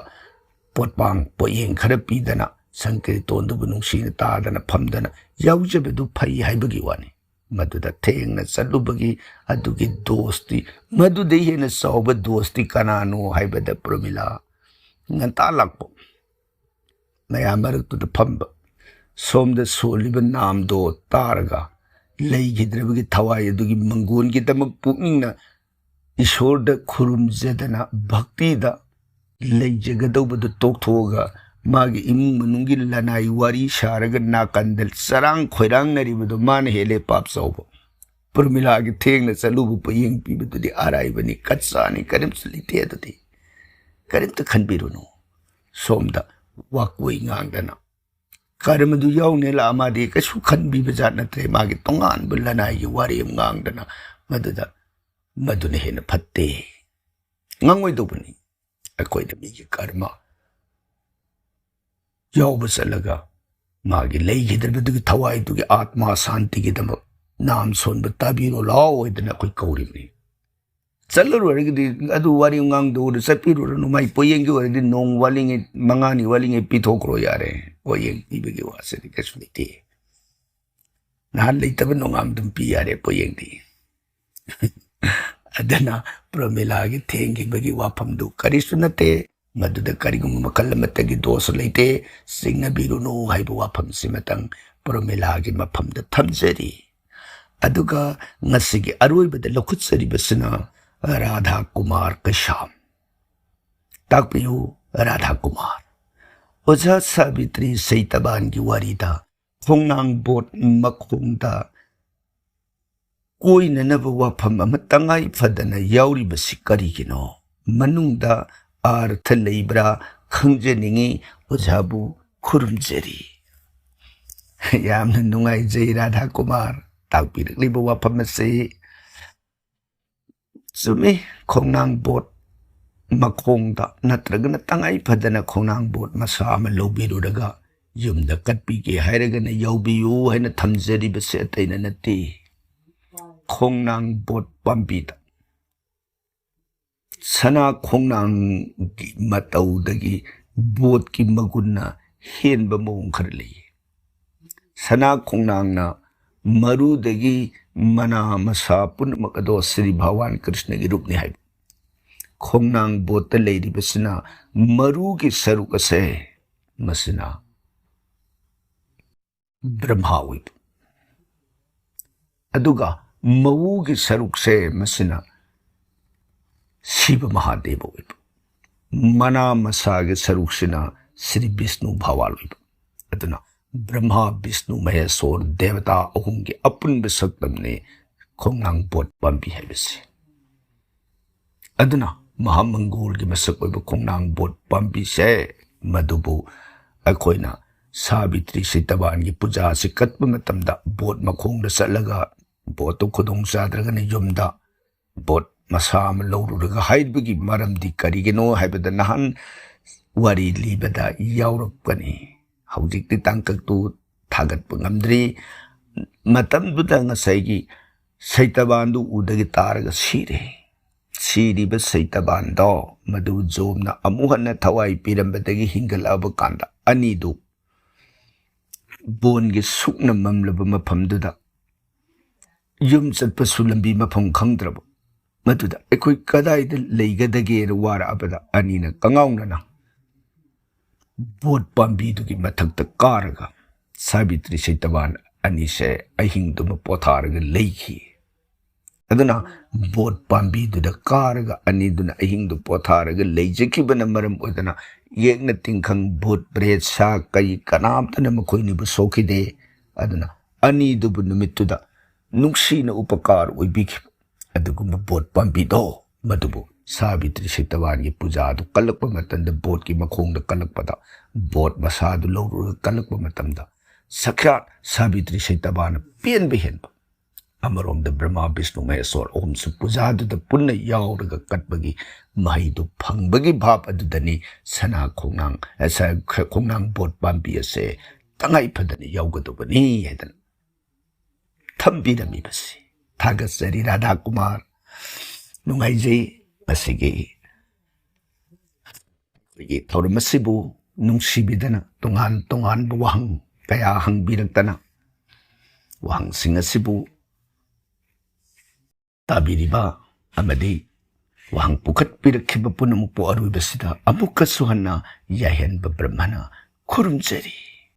ꯄꯣꯠꯄꯥꯡ ꯄꯣꯠꯌꯦꯡ ꯈꯔ ꯄꯤꯗꯅ ꯁꯪꯀꯤꯔꯇꯣꯟꯗꯨꯕꯨ ꯅꯨꯡꯁꯤꯅ ꯇꯥꯗꯅ ꯐꯝꯗꯅ ꯌꯥꯎꯖꯕꯗꯨ ꯐꯩ ꯍꯥꯏꯕꯒꯤ ꯋꯥꯅꯤ꯫ ꯃꯗꯨꯗ ꯊꯦꯡꯅ ꯆꯠꯂꯨꯕꯒꯤ ꯑꯗꯨꯒꯤ ꯗꯣꯁꯇꯤ, ꯃꯗꯨꯗꯩ ꯍꯦꯟꯅ ꯆꯥꯎꯕ ꯗꯣꯁꯇꯤ ꯀꯅꯥꯅꯣ ꯍꯥꯏꯕꯗ ꯄ꯭ꯔꯃꯤꯂꯥ ꯉꯟꯇꯥ ꯂꯥꯛꯄ, ꯃꯌꯥꯝ ꯃꯔꯛꯇꯨꯗ ꯐꯝꯕ, ꯁꯣꯝꯗ ꯁꯣꯜꯂꯤꯕ ꯅꯥꯝꯗꯣ ꯇꯥꯔꯒ ꯂꯩꯈꯤꯗ꯭ꯔꯕꯒꯤ ꯊꯋꯥꯏ ꯑꯗꯨꯒꯤ ꯃꯪꯒꯣꯟꯒꯤꯗꯃꯛ ꯄꯨꯛꯅꯤꯡꯅ ꯏꯁꯣꯔꯗ ꯈꯨꯔꯨꯝꯖꯗꯅ ꯚꯛꯇꯤꯗ ꯂꯩꯖꯒꯗꯧꯕꯗꯨ ꯇꯣꯛꯊꯣꯛꯑꯒ ꯃꯥꯒꯤ ꯏꯃꯨꯡ ꯃꯅꯨꯡꯒꯤ ꯂꯅꯥꯏ ꯋꯥꯔꯤ ꯁꯥꯔꯒ ꯅꯥꯀꯟꯗ ꯆꯔꯥꯡ ꯈꯣꯏꯔꯥꯡꯅꯔꯤꯕꯗꯣ ꯃꯥꯅ ꯍꯦꯜꯂꯦ ꯄꯥꯞ ꯆꯥꯎꯕ꯫ ꯄ꯭ꯔꯃꯤꯂꯥꯒꯤ ꯊꯦꯡꯅ ꯆꯠꯂꯨꯕ ꯄꯣꯌꯦꯡ ꯄꯤꯕꯗꯨꯗꯤ ꯑꯔꯥꯏꯕꯅꯤ, ꯀꯠꯆꯥꯅꯤ, ꯀꯔꯤꯝꯁꯨ ꯂꯩꯇꯦ ꯑꯗꯨꯗꯤ꯫ ꯀꯔꯤꯝꯇ ꯈꯟꯕꯤꯔꯨꯅꯨ꯫ ꯁꯣꯝꯗ ꯋꯥꯀꯣꯏ ꯉꯥꯡꯗꯅ ꯀꯔꯃꯗꯨ ꯌꯥꯎꯅꯦ ꯂꯥꯛꯑ ꯃꯥꯗꯤ ꯀꯩꯁꯨ ꯈꯟꯕꯤꯕ ꯖꯥꯠ ꯅꯠꯇ꯭ꯔꯦ꯫ ꯃꯥꯒꯤ ꯇꯣꯉꯥꯟꯕ ꯂꯅꯥꯏꯒꯤ ꯋꯥꯔꯤ ꯑꯃ ꯉꯥꯡꯗꯅ ꯃꯗꯨꯗ, ꯃꯗꯨꯅ ꯍꯦꯟꯅ ꯐꯠꯇꯦ꯫ ꯉꯥꯡꯉꯣꯏꯗꯧꯕꯅꯤ꯫ ꯑꯩꯈꯣꯏꯅ ꯃꯤꯒꯤ ꯀꯔꯃ ꯌꯥꯎꯕ ꯆꯠꯂꯒ ꯃꯥꯒꯤ ꯂꯩꯈꯤꯗ꯭ꯔꯕꯗꯨꯒꯤ ꯊꯋꯥꯏꯗꯨꯒꯤ ꯑꯥꯠꯃꯥ ꯁꯥꯟꯇꯤꯒꯤꯗꯃꯛ ꯅꯥꯝ ꯁꯣꯟꯕ ꯇꯥꯕꯤꯔꯣ ꯂꯥꯎ ꯍꯥꯏꯗꯅ ꯑꯩꯈꯣꯏ ꯀꯧꯔꯤꯕꯅꯤ꯫ ꯆꯠꯂꯔꯣꯏꯔꯒꯗꯤ ꯑꯗꯨ ꯋꯥꯔꯤ ꯉꯥꯡꯗꯧꯔ ꯆꯠꯄꯤꯔꯨꯔꯅꯨ, ꯃꯥꯏ ꯄꯣꯌꯦꯡꯒꯤ ꯑꯣꯏꯔꯗꯤ ꯅꯣꯡ ꯋꯥꯠꯂꯤꯉꯩ, ꯃꯉꯥꯅꯤ ꯋꯥꯠꯂꯤꯉꯩ ꯄꯤꯊꯣꯛꯈ꯭ꯔꯣ ꯌꯥꯔꯦ꯫ ꯄꯣꯌꯦꯡ ꯄꯤꯕꯒꯤ ꯋꯥꯁꯤꯗꯤ ꯀꯩꯁꯨ ꯂꯩꯇꯦ꯫ ꯅꯍꯥꯟ ꯂꯩꯇꯕ ꯅꯣꯡꯉꯥꯝ ꯑꯗꯨꯝ ꯄꯤ ꯌꯥꯔꯦ ꯄꯣꯌꯦꯡꯗꯤ꯫ ꯑꯗꯨꯅ ꯄ꯭ꯔꯃꯤꯂꯥꯒꯤ ꯊꯦꯡꯈꯤꯕꯒꯤ ꯋꯥꯐꯝꯗꯨ ꯀꯔꯤꯁꯨ ꯅꯠꯇꯦ꯫ ꯃꯗꯨꯗ ꯀꯔꯤꯒꯨꯝꯕ ꯃꯈꯜ ꯑꯃꯠꯇꯒꯤ ꯗꯣꯁ ꯂꯩꯇꯦ, ꯆꯤꯡꯅꯕꯤꯔꯨꯅꯨ ꯍꯥꯏꯕ ꯋꯥꯐꯝꯁꯤꯃꯇꯪ ꯄ꯭ꯔꯃꯤꯂꯥꯒꯤ ꯃꯐꯝꯗ ꯊꯝꯖꯔꯤ꯫ ꯑꯗꯨꯒ ꯉꯁꯤꯒꯤ ꯑꯔꯣꯏꯕꯗ ꯂꯧꯈꯠꯆꯔꯤꯕꯁꯤꯅ ꯔꯥꯙꯥ ꯀꯨꯃꯥꯔ ꯀꯩꯁꯥꯝ꯫ ꯇꯥꯛꯄꯤꯌꯨ, ꯔꯥꯙꯥ ꯀꯨꯃꯥꯔ꯫ ꯑꯣꯖꯥ ꯁꯥꯕꯤꯇ꯭ꯔꯤ ꯁꯩꯇꯕꯥꯟꯒꯤ ꯋꯥꯔꯤꯗ ꯈꯣꯡꯅꯥꯡ ꯕꯣꯠ ꯃꯈꯣꯡꯗ ꯀꯣꯏꯅꯅꯕ ꯋꯥꯐꯝ ꯑꯃ ꯇꯉꯥꯏ ꯐꯗꯅ ꯌꯥꯎꯔꯤꯕꯁꯤ ꯀꯔꯤꯒꯤꯅꯣ? ꯃꯅꯨꯡꯗ ꯑꯥꯔꯊ ꯂꯩꯕ꯭ꯔꯥ ꯈꯪꯖꯅꯤꯡꯏ, ꯑꯣꯖꯥꯕꯨ ꯈꯨꯔꯨꯝꯖꯔꯤ꯫ ꯌꯥꯝꯅ ꯅꯨꯡꯉꯥꯏꯖꯩ ꯔꯥꯙꯥ ꯀꯨꯃꯥꯔ, ꯇꯥꯛꯄꯤꯔꯛꯂꯤꯕ ꯋꯥꯐꯝ ꯑꯁꯤ꯫ ꯆꯨꯝꯃꯤ, ꯈꯣꯡꯅꯥꯡ ꯕꯣꯠ ꯃꯈꯣꯡꯗ ꯅꯠꯇ꯭ꯔꯒꯅ ꯇꯉꯥꯏ ꯐꯗꯅ ꯈꯣꯡꯅꯥꯡ ꯕꯣꯠ ꯃꯆꯥ ꯑꯃ ꯂꯧꯕꯤꯔꯨꯔꯒ ꯌꯨꯝꯗ ꯀꯠꯄꯤꯒꯦ ꯍꯥꯏꯔꯒꯅ ꯌꯥꯎꯕꯤꯌꯨ ꯍꯥꯏꯅ ꯊꯝꯖꯔꯤꯕꯁꯦ ꯑꯇꯩꯅ ꯅꯠꯇꯦ꯫ ꯈꯣꯡꯅꯥꯡ ꯕꯣꯠ ꯄꯥꯝꯕꯤꯗ ꯁꯅꯥ ꯈꯣꯡꯅꯥꯡꯒꯤ ꯃꯇꯧꯗꯒꯤ ꯕꯣꯠꯀꯤ ꯃꯒꯨꯟꯅ ꯍꯦꯟꯕ ꯃꯑꯣꯡ ꯈꯔ ꯂꯩ꯫ ꯁꯅꯥ ꯈꯣꯡꯅꯥꯡꯅ ꯃꯔꯨꯗꯒꯤ ꯃꯅꯥ ꯃꯁꯥ ꯄꯨꯝꯅꯃꯛ ꯑꯗꯣ ꯁ꯭ꯔꯤ ꯚꯒꯋꯥꯟ ꯀ꯭ꯔꯤꯁꯅꯒꯤ ꯔꯨꯞꯅꯤ ꯍꯥꯏꯕ꯫ ꯈꯣꯡꯅꯥꯡ ꯕꯣꯠꯇ ꯂꯩꯔꯤꯕꯁꯤꯅ ꯃꯔꯨꯒꯤ ꯁꯔꯨꯛ ꯑꯁꯦ, ꯃꯁꯤꯅ ꯕ꯭ꯔꯍꯃꯥ ꯑꯣꯏꯕ, ꯑꯗꯨꯒ ꯃꯎꯒꯤ ꯁꯔꯨꯛꯁꯦ, ꯃꯁꯤꯅ ꯁꯤꯕ ꯃꯍꯥꯗꯦꯕ ꯑꯣꯏꯕ, ꯃꯅꯥ ꯃꯁꯥꯒꯤ ꯁꯔꯨꯛꯁꯤꯅ ꯁ꯭ꯔꯤ ꯕꯤꯁꯅꯨ ꯚꯒꯋꯥꯟ ꯑꯣꯏꯕ꯫ ꯑꯗꯨꯅ ꯕ꯭ꯔꯍꯃꯥ, ꯕꯤꯁꯅꯨ, ꯃꯍꯦꯁꯣꯔ ꯗꯦꯕꯇꯥ ꯑꯍꯨꯝꯒꯤ ꯑꯄꯨꯟꯕ ꯁꯛꯇꯝꯅꯤ ꯈꯣꯡꯅꯥꯡ ꯕꯣꯠ ꯄꯥꯝꯕꯤ ꯍꯥꯏꯕꯁꯤ꯫ ꯑꯗꯨꯅ ꯃꯍꯥꯃꯪꯒꯣꯜꯒꯤ ꯃꯁꯛ ꯑꯣꯏꯕ ꯈꯣꯡꯅꯥꯡ ꯕꯣꯠ ꯄꯥꯝꯕꯤꯁꯦ, ꯃꯗꯨꯕꯨ ꯑꯩꯈꯣꯏꯅ ꯁꯥꯕꯤꯇ꯭ꯔꯤ ꯁꯤꯇꯕꯥꯟꯒꯤ ꯄꯨꯖꯥ ꯑꯁꯤ ꯀꯠꯄ ꯃꯇꯝꯗ ꯕꯣꯠ ꯃꯈꯣꯡꯗ ꯆꯠꯂꯒ ꯕꯣꯠꯇꯨ ꯈꯨꯗꯣꯡ ꯆꯥꯗ꯭ꯔꯒꯅ ꯌꯨꯝꯗ ꯕꯣꯠ ꯃꯁꯥ ꯑꯃ ꯂꯧꯔꯨꯔꯒ ꯍꯥꯏꯕꯒꯤ ꯃꯔꯝꯗꯤ ꯀꯔꯤꯒꯤꯅꯣ ꯍꯥꯏꯕꯗ, ꯅꯍꯥꯟ ꯋꯥꯔꯤ ꯂꯤꯕꯗ ꯌꯥꯎꯔꯛꯄꯅꯤ꯫ ꯍꯧꯖꯤꯛꯇꯤ ꯇꯥꯡꯀꯛꯇꯨ ꯊꯥꯒꯠꯄ ꯉꯝꯗ꯭ꯔꯤ꯫ ꯃꯇꯝꯗꯨꯗ ꯉꯁꯥꯏꯒꯤ ꯁꯩꯇꯕꯥꯟꯗꯨ ꯎꯗꯒꯤ ꯇꯥꯔꯒ ꯁꯤꯔꯦ꯫ ꯁꯤꯔꯤꯕ ꯁꯩꯇꯕꯥꯟꯗꯣ, ꯃꯗꯨ ꯖꯣꯝꯅ ꯑꯃꯨꯛ ꯍꯟꯅ ꯊꯋꯥꯏ ꯄꯤꯔꯝꯕꯗꯒꯤ ꯍꯤꯡꯒꯠꯂꯛꯑꯕ ꯀꯥꯟꯗ, ꯑꯅꯤꯗꯨ ꯕꯣꯟꯒꯤ ꯁꯨꯛꯅ ꯃꯝꯂꯕ ꯃꯐꯝꯗꯨꯗ ꯌꯨꯝ ꯆꯠꯄꯁꯨ ꯂꯝꯕꯤ ꯃꯐꯝ ꯈꯪꯗ꯭ꯔꯕ, ꯃꯗꯨꯗ ꯑꯩꯈꯣꯏ ꯀꯗꯥꯏꯗ ꯂꯩꯒꯗꯒꯦꯅ ꯋꯥꯔꯛꯑꯕꯗ, ꯑꯅꯤꯅ ꯀꯉꯥꯎꯅꯅ ꯕꯣꯠ ꯄꯥꯝꯕꯤꯗꯨꯒꯤ ꯃꯊꯛꯇ ꯀꯥꯔꯒ ꯁꯥꯕꯤꯇ꯭ꯔꯤ ꯁꯩꯇꯕꯥꯟ ꯑꯅꯤꯁꯦ ꯑꯍꯤꯡꯗꯨꯃ ꯄꯣꯊꯥꯔꯒ ꯂꯩꯈꯤ꯫ ꯑꯗꯨꯅ ꯕꯣꯠ ꯄꯥꯝꯕꯤꯗꯨꯗ ꯀꯥꯔꯒ ꯑꯅꯤꯗꯨꯅ ꯑꯍꯤꯡꯗꯨ ꯄꯣꯊꯥꯔꯒ ꯂꯩꯖꯈꯤꯕꯅ ꯃꯔꯝ ꯑꯣꯏꯗꯅ, ꯌꯦꯛꯅ ꯇꯤꯡꯈꯪ, ꯚꯨꯠ ꯄ꯭ꯔꯦꯠ, ꯁꯥ ꯀꯩ ꯀꯅꯥꯝꯇꯅ ꯃꯈꯣꯏꯅꯤꯕꯨ ꯁꯣꯛꯈꯤꯗꯦ꯫ ꯑꯗꯨꯅ ꯑꯅꯤꯗꯨꯕꯨ ꯅꯨꯃꯤꯠꯇꯨꯗ ꯅꯨꯡꯁꯤꯅ ꯎꯄꯀꯥꯔ ꯑꯣꯏꯕꯤꯈꯤꯕ ꯑꯗꯨꯒꯨꯝꯕ ꯕꯣꯠ ꯄꯥꯝꯕꯤꯗꯣ, ꯃꯗꯨꯕꯨ ꯁꯥꯕꯤꯇ꯭ꯔꯤ ꯁꯩꯇꯕꯥꯟꯒꯤ ꯄꯨꯖꯥꯗꯨ ꯀꯜꯂꯛꯄ ꯃꯇꯝꯗ, ꯕꯣꯠꯀꯤ ꯃꯈꯣꯡꯗ ꯀꯜꯂꯛꯄꯗ, ꯕꯣꯠ ꯃꯁꯥꯗꯨ ꯂꯧꯔꯨꯔꯒ ꯀꯜꯂꯛꯄ ꯃꯇꯝꯗ, ꯁꯈ꯭ꯌꯥꯠ ꯁꯥꯕꯤꯇ꯭ꯔꯤ ꯁꯩꯇꯕꯥꯟꯅ ꯄꯦꯟꯕ ꯍꯦꯟꯕ, ꯑꯃꯔꯣꯝꯗ ꯕ꯭ꯔꯍꯃꯥ, ꯕꯤꯁꯅꯨ, ꯃꯍꯦꯁꯣꯔ ꯑꯍꯨꯝꯁꯨ ꯄꯨꯖꯥꯗꯨꯗ ꯄꯨꯟꯅ ꯌꯥꯎꯔꯒ ꯀꯠꯄꯒꯤ ꯃꯍꯩꯗꯨ ꯐꯪꯕꯒꯤ ꯚꯥꯞ ꯑꯗꯨꯗꯅꯤ ꯁꯅꯥ ꯈꯣꯡꯅꯥꯡ, ꯑ, ꯁ-, ꯈ-, ꯈꯣꯡꯅꯥꯡ ꯕꯣꯠ ꯄꯥꯝꯕꯤ ꯑꯁꯦ ꯇꯉꯥꯏ ꯐꯗꯅ ꯌꯥꯎꯒꯗꯧꯕꯅꯤ ꯍꯥꯏꯗꯅ ꯊꯝꯕꯤꯔꯝꯃꯤꯕꯁꯤ꯫ ꯊꯥꯒꯠꯆꯔꯤ ꯔꯥꯙꯥ ꯀꯨꯃꯥꯔ꯫ ꯅꯨꯡꯉꯥꯏꯖꯩ ꯃꯁꯤꯒꯤ ꯑꯩꯈꯣꯏꯒꯤ ꯊꯧꯔꯝ ꯑꯁꯤꯕꯨ ꯅꯨꯡꯁꯤꯕꯤꯗꯅ ꯇꯣꯉꯥꯟ ꯇꯣꯉꯥꯟꯕ ꯋꯥꯍꯪ ꯀꯌꯥ ꯍꯪꯕꯤꯔꯛꯇꯅ, ꯋꯥꯍꯪꯁꯤꯡ ꯑꯁꯤꯕꯨ ꯇꯥꯕꯤꯔꯤꯕ ꯑꯃꯗꯤ ꯋꯥꯍꯪ ꯄꯨꯈꯠꯄꯤꯔꯛꯈꯤꯕ ꯄꯨꯝꯅꯃꯛꯄꯨ ꯑꯔꯣꯏꯕꯁꯤꯗ ꯑꯃꯨꯛꯀꯁꯨ ꯍꯟꯅ ꯌꯥꯏꯍꯟꯕ ꯕ꯭ꯔꯍꯃꯅ ꯈꯨꯔꯨꯝꯖꯔꯤ꯫